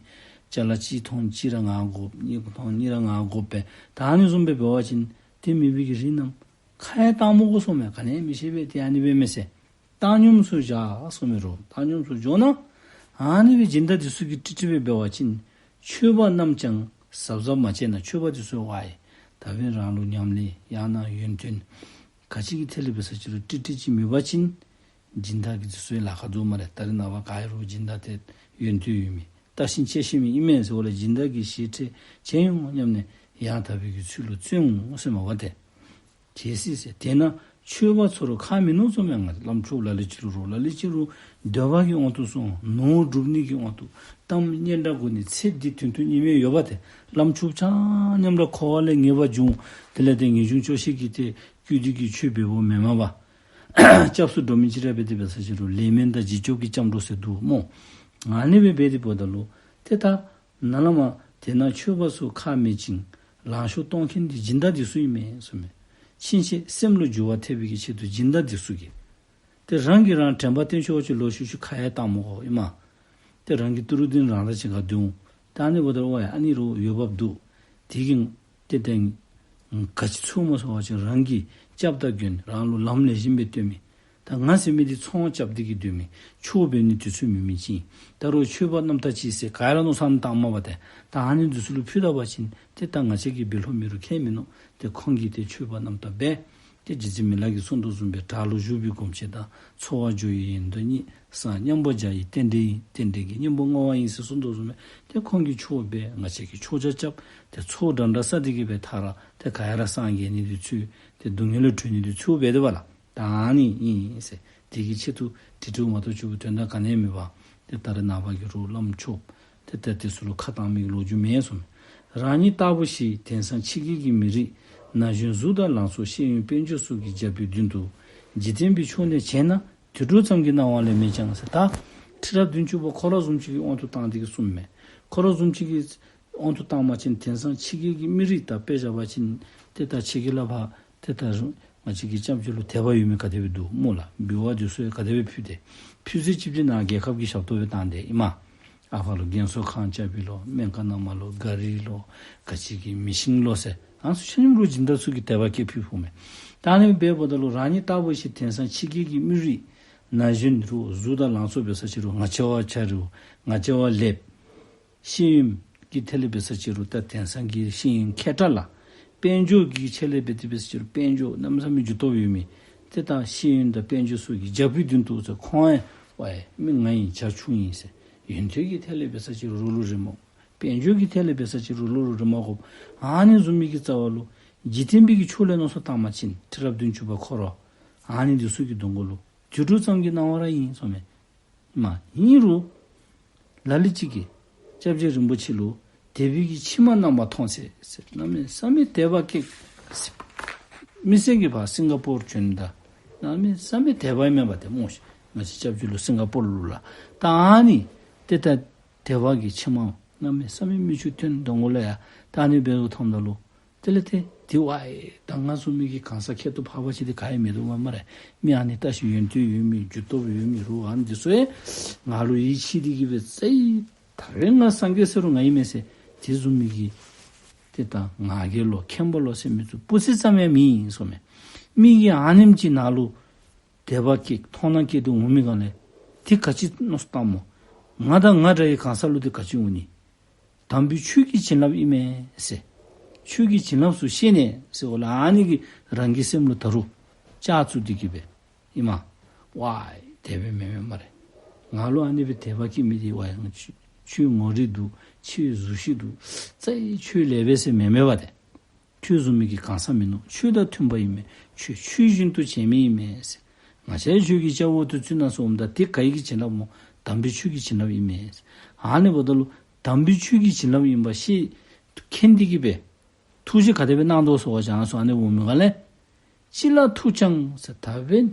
ཅ་ལ་གཅིག་མཐོང་གཅིག་ར་ང་དགོ། གཉིས་མཐོང་གཉིས་ར་ང་དགོ་པས། ད་ཨ་ནི་བཟུམ་སྦེ་འབད་བ་ཅིན་དེ་མེད་པའི་གི་རིགས་རྣམས་ཁ་ཡང་བཏང་མི་དགོ་གསུངས་མས། ག་ནི་མི་ཤེས་པས། དེ་ཨ་ནི་སྦེ་མེན་ཟེར། བཏང་སྙོམས་སུ་བཞག་གསུངས་མས་རོ། བཏང་སྙོམས་སུ་འགྱོ་ན་ཨ་ནི་སྦེ་སྦྱིན་བདག་འདི་ཚུ་གིས་ཀྲིག་ཀྲི་སྦེ་འབད་བ་ཅིན་ཆོསཔ་རྣམས་ཀྱང་གཟབ་གཟབ་མ་བྱས་ན་ཆོསཔ་འདི་ཚུ་ཝའི་ད་འབདན་རང་ལུ་ཉམས་ལེན་ཡང་ན་ཡོན་ཏན་ག་ཅི་གི་ཐད་ལས་འབད་ས་ཅིག་རུང་ཀྲིག་ཀྲི་ཅིག་མེད་པ་ཅིན་སྦྱིན་བདག་གི་འདི་ཚུ་ལཱ་ཁག་འདུག་སྨ་རེ། ད་རེས་ནངས་པ་ག་ཨིན་རུང་སྦྱིན་བདག་དེ་ཡོན་ཏན་ཡོད་མི་བརྟག་ཤིང་དཔྱད་ཤེས་མི་ཨིན་མས་ཟེར་བ་ལས་སྦྱིན་བདག་གི་ཞལ་ཁྲེལ་བྱེད་འོང་སྙམ་ནས་ཡང་དག་པའི་གི་ཚུལ་ལུ་བརྩོན་འོང་ཟེར་མས་པ་ཏེ། གལ་སྲིད་ཟེར་དེས་ན་ཆོསཔ་ཚུ་རུང་ཁག་མིན་ནུག་གསུངས་མས། ང་བཅས་བླམ་ཆོསཔ་ལ་ལུ་ཅིག་རུང་རོ་ལ་ལུ་ཅིག་རུང་འདོད་པ་གི་དབང་དུ་སོང་ནོར་སྒྲུབ་ནི་གི་དབང་དུ་གཏམ་སྙན་གྲགས་དགོ་ནི་ཚེ་འདི་དོན་དུ་གཉིས་མེད་ཡོདཔ་ཏེ། བླམ་ཆོསཔ་ཆ་མཉམ་ར་འཁོར་བ་ལས་ངེས་པར་འབྱུང་། དེ་ལས་ཏེ་ངེས་འབྱུང་སྐྱོ་ཤས་ཀྱིས་ཏེ་བསྐུལ་ཏེ་གི་ཆོས་འབདཝ་མེན་མས་པ། སྐྱབས་སུ་འགྲོ་མི་ཅིག་ར་འབད་དེ་འབད་ས་ཅིག་རུང་ལས་མེད་དང་བྱེད་སྐྱོབ་ཀྱི་སྐྱབས་འགྲོ་ཟེར་འདུག་སྨོ། ཨ་ནི་སྦེ་འབད་དེ་འབདཝ་ད་ལུ་ཏེ་ད་ན་ལས་མར་དེས་ན་ཆོསཔ་ཚུ་ཁག་མེད་ཅིང་ལང་ཤོར་གཏོང་མཁན་འདི་སྦྱིན་བདག་འདི་ཚུ་ཨིན་མས་གསུངས་མས། ཕྱིན་ཆད་སེམས་ལུ་འགྱུར་བ་ཐེབས་པའི་གི་ཆེད་དུ་སྦྱིན་བདག་འདི་ཚུ་གིས་ཏེ་རང་གིས་རང་དྲན་པ་བསྟེན་ཆོག་ཅིག་ལོག་ཤུལ་ཤུལ་ཁ་ཡང་བཏང་མི་དགོ་ཨིན་མས། ཏེ་རང་གི་ཏི་རུ་འདི་རང་ར་ཅིག་ཁར་འདུག། ད་ཨ་ནི་འབདཝ་ད་ཝའི་ཨ་ནི་རུང་འོས་འབབ་འདུག། དེ་གིས་ཏེ་ཏེ་ག་ཅི་ཚོརཝ་སྨོ་ཟེར་བ་ཅིན་རང་གི་སྐྱབས་དང་མགོན་རང་ལུ་ལམ་ལེགས་ཤོམ་སྦེ་སྟོན་མི་ད་ང་ཟེར་མི་འདི་ཚོང་རྐྱབ་སྟེ་གི་སྡོད་མི་ཆོས་འབད་ནི་དུས་ཚོད་མེད་མི་ཅིག། ད་རུང་ཆོསཔ་རྣམ་དག་ཅིག་ཟེར་ག་ཡ་ར་མནོ་བསམ་བཏང་མས་པ་ཏེ། ད་ཨ་ནི་འདི་ཚུ་ལུ་ཕུལ་ད་པ་ཅིན་ཏེ་ད་ང་བཅས་ཀྱིས་འབད་ལོང་མི་རུང་ཁྱད་མིན་ནུག། ཏེ་ཁོང་གིས་ཏེ་ཆོསཔ་རྣམ་དག་འབད། ཏེ་རྗེ་བཙུན་མི་ལ་གིས་གསུངས་དོ་བཟུམ་སྦེ་བྲག་ལུ་བཞུགས་པའི་སྒོམ་ཆེན་དང་འཚོ་བ་སྦྱོར་བའི་ཡོན་ཏན་གཉིས། ས་མཉམ་པོ་བྱ་ཡི་རྟེན་འབྲེལ་ཡིན། རྟེན་འབྲེལ་གྱི་སྙིང་པོ་བསྔོ་བ་ཡིན་ཟེར་གསུངས་དོ་བཟུམ་སྦེ་ཏེ་ཁོང་གིས་ཆོས་འབད་ང་བཅས་ཀྱིས་ཆོས་ཆ་རྐྱབ། ཏེ་ཚོགས་འདྲ་འདྲ་བསགས་ཏེ་གི་སྦེ་མཐར་ཏེ་ག་ཡ་ར་སངས་རྒྱས་ནི་འདི་ཚུ་ཏེ་སྡུག་བསྔལ་ལས་གྲོལ་ནི་འདི་ཚུ་འབད་དེ་བ་ལ། ད་ཨ་ནི་ཨིན་ཟེར། དེ་གི་ཆེད་དུ་ཏི་རུ་མ་གཏོགས་ཆོས་པའི་དོན་དག་ག་ནི་ཡང་མེད་པ། ཏེ་ད་རེས་ནངས་པ་གི་རུང་བླམ་ཆོསཔ་ཏེ་ད་དེ་ཚུ་ལུ་ཁ་བཏང་མི་གི་ལོ་རྒྱུས་མེད་གསུངས། རང་ཉིད་ལྟ་བུ་ཞིག་དེང་སང་ཕྱི་རྒྱལ་གྱི་མི་རིགས་ན་གཞོན་གཟུགས་དང་ལང་ཚོ་ཤེས་ཡོན་དཔལ་འབྱོར་སོགས་ཀྱི་རྒྱབ་ཀྱི་མདུན་དུ་འཇིག་རྟེན་པའི་ཕྱོགས་ནས་བྱས་ན་དུད་འགྲོ་ཙམ་གྱི་སྣང་བ་ལས་མེད་ཀྱང་ཟེར། ད་ཁྲི་རབས་བདུན་ཅུ་པ་ཁོ་ར་བཟུམ་ཅིག་གི་དབང་དུ་བཏང་སྟེ་གི་གསུངས་མས། ཁོ་ར་བཟུམ་ཅིག་གི་དབང་དུ་བཏང་པ་ཅིན་དེང་སང་ཕྱི་རྒྱལ་གྱི་མི་རིགས་དང་དཔེ་བཞག་པ་ཅིན་ཏེ་ད་ཕྱི་རྒྱལ་ལས་ཕར་ཏེ་ད་ང་བཅས་ཀྱི་སྐྱབས་བཅོལ་ལུ་དད་པ་ཡོད་མི་ག་དེ་སྦེ་འདུག་སྨོ་ལགས། འབུལ་བ་འདི་ཚུ་ཡང་ག་དེ་སྦེ་ཕུལ་ཏེ་ཕུལ་ཚད་ཅིག་ཅིག་ནང་རྒྱལ་ཁབ་ཀྱི་ཞབས་ཏོག་སྦེ་བཏང་སྟེ་ཨིན་མས། ཨ་ཕ་ལུ་རྒན་གསོ་ཁང་རྐྱབ་པའི་ལོ་སྨན་ཁང་ནང་མར་ལོ་ག་རི་ལོ་ག་ཅི་གི་མི་ཤིང་ལོ་ཟེར་ཨ་ནི་ཚུ་ཆ་མཉམ་ར་སྦྱིན་བདག་ཚུ་གིས་དད་པ་བསྐྱེད་ཕུལ་ཕུལཝ་མས། ད་ཨ་ནི་འབདཝ་ད་ལུ་རང་ཉིད་ལྟ་བུ་ཞིག་དེང་སང་ཕྱི་རྒྱལ་གྱི་མི་རིགས་ན་གཞོན་རུང་གཟུགས་དང་ལང་ཚོ་འབད་ས་ཅིག་རུང་ང་བཅས་བ་ཆ་རུང་ང་བཅས་བ་ལེགས། ཤེས་ཡོན་གྱི་ཐད་ལས་འབད་ས་ཅིག་རུང་ད་དེང་སང་གི་ཤེས་ཡོན་མཁས་དྲགས་ལགས། དཔལ་འབྱོར་གྱི་ཆེད་ལས་འབད་དེ་འབད་ས་ཅིག་རུང་དཔལ་འབྱོར་གནམ་མེད་ས་མེད་རྒྱུ་སྟོབས་ཡོད་མི་ཏེ་ད་ཤེས་ཡོན་དང་དཔལ་འབྱོར་སོགས་ཀྱི་རྒྱབ་ཀྱི་མདུན་དུ་ཟེར་ཁོང་ཡང་ཝའི་མི་ང་ཡང་བྱ་ཆུང་ཨིན་ཟེར། ཡོན་ཏན་གྱི་ཐད་ལས་འབད་ས་ཅིག་རུང་རོགས་ལུ་རེ་མ་དགོ། དཔལ་འབྱོར་གྱི་ཐད་ལས་འབད་ས་ཅིག་རུང་རོགས་ལུ་རེ་མ་དགོ། ཨ་ནི་བཟུམ་མའི་གི་རྩ་བ་ལུ་འཇིག་རྟེན་པའི་གི་ཕྱོགས་ལས་མནོ་བསམ་བཏང་པ་ཅིན་ཁྲི་རབས་བདུན་ཅུ་པ་ཁོ་ར་ཨ་ནི་འདི་ཚུ་གི་གདོང་ཁ་ལུ་དུད་འགྲོ་ཙམ་གྱི་སྣང་བ་ར་ཨིན་གསུངས་མས། མ་ཨིན་རུང་ལ་ལུ་ཅིག་གིས་སྐྱབས་རྗེ་རིན་པོ་ཆེ་ལུ་དད་པའི་གི་མཆི་མ་རྣམ་པར་ཐོངས་ཟེར་ཟེར་གནམ་མེད་ས་མེད་དད་པ་སྐྱེས། མི་སེར་གྱིས་ཕར་སིང་ག་པོར་བྱོནམ་ད་གནམ་མེད་ས་མེད་དད་པ་ཨིན་མས་པ་ཏེ་སྨོ་ཤིག། ང་བཅས་སྐྱབས་རྗེ་ལུ་སིང་ག་པོར་ལུ་ལགས། ད་ཨ་ནི་ཏེ་ད་དད་པ་གི་མཆི་མ་གནམ་མེད་ས་མེད་མིག་ཆུ་ཐོན་གདོང་ཁ་ལུ་ཡང་ད་ཨ་ནི་འབདཝ་ད་ལུ་དེ་ལས་ཏེ་དེ་ཝའི་ད་ང་བཟུམ་མའི་གི་གང་ཟག་ཁྱད་དུ་འཕགས་པ་ཅིག་འདི་ག་ཡང་མིན་འདུག་སྨ་རེ། མི་ཨ་ནི་ད་ཅིག་ཡོན་ཏན་ཡོད་མི་རྒྱུ་སྟོབས་ཡོད་མི་རུང་ཨ་ནི་འདི་ཚུ་ཡང་ང་ལུ་ཡིད་ཆེས་ཏེ་གི་སྦེ་ཙེ་ད་རེས་ང་སངས་རྒྱས་ཟེར་རུང་ང་ཨིན་མས་ཟེར་དེ་བཟུམ་མའི་གི་ཏེ་ད་ང་རྒྱལ་ལོ་མཁན་པོ་ལོ་ཟེར་མི་ཚུ་སྤུ་རྩེ་ཙམ་ཡང་མེད་ཨིན་གསུངས་མས། མི་གིས་ཨ་ནེམ་ཅིག་ནང་ལུ་དད་པ་སྐྱེས་མཐོང་སྣང་སྐྱེས་ཏེ་འོང་མི་སྒང་ལས་དེ་ག་ཅི་མནོ་བསམ་བཏངམ་སྨོ། ང་དང་ང་འདྲ་བའི་གང་ཟག་ལུ་དེ་ག་ཅི་འོང་ནི། དམ་པའི་ཆོས་ཀྱི་བྱིན་རླབས་ཨིན་མས་ཟེར། ཆོས་ཀྱི་བྱིན་རླབས་སུ་ཤེས་ནས་ཟེར་བ་ལ་ཨ་ནི་གིས་རང་གི་སེམས་ལུ་ད་རུང་ལྕགས་བཙུགས་ཏེ་གི་སྦེ་ཨིན་མས། ཝའི་དེ་སྦེ་མེན་མས་སྨ་རེ། ང་ལུ་ཨ་ནི་སྦེ་དད་པ་སྐྱེས་མི་འདི་ཝའི་ང་ཆོས་ཆོས་ངོ་རིས་འདུག། ཆོས་གཟུགས་གཞི་འདུག། རྩ་བའི་ཆོས་ལེགས་པས་ཟེར་མེན་མས་པ་ཏེ། ཁྱོད་བཟུམ་མའི་གི་གང་ཟག་མིན་ནུག། ཆོས་དང་མཐུན་པ་ཨིན་མས། ཆོས་ཆོས་བཞིན་དུ་བྱེད་མི་ཨིན་མས་ཟེར། ང་བཅས་ཆོས་ཀྱི་སྐྱབས་འོག་ཏུ་བཙུད་གནང་ཟེར་འོངམ་ད་དེ་ག་གི་བྱིན་རླབས་སྨོ། དམ་པའི་ཆོས་ཀྱི་བྱིན་རླབས་ཨིན་མས་ཟེར། ཨ་ནི་འབདཝ་ད་ལུ་དམ་པའི་ཆོས་ཀྱི་བྱིན་རླབས་ཨིནམ་ཤེས་མཁྱེན་ཏེ་གི་སྦེ་ ཐུགས་རྗེ་ག་དེ་སྦེ་གནང་དོ་ཟེར་བ་ཅིན་ཨ་ནི་འོང་མི་ག་ལས། ཅི་ལ་ཐུག་ཀྱང་ཟེར་ད་འབདན།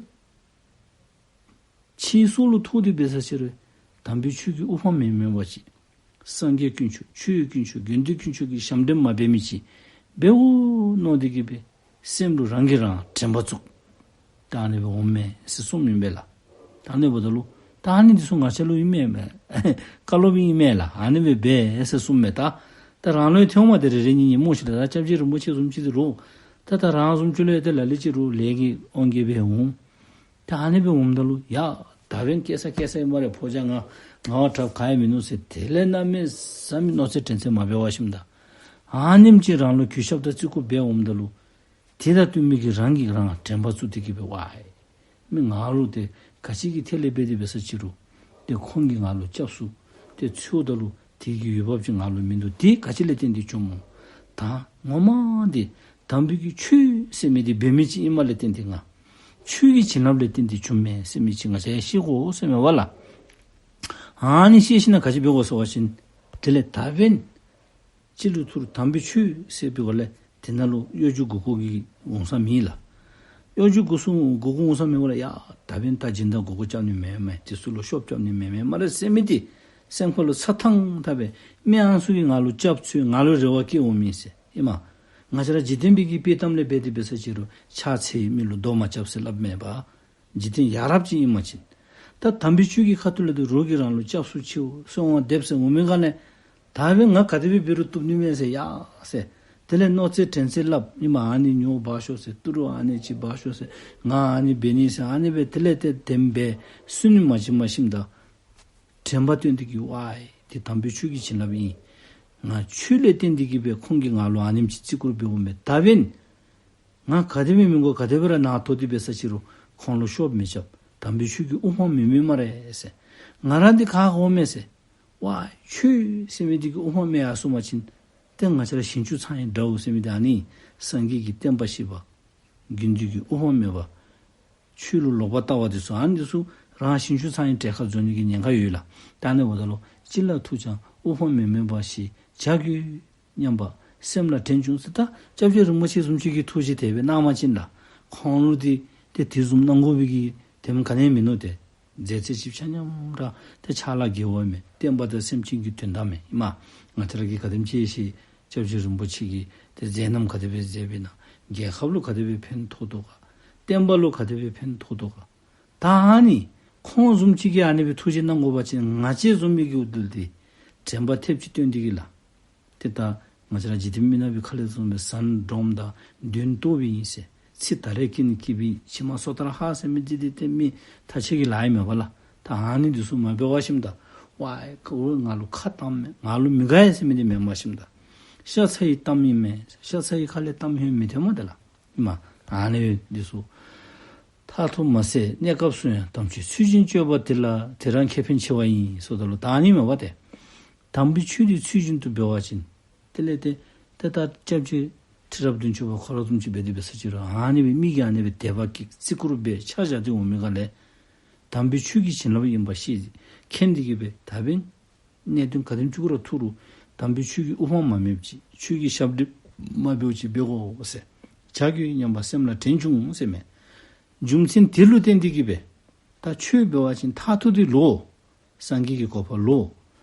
ཕྱི་སོ་ལུ་ཐུག་སྟེ་འབད་ས་ཅིག་རུང་དམ་པའི་ཆོས་ཀྱི་དབུ་འཕང་མི་མེད་པ་ཅིག། སངས་རྒྱས་དཀོན་མཆོག་ཆོས་དཀོན་མཆོག་དགེ་འདུན་དཀོན་མཆོག་གི་ཞབས་འདྲེན་མ་འབད་མི་ཅིག་འབདཝ་མནོ་སྟེ་གི་སྦེ་སེམས་ལུ་རང་གིས་རང་དྲན་པ་བཙུགས། ད་ཨ་ནི་སྦེ་འོང་མས་ཟེར་གསུངམ་ཨིན་པས་ལགས། ད་ཨ་ནི་འབདཝ་ད་ལུ་ད་ཨ་ནི་འདི་ཚུ་ང་བཅས་ལུ་ཨིན་མས་མས། བཀའ་སློབ་ཨིན་མས་ལགས། ཨ་ནི་སྦེ་འབད་ཟེར་གསུངམ་མས། ད་ད་རང་ལུ་ཡང་ཐོནམ་དེ་རེ་རེ་གཉིས་གཉིས་སྨོ་ཤིག་ལགས། ད་སྐྱབས་རྗེ་རིན་པོ་ཆེ་བཟུམ་ཅིག་འདི་རུང་ད་ད་རང་བཟུམ་ཅིག་ལུ་ཡང་ཏེ་ལ་ལུ་ཅིག་རུང་ལས་ཀྱི་དབང་གིས་སྦེ་འོང་། ད་ཨ་ནི་སྦེ་འོངམ་ད་ལུ་ཡ་ད་འབདན་སྐྱེ་ས་སྐྱེ་ས་ཨིན་སྨ་རེ། ཕོ་རྒྱས་ང་ང་བ་དྲགཔ་ག་ཡང་མིན་ནུག་ཟེར་དེ་ལས་གནམ་མེད་ས་མེད་མནོ་ཚད་དྲན་ཚད་མ་འབད་བ་ཅིན་ད་ཨ་ནེམ་ཅིག་རང་ལུ་གུས་ཞབས་དང་བརྩི་བཀུར་འབད་འོངམ་ད་ལུ་དེ་དང་བསྟུན་མི་གི་རང་གིས་རང་དྲན་པ་བཙུགས་ཏེ་གི་སྦེ་ཝའི་མི་ང་ལུ་ཏེ་ག་ཅི་གི་ཐད་ལས་འབད་དེ་འབད་ས་ཅིག་རུང་ཏེ་ཁོང་གིས་ང་ལུ་སྐྱབས་སུ་ཏེ་འཚོལཝ་ད་ལུ་དེ་གི་འོས་འབབ་ཅིག་ང་ལུ་མིན་འདུག། དེ་ག་ཅི་ལས་བརྟེན་ཏེ་བྱུངམ་སྨོ། ད་ངོ་མ་འདི་དམ་པའི་གི་ཆོས་ཟེར་མི་འདི་འབད་མི་ཅིག་ཨིནམ་ལས་བརྟེན་ཏེ་ང་ཆོས་ཀྱི་བྱིན་རླབས་ལས་བརྟེན་ཏེ་བྱུངམ་མས་ཟེར་མི་ཅིག་ང་བཅས་ཡང་ཤེས་དགོ་ཟེར་མས་པ་ལགས། ཨ་ནི་ཤེས་ཞིནམ་ལས་ག་ཅི་འབད་དགོ་ཟེར་བ་ཅིན་དེ་ལས་ད་འབདན་སྤྱི་ལུ་ཐུར་དམ་པའི་ཆོས་ཟེར་བའི་སྒོ་ལས་དེ་ནང་ལུ་གཡོ་སྒྱུ་མགུ་སྐོར་གྱི་འོང་ས་མེད་ལགས། གཡོ་སྒྱུ་མགུ་སྐོར་མགུ་སྐོར་འོང་ས་མེད་པ་ལགས། ཡ་ད་འབདན་ད་སྦྱིན་བདག་མགུ་སྐོར་རྐྱབ་ནི་མེན་མས། དེ་ཚུ་ལུ་ཤོབ་རྐྱབ་ནི་མེན་མས་སྨ་རེ་ཟེར་མི་འདི་སེམས་ཁ་ལུ་ཚ་ཐང་ཐང་སྦེ་མི་ཨ་ནི་ཚུ་གིས་ང་ལུ་སྐྱབས་བཅོལ་ང་ལུ་རེ་བ་བསྐྱེདཔ་ཨིན་ཟེར་ཨིན་མས། ང་བཅས་ར་འཇིག་རྟེན་པའི་གི་དཔྱེ་གཏམ་ལས་འབད་དེ་འབད་ས་ཅིག་རུང་ཕྱག་འཚལ་མི་ལུ་རྡོག་མ་རྐྱབ་ཟེར་སླབ་མས་པ། འཇིག་རྟེན་ཡ་རབས་ཅིག་ཨིན་པ་ཅིན། ད་དམ་པའི་ཆོས་ཀྱི་ཁ་ཐུག་ལས་འདི་རོགས་ཀྱིས་རང་ལུ་སྐྱབས་སུ་མཆིའོ་གསོལ་བ་འདེབས་ཟེར་འོང་མི་ག་ལས། ད་འབདན་ང་ག་དེ་སྦེ་འབད་རུང་བཏུབ་ནི་མས་ཟེར་ཡ་ཟེར། དེ་ལས་མནོ་ཚད་དྲན་ཚད་སླབ་ཨིན་མས། ཨ་ནི་ཉོ་འབག་ཤོག་ཟེར། ཏི་རུ་ཨ་ནི་ཅིག་འབག་ཤོག་ཟེར། ང་ཨ་ནི་འབད་ནི་ཟེར། ཨ་ནི་སྦེ་དེ་ལས་ཏེ་དེམ་སྦེ་སུན་ནི་མ་བྱིན་མ་ཤིམ་ད། དྲན་པ་བཏོན་ཏེ་གི་ཝའི་དེ་དམ་པའི་ཆོས་ཀྱི་བྱིན་རླབས་ཨིན། ང་ཆོས་ལས་བརྟེན་ཏེ་གི་སྦེ་ཁོང་གིས་ང་ལུ་ཨ་ནེམ་ཅིག་བརྩི་བཀུར་འབདཝ་མས། ད་འབདན་ང་ག་དེ་སྦེ་མི་དགོ་ག་དེ་སྦེ་ར་ནང་དོག་སྟེ་འབད་ས་ཅིག་རུང་ཁོང་ལུ་ཤོབ་མི་རྐྱབ། དམ་པའི་ཆོས་ཀྱི་དབུ་འཕང་མི་མེད་སྨ་རེ་ཟེར། ང་ར་འདི་ག་དགོ་མས་ཟེར། ཝའི་ཆོས་ཟེར་མི་འདི་གིས་དབུ་འཕང་མེད་ཡར་སོང་པ་ཅིན་ཏེ་ང་བཅས་ར་ཞིང་བཅུ་ཚང་ཡི་དགྲ་བོ་ཟེར་མི་འདི་ཨ་ནི་སངས་རྒྱས་ཀྱི་བསྟན་པ་བཤིག་པ། དགེ་འདུན་གྱི་དབུ་འཕང་མེད་པ། ཆོས་ལུ་ལོག་པར་ལྟ་བ་འདི་ཚུ་ཨ་ནི་འདི་ཚུ་རང་ཞིང་བཅུ་ཚང་ཡི་གྲལ་ཁར་འཛུལ་ནི་གི་ཉེན་ཁ་ཡོད་ལགས། ད་ཨ་ནི་འབདཝ་ད་ལུ་ཅི་ལ་ཐུག་ཀྱང་དབུ་འཕང་མི་མེད་པ་ཞིག་བྱ་དགོས་སྙམ་པ་སེམས་ལ་དྲན་བྱུང་ཟེར། ད་སྐྱབས་རྗེ་རིན་པོ་ཆེ་བཟུམ་ཅིག་གིས་ཐུགས་རྗེ་དེ་སྦེ་གནང་པ་ཅིན་ལགས་ཁོང་ལུ་འདི་ཏེ་དེ་བཟུམ་གནང་དགོ་པའི་གི་དེམ་ག་ནི་ཡང་མིན་ནུག་ཏེ། མཛད་རྗེས་ཅིག་ཆ་མཉམ་ར་ཏེ་ཕྱག་ལཱ་དགེ་བ་མས། བསྟན་པ་དང་སེམས་ཅན་གྱི་དོན་དག་མས་ཨིན་མས། ང་བཅས་ར་གིས་ག་དེམ་ཅིག་ཤེས། སྐྱབས་རྗེ་རིན་པོ་ཆེ་གིས་ཏེ་མཛད་རྣམ་ག་དེ་སྦེ་མཛད་པས་ན་རྒྱལ་ཁབ་ལུ་ག་དེ་སྦེ་ཕན་ཐོགས་དོ་ག། བསྟན་པ་ལུ་ག་དེ་སྦེ་ཕན་ཐོགས་དོ་ག། ད་ཨ་ནི་ཁོང་བཟུམ་ཅིག་གིས་ཨ་ནི་སྦེ་ཐུགས་རྗེ་གནང་དགོ་པ་ཅིན་ང་བཅས་བཟུམ་མའི་གི་འུ་དུལ་འདི་དྲན་པ་ཐེབས་ཅིག་བཏོན་ཏེ་གི་ལགས། ཏེ་ད་ང་བཅས་ར་འཇིག་རྟེན་མི་ནག་པའི་ཁ་ལས་བཟུང་སྦེ་ཟན་སྒྲོམ་དང་མདུན་ལྟོ་བའི་ཨིན་ཟེར། ཚེ་ད་རེས་ཀྱི་ནི་སྐྱིད་པའི་ཕྱི་མ་སོ་ཐར་ཧ་ཟེར་མི་འདི་འདི་ཏེ་མི་ཐ་ཆད་ཀྱི་ལཱ་ཨིན་མས་པ་ལགས། ད་ཨ་ནི་འདི་ཚུ་མ་འབད་བ་ཅིན་ད་ཝའི་ཁོ་ང་ལུ་ཁ་གཏམ་མས་ང་ལུ་མི་དགའ་ཡ་ཟེར་མི་འདི་མེན་པ་ཅིན་ད་ཤ་ཚ་ཡི་གཏམ་ཨིན་མས། ཤ་ཚ་ཡི་ཁ་ལས་གཏམ་ཧེ་མི་ཐོན་མས་ད་ལགས། ཨིན་མས། ཨ་ནི་འདི་ཚུ་མཐར་ཐུག་མ་ཟད་གནས་སྐབས་སུ་ཡང་དམ་ཆོས་ཚུལ་བཞིན་སྤྱོད་པ་དེ་ལ་དེ་རང་ཁེ་ཕན་ཆེ་བ་ཡིན་ཟེརཝ་ད་ལུ་ད་ཨ་ནི་མས་པ་ཏེ། དམ་པའི་ཆོས་འདི་ཚུལ་བཞིན་དུ་འབད་བ་ཅིན། དེ་ལས་ཏེ་ཏེ་ད་སྐྱབས་རྗེ་ཁྲི་རབས་བདུན་ཅུ་པ་ཁོ་ར་བཟུམ་ཅིག་འབད་དེ་འབད་ས་ཅིག་རུང་ཨ་ནི་སྦེ་མི་གིས་ཨ་ནི་སྦེ་དད་པ་སྐྱེས་བརྩི་བཀུར་འབད་ཕྱག་བཞག་སྟེ་འོང་མི་ག་ལས། དམ་པའི་ཆོས་ཀྱི་བྱིན་རླབས་ཨིན་པ་ཤེས་མཁྱེན་ཏེ་གི་སྦེ་ད་འབདན་གནད་དོན་ག་དེམ་ཅིག་གུ་ར་ཐུག་རུང་དམ་པའི་ཆོས་ཀྱི་དབུ་འཕང་མ་མེདཔ་ཅིག་ཆོས་ཀྱི་ཞབས་འདེགས་མ་འབདཝ་ཅིག་འབད་དགོ་ཟེར། བྱ་དགོས་སྙམ་པ་སེམས་ལ་དྲན་བྱུང་ཟེར་མས། རྒྱུ་མཚན་དེ་ལུ་བརྟེན་ཏེ་གི་སྦེ་ད་ཆོས་འབད་བ་ཅིན་མཐར་ཐུག་འདི་ལོ། སངས་རྒྱས་ཀྱི་གོ་འཕང་ལོ།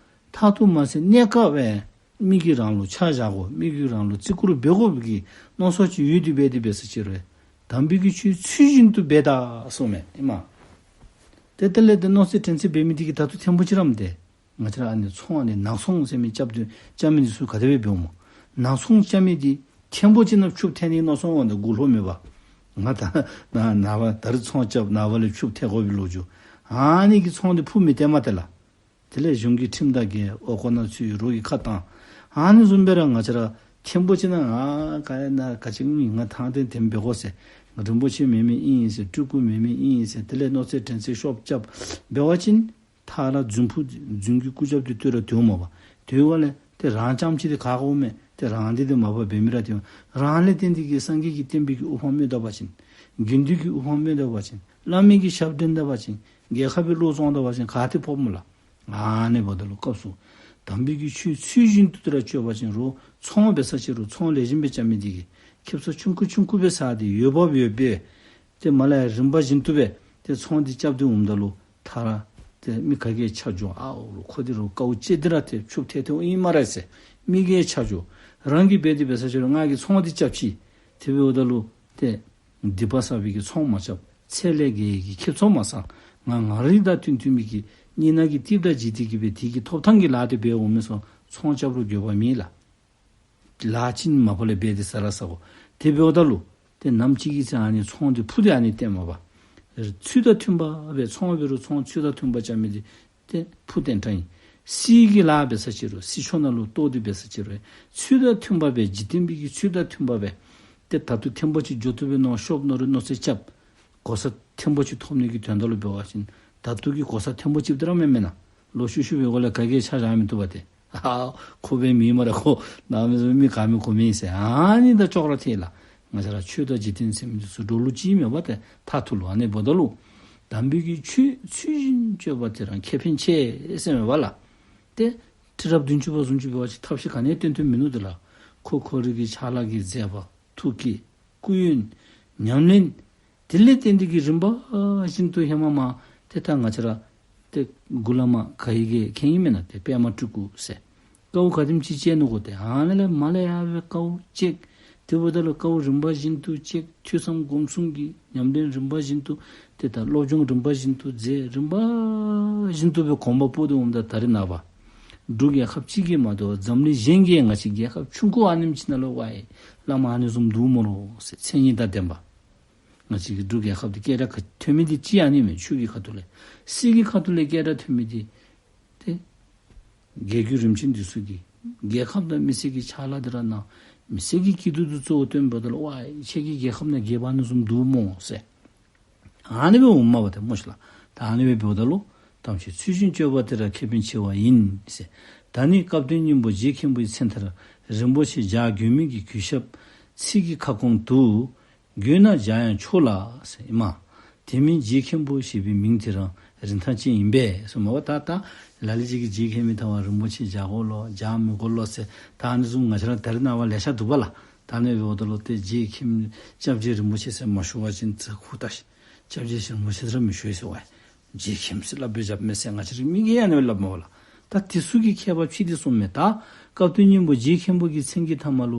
མཐར་ཐུག་མ་ཟད་གནས་སྐབས་སྦེ་མི་གིས་རང་ལུ་ཕྱག་བཞག་དགོ། མི་གིས་རང་ལུ་བརྩི་བཀུར་འབད་དགོ་པའི་གི་མནོ་བསམ་ཅིག་ཡོད་དེ་འབད་དེ་འབད་ས་ཅིག་རུང་དམ་པའི་གི་ཆོས་ཚུལ་བཞིན་དུ་འབད་ད་གསུངམ་མས་ཨིན་མས། ཏེ་དེ་ལས་ཏེ་མནོ་ཚད་དྲན་ཚད་འབད་མི་འདི་གིས་ད་ལྟོ་ཐེམ་པོ་ཅིག་རམ་ཏེ། ང་བཅས་ར་ཨ་ནི་ཚོང་ཨ་ནི་ནག་ཚོང་ཟེར་མི་རྐྱབ་དོ་རྐྱབ་མི་འདི་ཚུ་ག་དེ་སྦེ་འབདཝ་སྨོ། ནག་ཚོང་རྐྱབ་མི་འདི་ཐེམ་པོ་ཅིག་ནང་ཕྱུགཔོ་ཐལ་ནི་མནོ་བསམ་འོང་ད་མགུ་ལོག་མེད་པ། ང་ད་ནངས་པ་ད་རིས་ཚོང་རྐྱབ་ནངས་པ་ལས་ཕྱུགཔོ་ཐལ་དགོ་པའི་ལོ་རྒྱུས། ཨ་ནི་གིས་ཚོང་འདི་ཕུ་མི་སྟེར་མས་ཏེ་ལགས། དེ་ལས་གཞུང་གི་ཁྲིམས་དང་འགལ་འོག་སྐོར་ནང་ཚུད་རོགས་ཀྱིས་ཁ་བཏང་། ཨ་ནི་བཟུམ་སྦེ་ར་ང་བཅས་ར་ཐེམ་པོ་ཅིག་ནང་ང་ག་ཡ་ན་ག་ཅི་ཨིན་ང་ཐང་ཏེ་དེམ་འབད་དགོ་ཟེར། ང་རིན་པོ་ཆེ་མེད་མི་ཨིན་ཟེར་སྤྲུལ་སྐུ་མེད་མི་ཨིན་ཟེར་དེ་ལས་མནོ་ཚད་དྲན་ཚད་ཤོབ་རྐྱབ་འབད་བ་ཅིན། མཐའ་ར་རྫུན་ཕུག་རྫུན་གྱི་སྐུ་རྐྱབ་སྟེ་སྡོད་ར་སྡོདཔ་མས་པ། དེ་བ་ལས་ཏེ་རང་རྐྱངམ་ཅིག་འདི་ག་དགོ་མས། ཏེ་རང་འདི་འདི་མ་པ་འབད་མི་ར་ཏེ་རང་ལས་བརྟེན་ཏེ་གི་སངས་རྒྱས་ཀྱི་བསྟན་པའི་གི་དབུ་འཕང་མི་ཐོབ་པ་ཅིན། དགེ་འདུན་གྱི་དབུ་འཕང་མི་ཐོབ་པ་ཅིན། བླ་མའི་གི་ཞབས་འདྲེན་ཐོབ་པ་ཅིན། རྒྱལ་ཁབ་ཀྱི་བློ་བཟང་ཐོབ་པ་ཅིན་ག་ཏེ་ཕོགཔ་སྨོ་ལགས། ཨ་ནི་འབདཝ་ད་ལུ་སྐབས་སུ་ དམ་པའི་གི་ཆོས་ཚུལ་བཞིན་དུ་དེ་ར་སྤྱོད་པ་ཅིན་རུང་ཚོང་འབད་ས་ཅིག་རུང་ཚོང་ལེགས་ཤོམ་སྦེ་རྐྱབ་མི་འདི་གིས་ཁེབ་ས་ཆུང་ཀུ་ཆུང་ཀུ་སྦེ་བཟའ་སྟེ་ཡོད་བབ་ཡོདཔ་སྦེ་ཏེ་མ་ལ་ཡ་རིམ་པ་བཞིན་དུ་སྦེ་ཏེ་ཚོང་འདི་རྐྱབ་སྟེ་འོངམ་ད་ལུ་ཐ་ར་ཏེ་མི་ག་གིས་ཆ་འཇོག། ཨའོ་ལོ་ཁོ་འདི་རུང་དཀའཝ་སྤྱད་དེ་ར་ཏེ་ཕྱུགཔོ་ཐལ་ཐལཝ་ཨིན་སྨ་རེ་ཟེར་མི་གིས་ཆ་འཇོག། རང་གིས་འབད་དེ་འབད་ས་ཅིག་རུང་ང་གིས་ཚོང་འདི་རྐྱབ་ཅི། དེ་འབདཝ་ད་ལུ་ཏེ་སྡིག་པ་བསགས་པའི་གི་ཚོང་མ་རྐྱབ། ཚད་ལས་བརྒལ་བའི་གི་ཁེབ་ཚོང་མ་བཟའ། ང་ང་རའི་དང་བསྟུན་བསྟུན་མི་གི་གཉིས་སྣང་གི་རྟིང་བདའ་བྱས་ཏེ་གི་སྦེ་དེ་གི་ཐོབ་ཐང་གི་ལཱ་འདི་འབད་འོང་མི་ཚུ་ཚོང་རྐྱབ་རུང་འགྱོད་པ་མེད་ལགས། ལཱ་ཅིག་མ་པ་ལས་འབད་དེ་ཟ་ར་ཟཝ། དེ་འབདཝ་ད་ལུ་ཏེ་ནམ་ཅིག་གི་ཚེ་ཨ་ནི་ཚོང་འདི་ཕུ་སྟེ་ཨ་ནི་སྟོནམ་པ། ཚུལ་དང་མཐུན་པ་སྦེ་ཚོང་འབད་རུང་ཚོང་ཚུལ་དང་མཐུན་པ་རྐྱབ་མི་འདི་ཏེ་ཕུ་སྟོན་ཐངས་ཨིན། སྲིད་ཀྱི་ལཱ་འབད་ས་ཅིག་རུང་སྲིད་ཕྱོགས་ནང་ལུ་གཏོགས་ཏེ་འབད་ས་ཅིག་རུང་ཚུལ་དང་མཐུན་པ་སྦེ་འཇིག་རྟེན་པའི་གི་ཚུལ་དང་མཐུན་པ་སྦེ་ཏེ་ད་ལྟོ་ཐེངས་པོ་ཅིག་འགྱོ་བཏུབ་པས་མནོ་ཤོབ་མནོ་རུང་མནོ་ཚད་རྐྱབ། གོ་ས་ཐེངས་པོ་ཅིག་ཐོབ་ནི་གི་དོན་དག་ལུ་འབད་བ་ཅིན་ད་ལྟོ་གི་གོ་ས་ཐེངས་པོ་ཅིག་འདི་ར་མེན་མེན་ན། ལོག་ཤུལ་ཤུལ་འབད་དགོ་ལས་ག་གིས་ཆ་བཞག་མི་བཏུབ་པ་ཏེ། ཨ་ཁོ་འབད་མི་མ་རེད། ཁོ་ནཱ་མི་བཟུམ་མི་ག་མི་གོ་མི་ཨིན་ཟེར་ཨ་ནི་དང་ཅོག་ར་འཐད་ལགས། ང་བཅས་ར་ཆོས་དང་འཇིག་རྟེན་ཟེར་མི་འདི་ཚུ་འགྲོ་ལུགས་གཅིག་མེན་པ་ཏེ་མཐར་ཐུག་ལུ། ཨ་ནི་འབདཝ་ད་ལུ་དམ་པའི་གི་ཆོས་ཚུལ་བཞིན་སྤྱོད་པ་དེ་རང་ཁེ་ཕན་ཆེ་ཟེར་མེན་པ་ལགས། ཏེ་ཁྲི་རབས་བདུན་ཅུ་པ་བཟུམ་ཅིག་འབད་བ་ཅིན་ཐབས་ཤེས་ག་ནི་ཡང་སྟོན་ཐུབ་མིན་ནུག་ཏེ་ལགས། ཁོ་ཁོ་རའི་གི་ཕྱག་ལཱ་གི་མཛད་པ་ཐུགས་བསྐྱེད་སྐུ་ཡོན་ཉམས་ལེན་དེ་ལས་བརྟེན་ཏེ་གི་རིམ་པ་བཞིན་དུ་ཧེ་མ་མ་ཏེ་ད་ང་བཅས་ར་ཏེ་འགོ་བླ་མ་ག་ཡི་གི་མཁྱེན་ཨིན་མེན་ན། ཏེ་པདྨ་སྤྲུལ་སྐུ་ཟེར་དཀའཝ་ག་དེམ་ཅིག་སྤྱད་ནུག་གོ། ཏེ་ཨ་ནི་ལས་མ་ལས་ཡར་སྦེ་དཀའཝ་སྤྱད། དེ་འབདཝ་ད་ལུ་དཀའཝ་རིམ་པ་བཞིན་དུ་སྤྱད། ཐོས་བསམ་སྒོམ་གསུམ་གྱི་ཉམས་ལེན་རིམ་པ་བཞིན་དུ་ཏེ་ད་སློབ་སྦྱོང་རིམ་པ་བཞིན་དུ་མཛད། རིམ་པ་བཞིན་དུ་སྦེ་གོམ་པ་སྤོ་སྟེ་འོངམ་ད་ད་རེས་ནངས་པ་འབྲུག་རྒྱལ་ཁབ་གཅིག་གིས་མ་དོ་བར་འཛམ་གླིང་གཞན་གྱིས་ང་བཅས་རྒྱལ་ཁབ་ཆུང་ཀུ་ཨ་ནེམ་ཅིག་ནང་ལུ་ཝའི་བླ་མ་ཨ་ནི་བཟུམ་འདུག་སྨོ་ལོ་ཟེར་མཚན་ཉིད་དང་ལྡན་པ། ང་བཅས་ཀྱི་འབྲུག་རྒྱལ་ཁབ་འདི་སྐད་གྲགས་ཐོན་མི་འདི་གཅིག་ཨ་ནི་མས། ཆོས་ཀྱི་ཁ་ཐུག་ལས། སྲིད་ཀྱི་ཁ་ཐུག་ལས་སྐད་གྲགས་ཐོན་མི་འདི་ཏེ་རྒྱལ་བརྒྱུད་རིམ་བྱོན་འདི་ཚུ་གིས་རྒྱལ་ཁབ་དང་མི་སེར་གྱི་ཕྱག་ལཱ་འདི་ར་གནང་། མི་སེར་གྱི་སྐྱིད་སྡུག་འདི་གཙོ་བོ་བཏོན་འབདཝ་ད་ལུ་ཝའི་ཁྱེད་ཀྱི་རྒྱལ་ཁབ་ནང་རྒྱལཔོ་ཨ་ནི་བཟུམ་འདུག་སྨོ་ཟེར་ཨ་ནི་སྦེ་འོངམ་མས་པ་ཏེ་སྨོ་ཤིག་ལགས། ད་ཨ་ནི་སྦེ་འབདཝ་ད་ལུ་དམ་ཆོས་ཚུལ་བཞིན་སྤྱོད་པ་དེ་ར་ཁེ་ཕན་ཆེ་བ་ཡིན་ཟེར། ད་ནི་སྐབས་དོན་སྙིང་པོ་རྗེ་མཁན་པོའི་མཚན་མཐར་རིན་པོ་ཆེ་ལྗགས་དགོས་མིན་གྱི་གུས་ཞབས་ཚིག་གི་ཁ་སྐོང་དུ། དགོས་ན་ལྗགས་ཡང་ཆོག་ལགས་ཟེར་ཨིན་མས། དེ་མིན་རྗེ་མཁན་པོ་ཞེས་པའི་མིང་དེ་རང་རིན་ཐང་ཅན་ཡིན་པས་ཟེར་མས་པ། ད་ད་ལ་ལུ་ཅིག་གིས་རྗེ་མཁན་པོའི་ཐ་མ་རིན་པོ་ཆེ་ལྗགས་དགོ་ལོ་ལྗགས་མི་དགོ་ལོ་ཟེར་ད་ཨ་ནི་བཟུམ་ང་བཅས་ར་ད་རེས་ནངས་པ་ལེ་ཤ་འདུག་པ་ལགས། ད་ཨ་ནི་འབདཝ་ད་ལུ་ཏེ་རྗེ་མཁན་སྐྱབས་རྗེ་རིན་པོ་ཆེ་ཟེར་མ་ཞུ་བ་ཅིན་ཚ་ཁུ་ད་ཤི། སྐྱབས་རྗེ་རིན་པོ་ཆེ་ཟེར་མི་ཞུ་ཡི་ཟེར་ཝའི། རྗེ་མཁན་ཟེར་སླབ་སྦེ་བཞགཔ་མས་ཟེར་ང་བཅས་ར་མི་གིས་ཨ་ནི་སྦེ་སླབ་མས་པ་ལགས། ད་དེ་ཚུ་གིས་ཁྱད་པར་ཕྱེ་སྟེ་གསུངམ་མས། ད་སྐབས་དོན་སྙིང་པོ་རྗེ་མཁན་པོ་གི་མཚན་གྱི་ཐ་མ་ལུ་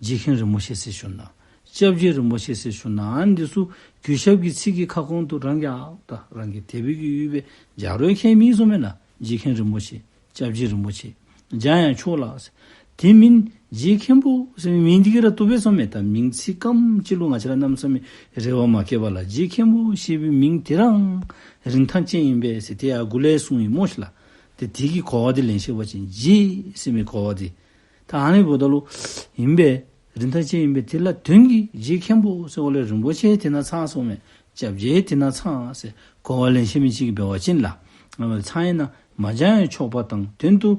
རྗེ་མཁན་རིན་པོ་ཆེ་ཟེར་ཞུ་ན་སྐྱབས་རྗེ་རིན་པོ་ཆེ་ཟེར་ཞུ་ན་ཨ་ནི་འདི་ཚུ་གུས་ཞབས་ཀྱི་ཚིག་གི་ཁ་སྐོང་དུ་རང་གིས་ཨ་ད་རང་གིས་དད་པའི་གི་ཡུལ་སྦེ་སྦྱར་རུང་ཁྱད་མེད་གསུངམ་མས་ལགས། རྗེ་མཁན་རིན་པོ་ཆེ་སྐྱབས་རྗེ་རིན་པོ་ཆེ་ལྗགས་ཡང་ཆོག་ལགས་ཟེར། དེ་མིན་རྗེ་མཁན་པོ་ཟེར་མི་མིང་འདི་གིས་ར་བཏུབ་པས་གསུངམ་མས། ད་མིང་ཚིག་སྐམ་ཅིག་ལུ་ང་བཅས་ར་གནམ་མེད་ས་མེད་རེ་བ་མ་བསྐྱེད་པ་ལགས། རྗེ་མཁན་པོ་ཞེས་པའི་མིང་དེ་རང་རིན་ཐང་ཅན་ཡིན་པས་ཟེར་དེ་ཡང་འགོ་ལས་གསུངས་ཡི་སྨོ་ཤིག་ལགས། ཏེ་དེ་གི་གོ་བ་འདི་ལེན་ཤེས་པ་ཅིན་རྗེ་ཟེར་མི་གོ་བ་འདི་ད་ཨ་ནི་འབདཝ་ད་ལུ་ཨིན་པས། རིན་ཐང་ཅན་ཨིན་པས། དེ་ལ་དོན་གྱིས་རྗེ་མཁན་པོ་ཟེར་བ་ལས་རིན་པོ་ཆེ་དེ་ནང་ཚང་གསུངམ་མས། སྐྱབས་རྗེ་དེ་ནང་ཚང་ཟེར་གོ་བ་ལེན་ཤེས་མི་ཅིག་གིས་འབད་བ་ཅིན་ལགས། ཨ་ཚང་ཡིན་ན་མ་སྦྱར་ཡང་ཆོག་པ་དང་དོན་དུ་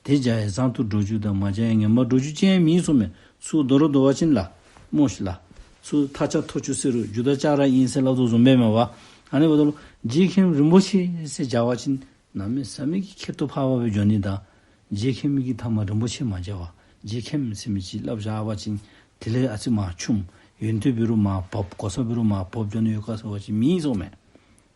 དེ་སྦྱར་ཡང་བཟང་དུ་འགྲོ་རྒྱུ་དང་མ་སྦྱར་ཡང་ངན་པར་འགྲོ་རྒྱུ་ཅི་ཡང་མེད་གསུངམ་མས། ཚུར་མདོར་བསྡུ་བ་ཅིན་ལགས་སྨོ་ཤིག་ལགས། ཚུར་ཐག་བཅད་ཐོག་བཅད་ཟེར་རུང་རྒྱུ་དང་ཅ་ར་ཨིན་ཟེར་སླབ་དོ་བཟུམ་སྦེ་མས་པ། ཨ་ནི་འབདཝ་ད་ལུ་རྗེ་མཁན་རིན་པོ་ཆེ་ཟེར་སྦྱར་བ་ཅིན་གནམ་མེད་ས་མེད་ཀྱི་ཁྱད་དུ་འཕགས་པ་སྦེ་འགྱོ་ནི་དང་། རྗེ་མཁན་མི་གི་ཐ་མ་རིན་པོ་ཆེ་མ་སྦྱར་བར་རྗེ་མཁན་ཟེར་མི་ཅིག་སླབ་བཞག་པ་ཅིན་དེ་ལས་ཨ་ཙི་མར་ཆུངམ་ཡོན་ཏན་འབད་རུང་མར་བབ་གོ་ས་འབད་རུང་མར་བབ་འགྱོ་ནི་ཡོད་ག་ཟེར་བ་ཅིན་མེད་གསུངམ་མས།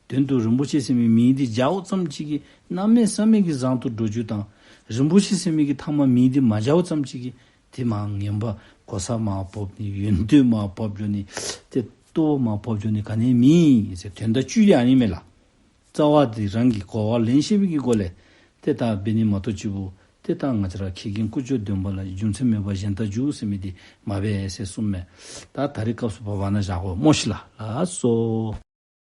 དོན་དུ་རིན་པོ་ཆེ་ཟེར་མི་མིང་འདི་སྦྱརཝ་ཙམ་ཅིག་གིས་གནམ་མེད་ས་མེད་ཀྱི་བཟང་དུ་འགྲོ་རྒྱུ་དང་རིན་པོ་ཆེ་ཟེར་མི་གི་ཐ་མ་མིང་འདི་མ་སྦྱརཝ་ཙམ་ཅིག་གིས་དེ་མར་ངན་པ་གོ་ས་མར་བབ་ནི་ཡོན་ཏན་མར་བབ་འགྱོ་ནི་ཏེ་ལྟོ་མར་བབ་འགྱོ་ནི་ག་ནི་མེད་ཟེར་དོན་དག་བཅུད་འདི་ཨ་ནི་མས་ལགས། རྩ་བ་འདི་རང་གིས་གོ་བ་ལེན་ཤེས་པའི་གི་སྒོ་ལས་ཏེ་ད་འབད་ནི་མ་གཏོགས་ཅིག་པོ་ཏེ་ད་ང་བཅས་ར་ཁེ་རྒན་ཀུ་ཅོ་འདོན་པ་ལ་རྒྱུ་མཚན་མེད་པར་གཞན་དག་རྒྱུག་ཟེར་མི་འདི་མ་འབད་ཟེར་གསུངམ་མས། ད་ད་རིས་སྐབས་སུ་བབ་པ་ན་བཞག་དགོ་སྨོ་ཤིག་ལགས། ལགས་སོ།